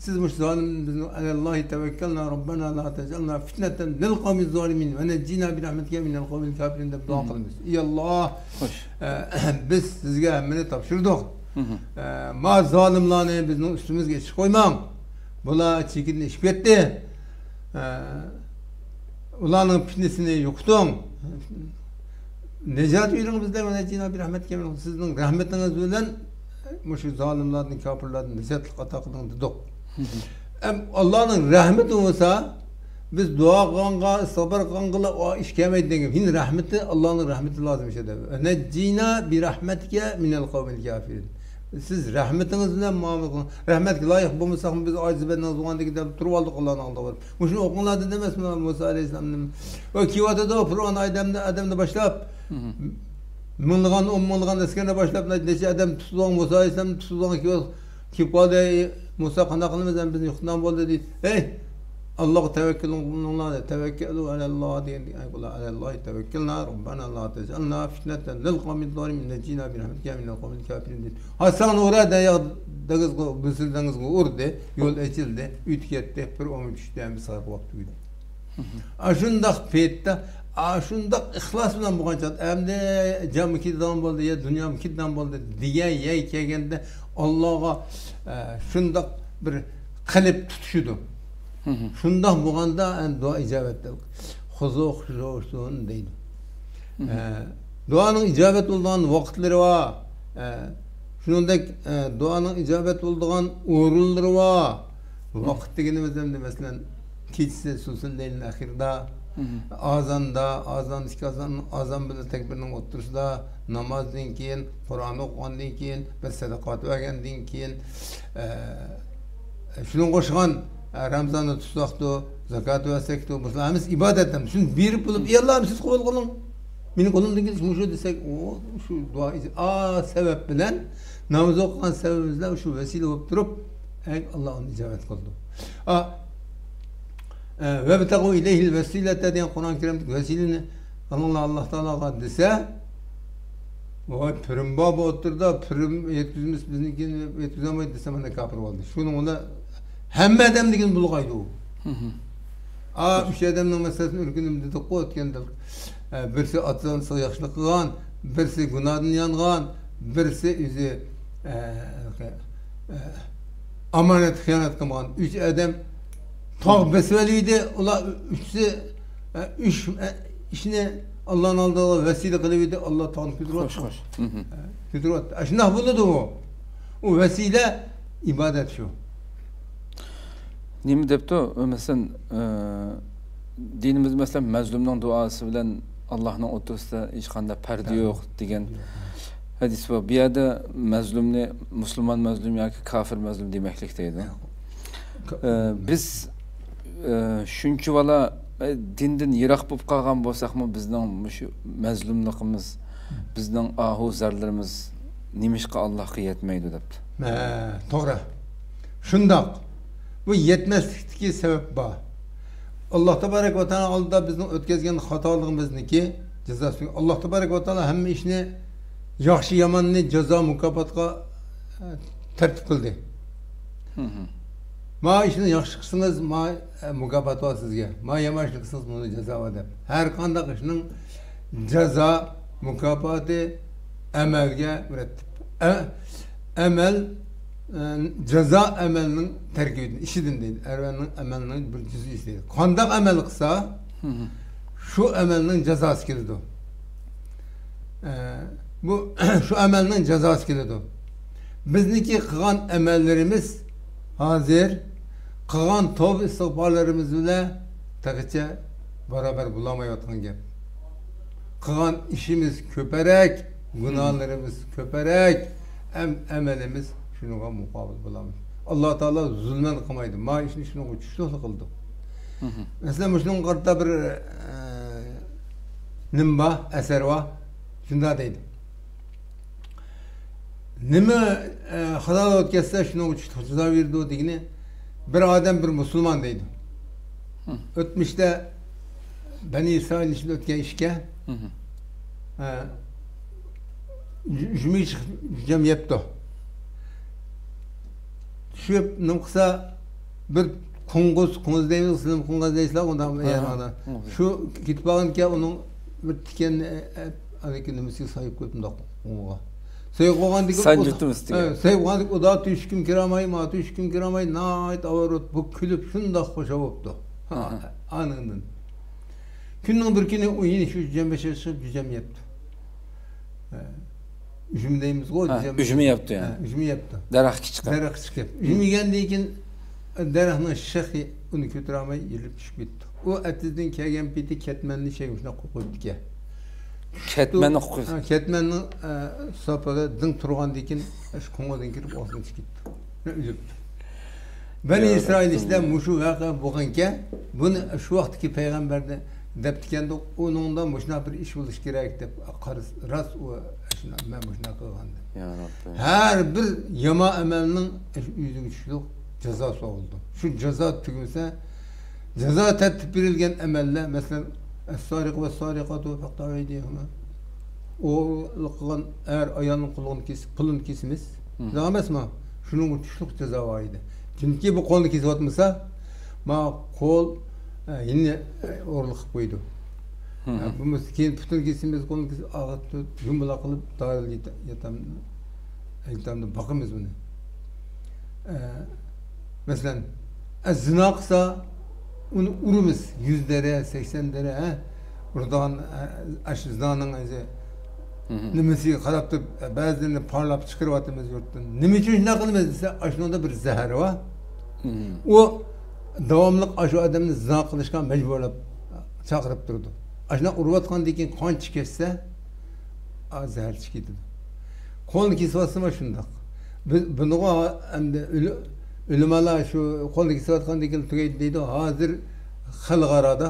سىز مۇشۇ زالىم بىزنىڭ، ئەلەللاھى تەۋەككەلنا رەببەنا لا تەجئەلنا فىتنەتەن لىل قەۋمىز زالىمىن ۋە نەججىنا بىرەھمەتىكە مىنەل قەۋمىل كافىرىن دەپ دۇئا قىلىمىز. ئى ئاللا، ئە، بىز سىزگە ھەممىنى تاپشۇردۇق. ئە، ما زالىملارنى بىزنىڭ ئۈستىمىزگە ئېچىپ قويماڭ. بۇلار چېكىدىن ئېشىپ كەتتى. ئە، ئۇلارنىڭ پىتنىسىنى يوقىتىڭ. نىجات بېرىڭ بىزگە، ۋە نەججىنا بىرەھمەتىكە مىنەل، سىزنىڭ رەھمىتىڭىز بىلەن مۇشۇ زالىملاردىن، كاپىرلاردىن نىجاتلىق ئاتا قىلىڭ دېدۇق. ئەم، ئاللانىڭ رەھمىتى بولسا، بىز دۇئا قىلغانغا، ئىستىغپار قىلغانغىلا ئۇ ئىش كەلمەيدۇ دېگەن. يەنە رەھمىتى، ئاللانىڭ رەھمىتى لازىم ئىش ئەدە. ۋە نەججىنا بىرەھمەتىكە مىنەل قەۋمىل كافىرىن. سىز رەھمىتىڭىز بىلەن مۇئامىلە قىلىڭ. رەھمەتكە لايىق بولمىساقمۇ بىز ئاجىز بەندىڭىز بولغاندىكىن دەپ تۇرۇۋالدۇق ئاللانىڭ ئالدىغا بېرىپ. مۇشۇنى ئوقۇڭلار دېدى ئەمەسمۇ مۇسا ئەلەيھىسسالام؟ ئۇ كېلىۋاتىدۇ، پىرئون ئادەمنى، ئادەمنى باشلاپ، مىڭلىغان، ئون مىڭلىغان ئەسكەرنى باشلاپ، نەچچە ئادەم تۇتۇۋالغان، مۇسا ئەلەيھىسسالامنى تۇتۇۋالغان، كېلىۋات-، كېلىپ قالدى. مۇسا، قانداق قىلىمىز؟ ئەمدى بىزنى يۇقتۇرغان بولدى دېدى. ھەي، ئاللاغا تەۋەككۈل قىلىڭلار، تەۋەككەلۇ ئەلەللاھ دېگەن. ئەي، ئۇلار ئەلەللاھى تەۋەككەلنا، رەببەنا لا تەجئەلنا فىتنەتەن لىل قەۋمىز زالىمىن، نەججىنا بىرەھمەتىكە مىنەل قەۋمىل كافىرىن دېدى. ھە، سەن ئۇر، دەريا دېڭىزغا، مىسىر دېڭىزغا ئۇر دېدى. يول ئېچىلدى، ئۆتۈپ كەتتى، بىر ئون چۈشتى، ھەممىسى غەرق بولۇپ تۈگىدى. ئاشۇنداق پېيتتا، ئاشۇنداق ئىخلاس بىلەن بولغان چاغدا، ئەمدى جانمۇ كېتىدىغان بولدى يا دۇنيامۇ كېتىدىغان بولدى دېگەن يەرگە كەلگەندە، ئاللاغا، ئە، شۇنداق بىر قەلب تۇتۇشىدۇ. شۇنداق بولغاندا، ئەمدى دۇئا ئىجابەت. خۇزۇ خۇشۇئۇن دەيدۇ. ئە، دۇئانىڭ ئىجابەت بولىدىغان ۋاقىتلىرى بار. ئە، شۇنىڭدەك، ئە، دۇئانىڭ ئىجابەت بولىدىغان ئورۇنلىرى بار. ۋاقىت دېگىنىمىز ئەمدى، مەسىلەن، كېچىسى سۇلسۇل لەيلىنىڭ ئاخىرىدا، ئازاندا، ئازان، ئىككى ئازان، ئازان بىلەن تەكبىرنىڭ ئوتتۇرىسىدا، نامازدىن كېيىن، قۇرئان ئوقۇغاندىن كېيىن، بىر سەدىقات بەرگەندىن كېيىن، ئە، شۇنىڭغا ئوخشىغان، ئە، رەمزاننى تۇتساقتۇ، زاكات بەرسەكتۇ، بۇلار ھەممىسى ئىبادەت ھەم. شۇنى بېرىپ بولۇپ، «ئى ئاللا، سىز قوبۇل قىلىڭ. مېنىڭ قولۇمدىن كېلىشى مۇشۇ» دېسەك، ئۇ شۇ دۇئا ئىجا-، ئا سەۋەب بىلەن، ناماز ئوقۇغان سەۋەبىمىز بىلەن شۇ ۋەسىلە بولۇپ تۇرۇپ، ئەي، ئاللا ئۇنى ئىجابەت قىلىدۇ. ئا، ئە، «ۋەبتەغۇ ئىلەيھىل ۋەسىلەتە» دېگەن قۇرئان كەرىمدىكى ۋەسىلىنى قىلىڭلار ئاللا تائالاغا دېسە، ۋاي، پىرىم بار بۇ ئوتتۇرىدا، پىرىم يەتكۈزمىسە بىزنىڭكىنى يەتكۈزەلمەيدۇ دېسە، مانا كاپىر بولدى. شۇنىڭ بىلەن ھەممە ئادەمنىڭكىنى بۇلغايدۇ ئۇ. ئا، ئۈچ ئادەمنىڭ مەسىلىسىنى ئۆرگىنىم دېدۇققۇ ئۆتكەندە. ئە، بىرسى ئاتا-ئانىسىغا ياخشىلىق قىلغان، بىرسى گۇناھتىن يانغان، بىرسى ئۆزى، ئە، ئە، ئامانەتكە خىيانەت قىلمىغان. ئۈچ ئادەم تاغ بېسىۋېلىۋىدى. ئۇلار ئۈچىسى، ئە، ئۈچ، ئە، ئىشنى ئاللانىڭ ئالدىغا ۋەسىلە قىلىۋىدى. ئاللا تاغنى كۆتۈرۈۋەتتى. خوش، خوش. ئە، كۆتۈرۈۋەتتى. ئە، شۇنداق بولىدۇ ئۇ. ئۇ ۋەسىلە، ئىبادەت شۇ. نېمە دەپتۇ؟ مەسىلەن، ئە، دىنىمىز، مەسىلەن، مەزلۇمنىڭ دۇئاسى بىلەن ئاللاھنىڭ ئوتتۇرىسىدا ھېچقانداق پەردە يوق دېگەن ھەدىس بار. بۇ يەردە مەزلۇمنى مۇسۇلمان مەزلۇم ياكى كافىر مەزلۇم دېمەكلىك دەيدۇ. ئە، بىز، ئە، شۇنچىۋالا، ئە، دىندىن يىراق بولۇپ قالغان بولساقمۇ، بىزنىڭ مۇشۇ مەزلۇملۇقىمىز، بىزنىڭ ئاھۇ زارلىرىمىز نېمىشقا ئاللاھقا يەتمەيدۇ دەپتۇ. ھە، توغرا. شۇنداق. بۇ يەتمەسلىكتىكى سەۋەب بار. ئاللاھ تابارەك ۋە تائالا ئالدىدا بىزنىڭ ئۆتكۈزگەن خاتالىقىمىزنىڭكى جازاسى. ئاللاھ تابارەك ۋە تائالا ھەممە ئىشنى ياخشى-ياماننى جازا مۇكاپاتقا، ئە، تەرتىپ قىلدى. ما ئىشنى ياخشى قىلسىڭىز، ما، ئە، مۇكاپات بار سىزگە. ما يامان ئىشنى قىلسىڭىز، بۇنى جازا بار دەپ. ھەر قانداق ئىشنىڭ جازا، مۇكاپاتى ئەمەلگە مۇرەتتىپ. ئە-، ئەمەل، ئە، جازا ئەمەلنىڭ تەركىبىدىن، ئىچىدىن دەيدۇ. ئەمەلنىڭ، ئەمەلنىڭ بىر جۈزئىسى دەيدۇ. قانداق ئەمەل قىلسا، شۇ ئەمەلنىڭ جازاسى كېلىدۇ. ئە، بۇ، شۇ ئەمەلنىڭ جازاسى كېلىدۇ. بىزنىڭكى قىلغان ئەمەللىرىمىز ھازىر قىلغان توۋا ئىستىغپارلىرىمىز بىلەن تېخىچە باراۋەر بولالمايۋاتقان گەپ. قىلغان ئىشىمىز كۆپرەك، گۇناھلىرىمىز كۆپرەك، ئەم-، ئەمەلىمىز شۇنىڭغا مۇقابىل بولالمايدۇ. ئاللاھ تائالا زۇلمەن قىلمايدۇ. ما ئىشنى شۇنىڭغا چۈشىنىشلىك قىلىدۇ. مەسىلەن، مۇشۇنىڭغا قارىتا بىر، ئە، نېمە بار، ئەسەر بار. شۇنداق دەيدۇ. نېمە، ئە، خاتالىق ئۆتكەزسە، شۇنىڭغا چۈشتى جازا بېرىدۇ دېگىنى، بىر ئادەم، بىر مۇسۇلمان دەيدۇ. ئۆتمۈشتە بەنى ئىسرائىل ئىچىدە ئۆتكەن ئىشكەن. ئە، جۈ-، جۈمە چىقىپ جۈجەم يەپتۇ. چۈشۈپ نېمە قىلسا، بىر قوڭغۇز، قوڭغۇز دەيمىز، سىلەر قوڭغۇز دەيسىلەر، ئۇنداق. شۇ كېتىپ بارغانكەن، ئۇنىڭ بىر تىكەننى، ئە، ئە، ئانىكى نېمىسىگە سايىپ قويۇپ مۇنداق قوڭغۇغا. سايىپ قويغاندىكىن سايىپ قويغاندىكىن ئۇدا تۆشۈكۈم كىراماي، ما تۆشۈكۈم كىراماي، ناھايىتى ئاۋارە بولۇپ، بۇ كۈلۈپ شۇنداق خۇشال بوپتۇ. ئانىڭدىن. كۈننىڭ بىر كۈنى ئۇ يەنە شۇ جۈجەم بېشىغا چىقىپ جۈجەم يەپتۇ. ئۈجمە دەيمىزغۇ، ھە، جۈجەم. ئۈجمە يەپتۇ يەنە. ھە، ئۈجمە يەپتۇ. دەرەخكە چىقىپ. دەرەخكە چىقىپ. ئۈجمە يېگەندىن كېيىن دەرەخنىڭ شېخى ئۇنى كۆتۈرەلمەي يېرىلىپ چۈشۈپ كېتىپتۇ. ئۇ ئەتىسىدىن كەلگەن پېتى كەتمەننى شەيگە شۇنداق قويۇپ قويۇپتىكەن. كەتمەننى قويۇپ قويۇپتۇ. ھە، كەتمەننىڭ، ئە، ساپىغا دىڭ تۇرغاندىن كېيىن، شۇ قوڭغۇزدىن كىرىپ ئوغلىنى چىقىپ كېتىپتۇ. ئۆلۈپتۇ. بەنى ئىسرائىل ئىچىدە مۇشۇ ۋەقە بولغانكەن، بۇنى شۇ ۋاقىتتىكى پەيغەمبەردە دەپتىكەندۇق، ئۇنىڭدا مۇشۇنداق بىر ئىش بولۇشى كېرەك دەپ قارىسا، راست ئۇ، مەن مۇشۇنداق قىلغان دەپ. يا رەببى. ھەر بىر يامان ئەمەلنىڭ ئۆزىگە چۈشىدۇ. جازاسى بولىدۇ. شۇ جازا تۈگىمىسە، جازا تەرتىپ بېرىلگەن ئەمەللەر، مەسىلەن، ئەسسارىقۇ ۋەسسارىقاتۇ فەقتەئۇ ئەيدىيەھۇما. ئوغرىلىق قىلغان ئەر ئايالنىڭ قولىنى كېسىپ، پۇلىنى كېسىمىز. مم. شۇنداق ئەمەسمۇ؟ شۇنىڭغا تۇشلۇق جازا بار ئىدى. كىمكى بۇ قولنى كېسىۋاتمىسا، ما قول، ئە، يەنە، ئە، ئوغرىلىق قىلىپ قويىدۇ. مم. ئە، بۇ مۇس-، كېيىن پۇتىنى كېسىمىز، قولنى كېسىپ، ئاغرىتىپ، يۇمىلاق قىلىپ، دارىل يېتە-، ياتام-، ياتامدا باقىمىز بۇنى. ئە، مەسىلەن، ئە، زىنا قىلسا، ئۇنى ئۇرىمىز. يۈز دەرە، سەكسەن دەرە، ھە؟ ئۇرىدىغان، ئە، ئاشۇ زىنانىڭ ئۆزى مم. نېمىسىگە قاراپ تۇرۇپ، بەزىلىرىنى پارلاپ چىقىرىۋاتىمىز يۇرتتىن. نېمە ئۈچۈن شۇنداق قىلىمىز دېسە، ئاشۇنىڭدا بىر زەھەر بار. مم. ئۇ داۋاملىق ئاشۇ ئادەمنى زىنا قىلىشقا مەجبۇرلاپ چاقىرىپ تۇرىدۇ. ئاشۇنداق ئۇرۇۋاتقاندىن كېيىن قانچە كەچسە، ئا، زەھەر چىقىپ كېتىدۇ. قولنى كېسىۋاتسىمۇ شۇنداق. بۇ-، بۇنىغا ئەمدى ئۆلى-، ئۆلىمالار شۇ قولنى كېسىۋاتقاندىن كېيىن تۈگەيدۇ دەيدۇ. ھازىر خەلقئارادا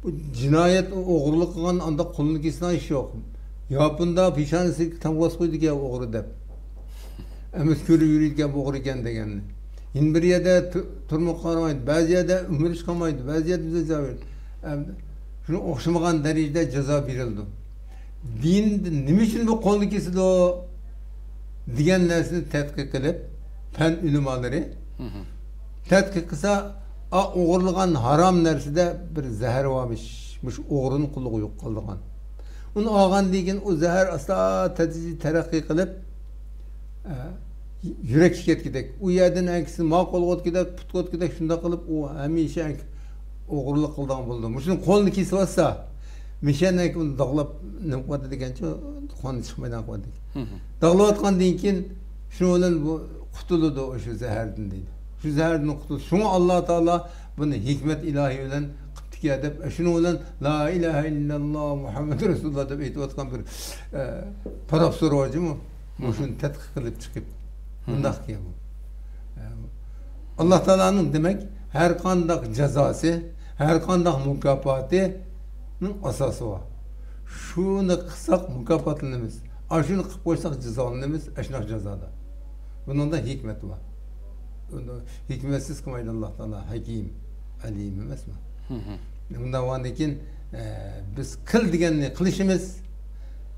بۇ جىنايەت، ئوغرىلىق قىلغان ئانداق قولنى كېسىدىغان ئىش يوق. ياپوندا پېشانىسىگە تامغا باس قويىدىكەن ئوغرى دەپ. ئەمەس كۆرۈپ يۈرىدىكەن بۇ ئوغرى ئىكەن دېگەننى. يەنە بىر يەردە تۇ-، تۇرمىغا قارىمايدۇ. بەزى يەردە ئۆمۈر ئىش قالمايدۇ. بەزى يەردە بىزدە جازا بېرىلىدۇ. ئەمدى شۇنىڭغا ئوخشىمىغان دەرىجىدە جازا بېرىلىدۇ. دىندا نېمە ئۈچۈن بۇ قولنى كېسىدۇ دېگەن نەرسىنى تەتقىق قىلىپ، پەن ئۆلىمالىرى مم. تەتقىق قىلسا، ئا، ئوغرىلىغان ھارام نەرسىدە بىر زەھەر بارمىش، مۇشۇ ئوغرىنىڭ قولىغا يۇققانلىغان. ئۇنى ئالغاندىن كېيىن ئۇ زەھەر ئاستا تەدرىجىي تەرەققىي قىلىپ، ئە، يۈرەككە كەتكۈدەك. ئۇ يەردىن ئەنكىسى ما قولغا ئۆتكۈدەك، پۇتقا ئۆتكۈدەك شۇنداق قىلىپ، ئۇ ھەمىشە ئەنك-، ئوغرىلىق قىلىدىغان بولىدۇ. مۇشۇنىڭ قولىنى كېسىۋاتسا، مىشەن ئەنك ئۇنى داغلاپ نېمە قىلىۋاتىدىكەنچۇ، قانى چىقمايدىغان قىلىۋاتىدىكەن. مم. داغلاۋاتقاندىن كېيىن شۇنىڭ بىلەن بۇ قۇتۇلىدۇ شۇ زەھەردىن دەيدۇ. شۇ زەھەردىن قۇتۇلۇش. شۇڭا ئاللا تائالا بۇنى ھېكمەت ئىلاھىي بىلەن قىپتىكەن دەپ، شۇنىڭ بىلەن لا ئىلاھە ئىللاللا مۇھەممەدۇر رەسۇلۇللا دەپ ئېيتىۋاتقان بىر، ئە، پروفېسسور بار جۇمۇ. مم. مۇشۇنى تەتقىق قىلىپ چىقىپ، مم. مۇنداق دېگەن بۇ. ئە، ئاللا تائالانىڭ، دېمەك، ھەر قانداق جازاسى، ھەر قانداق مۇكاپاتىنىڭ ئاساسى بار. شۇنى قىلساق مۇكاپاتلىنىمىز، ئاشۇنى قىلىپ قويساق جازالىنىمىز، ئاشۇنداق جازادا. بۇنىڭدا ھېكمەت بار. ئۇنى ھېكمەتسىز قىلمايدۇ ئاللا تائالا، ھەكىم، ئەلىم ئەمەسمۇ؟ مم. مۇنداق بولغاندىن كېيىن، ئە، بىز قىل دېگەننى قىلىشىمىز،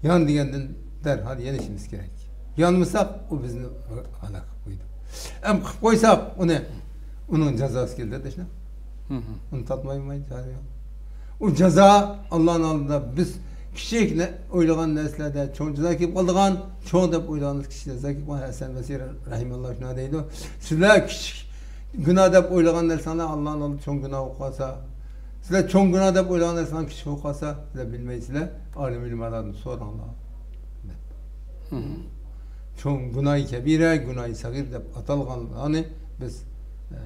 يان دېگەندىن دەرھال يېنىشىمىز كېرەك. يانمىساق، ئۇ بىزنى ھالاك قىلىپ قويىدۇ. ئەم قىلىپ قويساق ئۇنى، ئۇنىڭ جازاسى كېلىدۇ، دەشنا. مم. ئۇنى تارتمايماي چارە يوق. ئۇ جازا ئاللانىڭ ئالدىدا بىز كىچىك نە-، ئويلىغان نەرسىلەردە چوڭ جازا كېلىپ قالىدىغان، چوڭ دەپ ئويلىغان كىچىك جازا كېلىپ قالىدىغان. ھەسەن بەسرى رەھىمەللا شۇنداق دەيدۇ، سىلەر كىچىك گۇناھ دەپ ئويلىغان نەرسەڭلار ئاللانىڭ ئالدىدا چوڭ گۇناھ بولۇپ قالسا، سىلەر چوڭ گۇناھ دەپ ئويلىغان نەرسىلەر كىچىك بولۇپ قالسا، سىلەر بىلمەيسىلەر، ئالىم ئۆلىمالاردىن سوراڭلار. مم. چوڭ گۇناھى كەبىرە، گۇناھى سەغىر دەپ ئاتالغانلارنى بىز، ئە،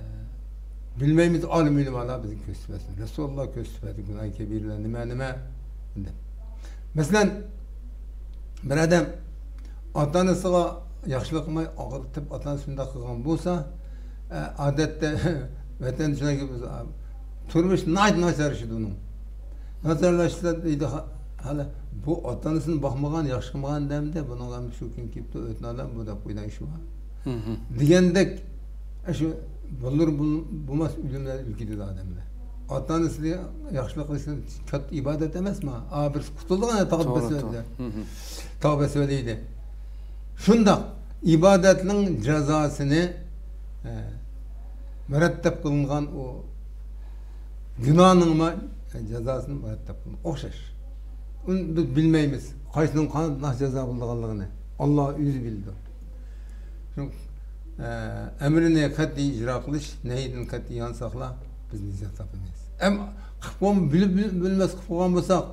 بىلمەيمىز، ئالىم ئۆلىمالار بىزگە كۆرسىتىپ بەرسۇن. رەسۇلۇللا كۆرسىتىپ بەردى، گۇناھى كەبىرىلەر نېمە، نېمە دەپ. مەسىلەن، بىر ئادەم ئاتا-ئانىسىغا ياخشىلىق قىلماي، ئاغرىتىپ، ئاتا-ئانىسى شۇنداق قىلغان بولسا، ئە، ئادەتتە ۋەتەندە شۇنداق گەپ بولسا، تۇرمۇش ناھايىتى ناچارلىشىدۇ ئۇنىڭ. ناچارلاشسا دەيدۇ، ھا-، ھالى بۇ ئاتا-ئانىسىنى باقمىغان، ياخشى قىلمىغان دەمدە، بۇنىڭغا شۇ كۈن كېلىپتۇ، ئۆتۈنۈۋالام، بۇ دەپ قويىدىغان ئىشى بار. مم. دېگەندەك، شۇ بولۇر بول-، بولماس ئۆلۈملەر ئۆلۈپ كېتىدۇ ئادەملەر. ئاتا-ئانىسىنى ياخشىلىق قىلىشنىڭ كاتتا ئىبادەت ئەمەسمۇ؟ ئا، بىرسى قۇتۇلىدىغان تاغ توغرا، بېسىۋەردى. توغرا. مم. تاغ بېسىۋەردى. شۇنداق ئىبادەتنىڭ جازاسىنى، ئە، مۇرەتتەپ قىلىنغان ئۇ گۇناھنىڭمۇ جازاسىنى مۇرەتتەپ قىلىنغان. ئوخشاش. ئۇنى بىز بىلمەيمىز. قايسىنىڭ قانداق جازا بولىدىغانلىقىنى ئاللا ئۆزى بىلىدۇ. شۇ، ئە، ئەمرىنى قەتئىي ئىجرا قىلىش، نەھيىدىن قەتئىي يانساقلا، بىز نىجات تاپىمىز. ئەم، قىلىپ بولم-، بىلىپ، بىل-، بىلمەس قىلىپ قويغان بولساق،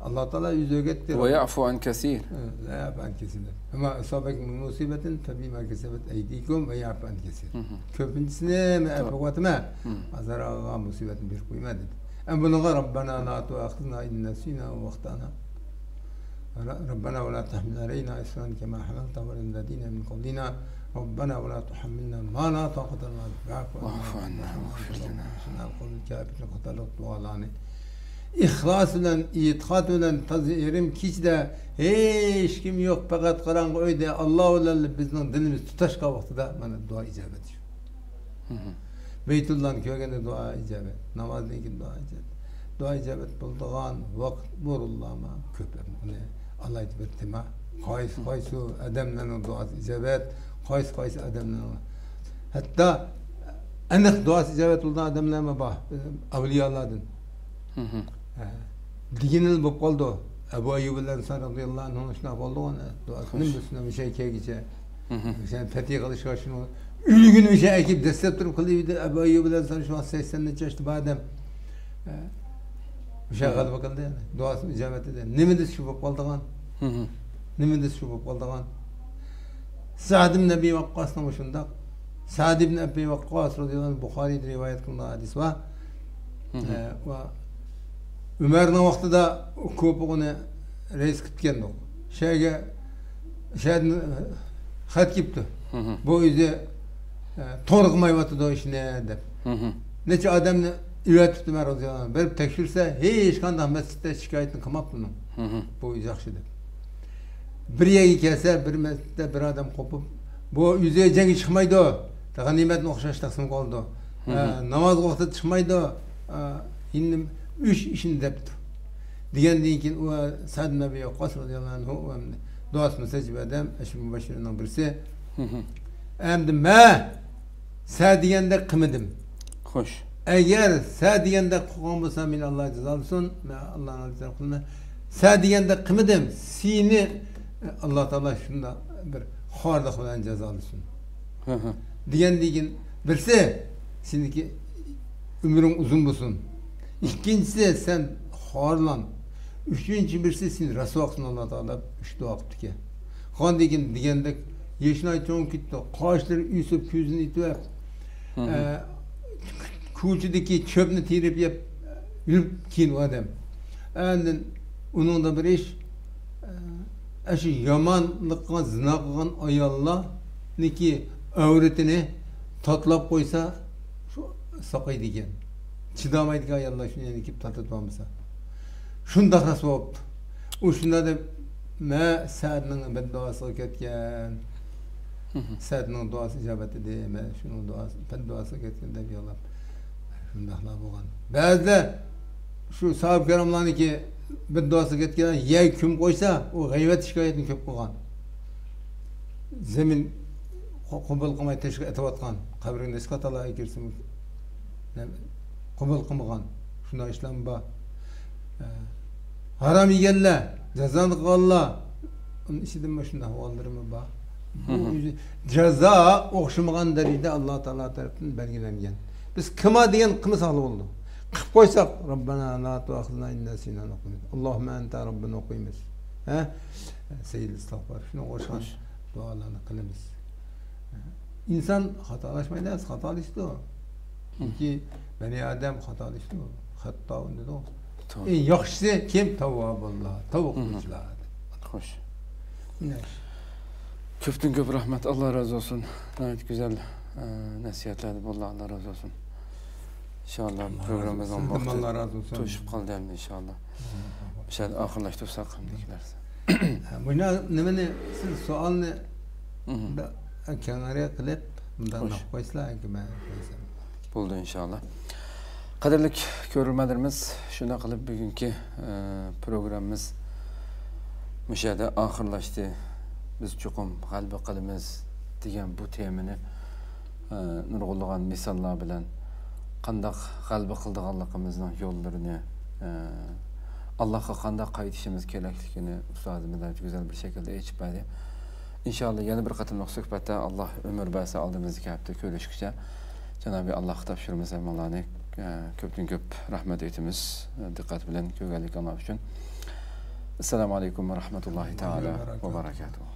ئاللا تائالا ئۆزى ئۆگەتتى. ويعفو عن كثير. ئە، لا يعفو عن كثير. وما أصابكم من مصيبة فبما كسبت أيديكم ويعفو عن كثير. مم. كۆپىنچىسىنى مەن ئەپۇ قىلىۋاتىمەن. مم. ئازراقغا مۇسىبەتنى بېرىپ قويىمەن دېدى. ئەم بۇنىڭغا ربنا لا تؤاخذنا إن نسينا أو أخطأنا. ر-، ربنا ولا تحمل علينا إصرا كما حملته على الذين من قبلنا. ربنا ولا تحملنا ما لا طاقة لنا به. واعف عنا واغفر لنا. قاتارلىق دۇئالارنى ئىخلاس بىلەن، ئېتىقاد بىلەن، تازا ئېرىم كېچىدە ھېچكىم يوق، پەقەت قاراڭغۇ ئۆيدە ئاللا بىلەن بىزنىڭ دىلىمىز تۇتاشقان ۋاقتىدا مانا دۇئا ئىجابەت شۇ. بەيتۇللانى كۆرگەندە دۇئا ئىجابەت، نامازدىن كېيىن دۇئا ئىجابەت. دۇئا ئىجابەت بولىدىغان ۋاقىت ئورۇنلارمۇ كۆپ. ئۇنى ئالاھىدە بىر تېما. قايسى، قايسى ئادەملەرنىڭ دۇئاسى ئىجابەت، قايسى، قايسى ئادەملەرنىڭ، ھەتتا ئېنىق دۇئاسى ئىجابەت بولىدىغان ئادەملەرمۇ بار، ئەۋلىيالادىن. ھە. دېگىنىلا بولۇپ قالدى. ئەبۇ ئەييۇب ئەنسارى رازىياللاھۇ ئەنھۇ شۇنداق بولدى، ئۇنى دۇئاسى نېمە بولسۇن، مۇشۇ كەلگۈچە. مۇشۇ پەتھى قىلىشقا شۇنى ئۆلگىنى مۇشۇ ئەكىپ دەسسەپ تۇرۇپ قىلىۋىدى. ئەبۇ ئەييۇب ئەنسارى شۇ ۋاقىت سەكسەن نەچچە ياشتا بار ئادەم. ھە. مۇشۇ غەلىبە قىلدى يەنى. دۇئاسى ئىجابەت ئىدى. نېمە دېسە شۇ بولۇپ قالىدىغان. نېمە دېسە شۇ بولۇپ قالىدىغان. سەئد ئىبن ئەبى ۋەققاسنىڭ شۇنداق. سەئد ئىبن ئەبى ۋەققاس رازىياللاھۇ ئەنھۇ بۇخارىيدا رىۋايەت قىلىنغان ھەدىس بار. ئە، ۋە ئۆمەرنىڭ ۋاقتىدا كوپىغىنى رەئىس قىلىپ كەلدۇق. شەگە، شەدىن خەت كېلىپتۇ. بۇ ئۆزى، ئە، توغرا قىلمايۋاتىدۇ ئىشنى دەپ. نەچچە ئادەمنى ئەۋەتىپتۇ مەن رازىياللاھۇ ئەنھۇ. بېرىپ تەكشۈرسە، ھېچقانداق مەسچىتتە شىكايەتنى قىلماپتۇ ئۇنىڭ. بۇ ياخشى دەپ. بىر يەرگە كەلسە، بىر مەسچىتتە بىر ئادەم قوپۇپ، بۇ ئۆزى جەڭگە چىقمايدۇ، غەنىيمەتنى ئوخشاش تەقسىم قىلىدۇ. ئە، نامازغا ۋاقتىدا چىقمايدۇ. ئە، ئەمدى ئۈچ ئىشنى دەپتۇ. دېگەندىن كېيىن ئۇ سەئد ئىبن ئەبى ۋەققاس رازىياللاھۇ ئەنھۇ، ئۇ ئەمدى دۇئاسى مۇستەجىب ئادەم، ئەشرە مۇبەششىرىنىڭ بىرسى. ئەمدى مەن سە دېگەندەك قىلمىدىم. خوش. ئەگەر سە دېگەندەك قىلغان بولسام، مېنى ئاللا جازالىسۇن. مەن ئاللانى ئالدىدا قىلىمەن. سە دېگەندەك قىلمىدىم. سېنى ئاللا تائالا شۇنداق بىر خارلىق بىلەن جازالىسۇن. دېگەندىن كېيىن بىرسى، سېنىڭكى ئۆمرۈڭ ئۇزۇن بولسۇن. ئىككىنچىسى، سەن خارلان. ئۈچىنچى بىرسى، سېنى رەسۋا قىلسۇن ئاللا تائالا دەپ ئۈچ دۇئا قىپتىكەن. قاندىن كېيىن دېگەندەك يېشى ناھايىتى چوڭ كېتىپتۇ. قاشلىرى ئۆسۈپ، كۆزىنى ئېتىۋەپ، ئە، كوچىدىكى چۆپنى تېرىپ يەپ يۈرۈپ كېيىن ئۇ ئادەم. ئاندىن ئۇنىڭدا بىر ئىش، ئە، ئاشۇ يامانلىققا زىنا قىلغان ئاياللارنىڭكى ئەۋرىتىنى تاتىلاپ قويسا، شۇ ساقايدىكەن. چىدىمايدىكەن ئاياللار شۇنى يەنە كېلىپ تاتىتىۋالمىسا. شۇنداق رەسۋا بوپتۇ. ئۇ شۇنداق دەپ، مەن سەئدنىڭ بەددۇئاسىغا كەتكەن. سەئدنىڭ دۇئاسى ئىجابەت ئىدى. مەن شۇنىڭ دۇئاسى، بەددۇئاسىغا كەتكەن دەپ يىغلاپ. شۇنداقلا بولغان. بەزىدە شۇ ساھابە كىراملارنىڭكى بەددۇئاسىغا كەتكەن يەرگە كۆمۈپ قويسا، ئۇ غەيۋەت شىكايەتنى كۆپ قىلغان. زېمىن قو-، قوبۇل قىلماي تېشىغا ئېتىۋاتقان، قەبرىگە نەسكاتالار كىرسىمۇ قوبۇل قىلمىغان. شۇنداق ئىشلارمۇ بار. ھە. ھارام يېگەنلەر، جازانى قىلغانلار، ئۇنىڭ ئىچىدىمۇ شۇنداق ئەھۋاللىرىمۇ بار. بۇ ئۆزى جازا ئوخشىمىغان دەرىجىدە ئاللا تائالا تەرىپىدىن بەلگىلەنگەن. بىز قىلما دېگەن قىلمىساقلا بولىدۇ. قىلىپ قويساق، رەببەنا لا تۇئاخىزنا ئىن نەسىنا ئەو ئەخطەنا. ئاللاھۇممە ئەنتە رەببۇنا ئوقۇيمىز. ھە؟ سەييىدۇل ئىستىغفار. شۇنىڭغا ئوخشىغان دۇئالارنى قىلىمىز. ئىنسان خاتالاشمايدۇ، خاتالىشىدۇ. چۈنكى بەنى ئادەم خاتالىشىدۇ. خەتتا ئۇندىدۇ. توغرا. ئەڭ ياخشىسى كىم؟ تەۋۋابۇللا، تەۋبە قىلغۇچىلار. خوش. كۆپتىن كۆپ رەھمەت، ئاللا رازى بولسۇن. ناھايىتى گۈزەل، ئە، نەسىھەتلەر بولدى، ئاللا رازى بولسۇن. ئىنشاللا پروگراممىمىزنىڭ ۋاقتى توشۇپ قالدى ئەمدى ئىنشاللا. مۇشۇ يەردە ئاخىرلاشتۇرساق ئەمدىكى نەرسە. مۇشۇ نېمىنى سىز سوئالنى كەڭرەك قىلىپ مۇنداق قويسىلا، مەن قويسام. بولدى ئىنشاللا. قەدىرلىك كۆرۈرمەنلىرىمىز، شۇنداق قىلىپ بۈگۈنكى، ئە، پروگراممىمىز مۇشۇ يەردە ئاخىرلاشتى. بىز چوقۇم غەلىبە قىلىمىز دېگەن بۇ تېمىنى، ئە، نۇرغۇنلىغان مىساللار بىلەن قانداق غەلىبە قىلىدىغانلىقىمىزنىڭ يوللىرىنى، ئە، ئاللاھقا قانداق قايتىشىمىز كېرەكلىكىنى ئۇستازىمىز ناھايىتى گۈزەل بىر شەكىلدە ئېچىپ بەردى. ئىنشاللا يەنە بىر قېتىملىق سۆھبەتتە ئاللا ئۆمۈر بەرسە ئالدىمىزدىكى ھەپتە كۆرۈشكۈچە جانابى ئاللاھقا تاپشۇرىمىز ھەممىڭلارنى، ئە، كۆپتىن كۆپ رەھمەت ئېيتىمىز. دىققەت بىلەن كۆرگەنلىكىڭلار ئۈچۈن. ئەسسالامۇ ئەلەيكۇم ۋە رەھمەتۇللاھى تائالا ۋە بەرەكاتۇھۇ.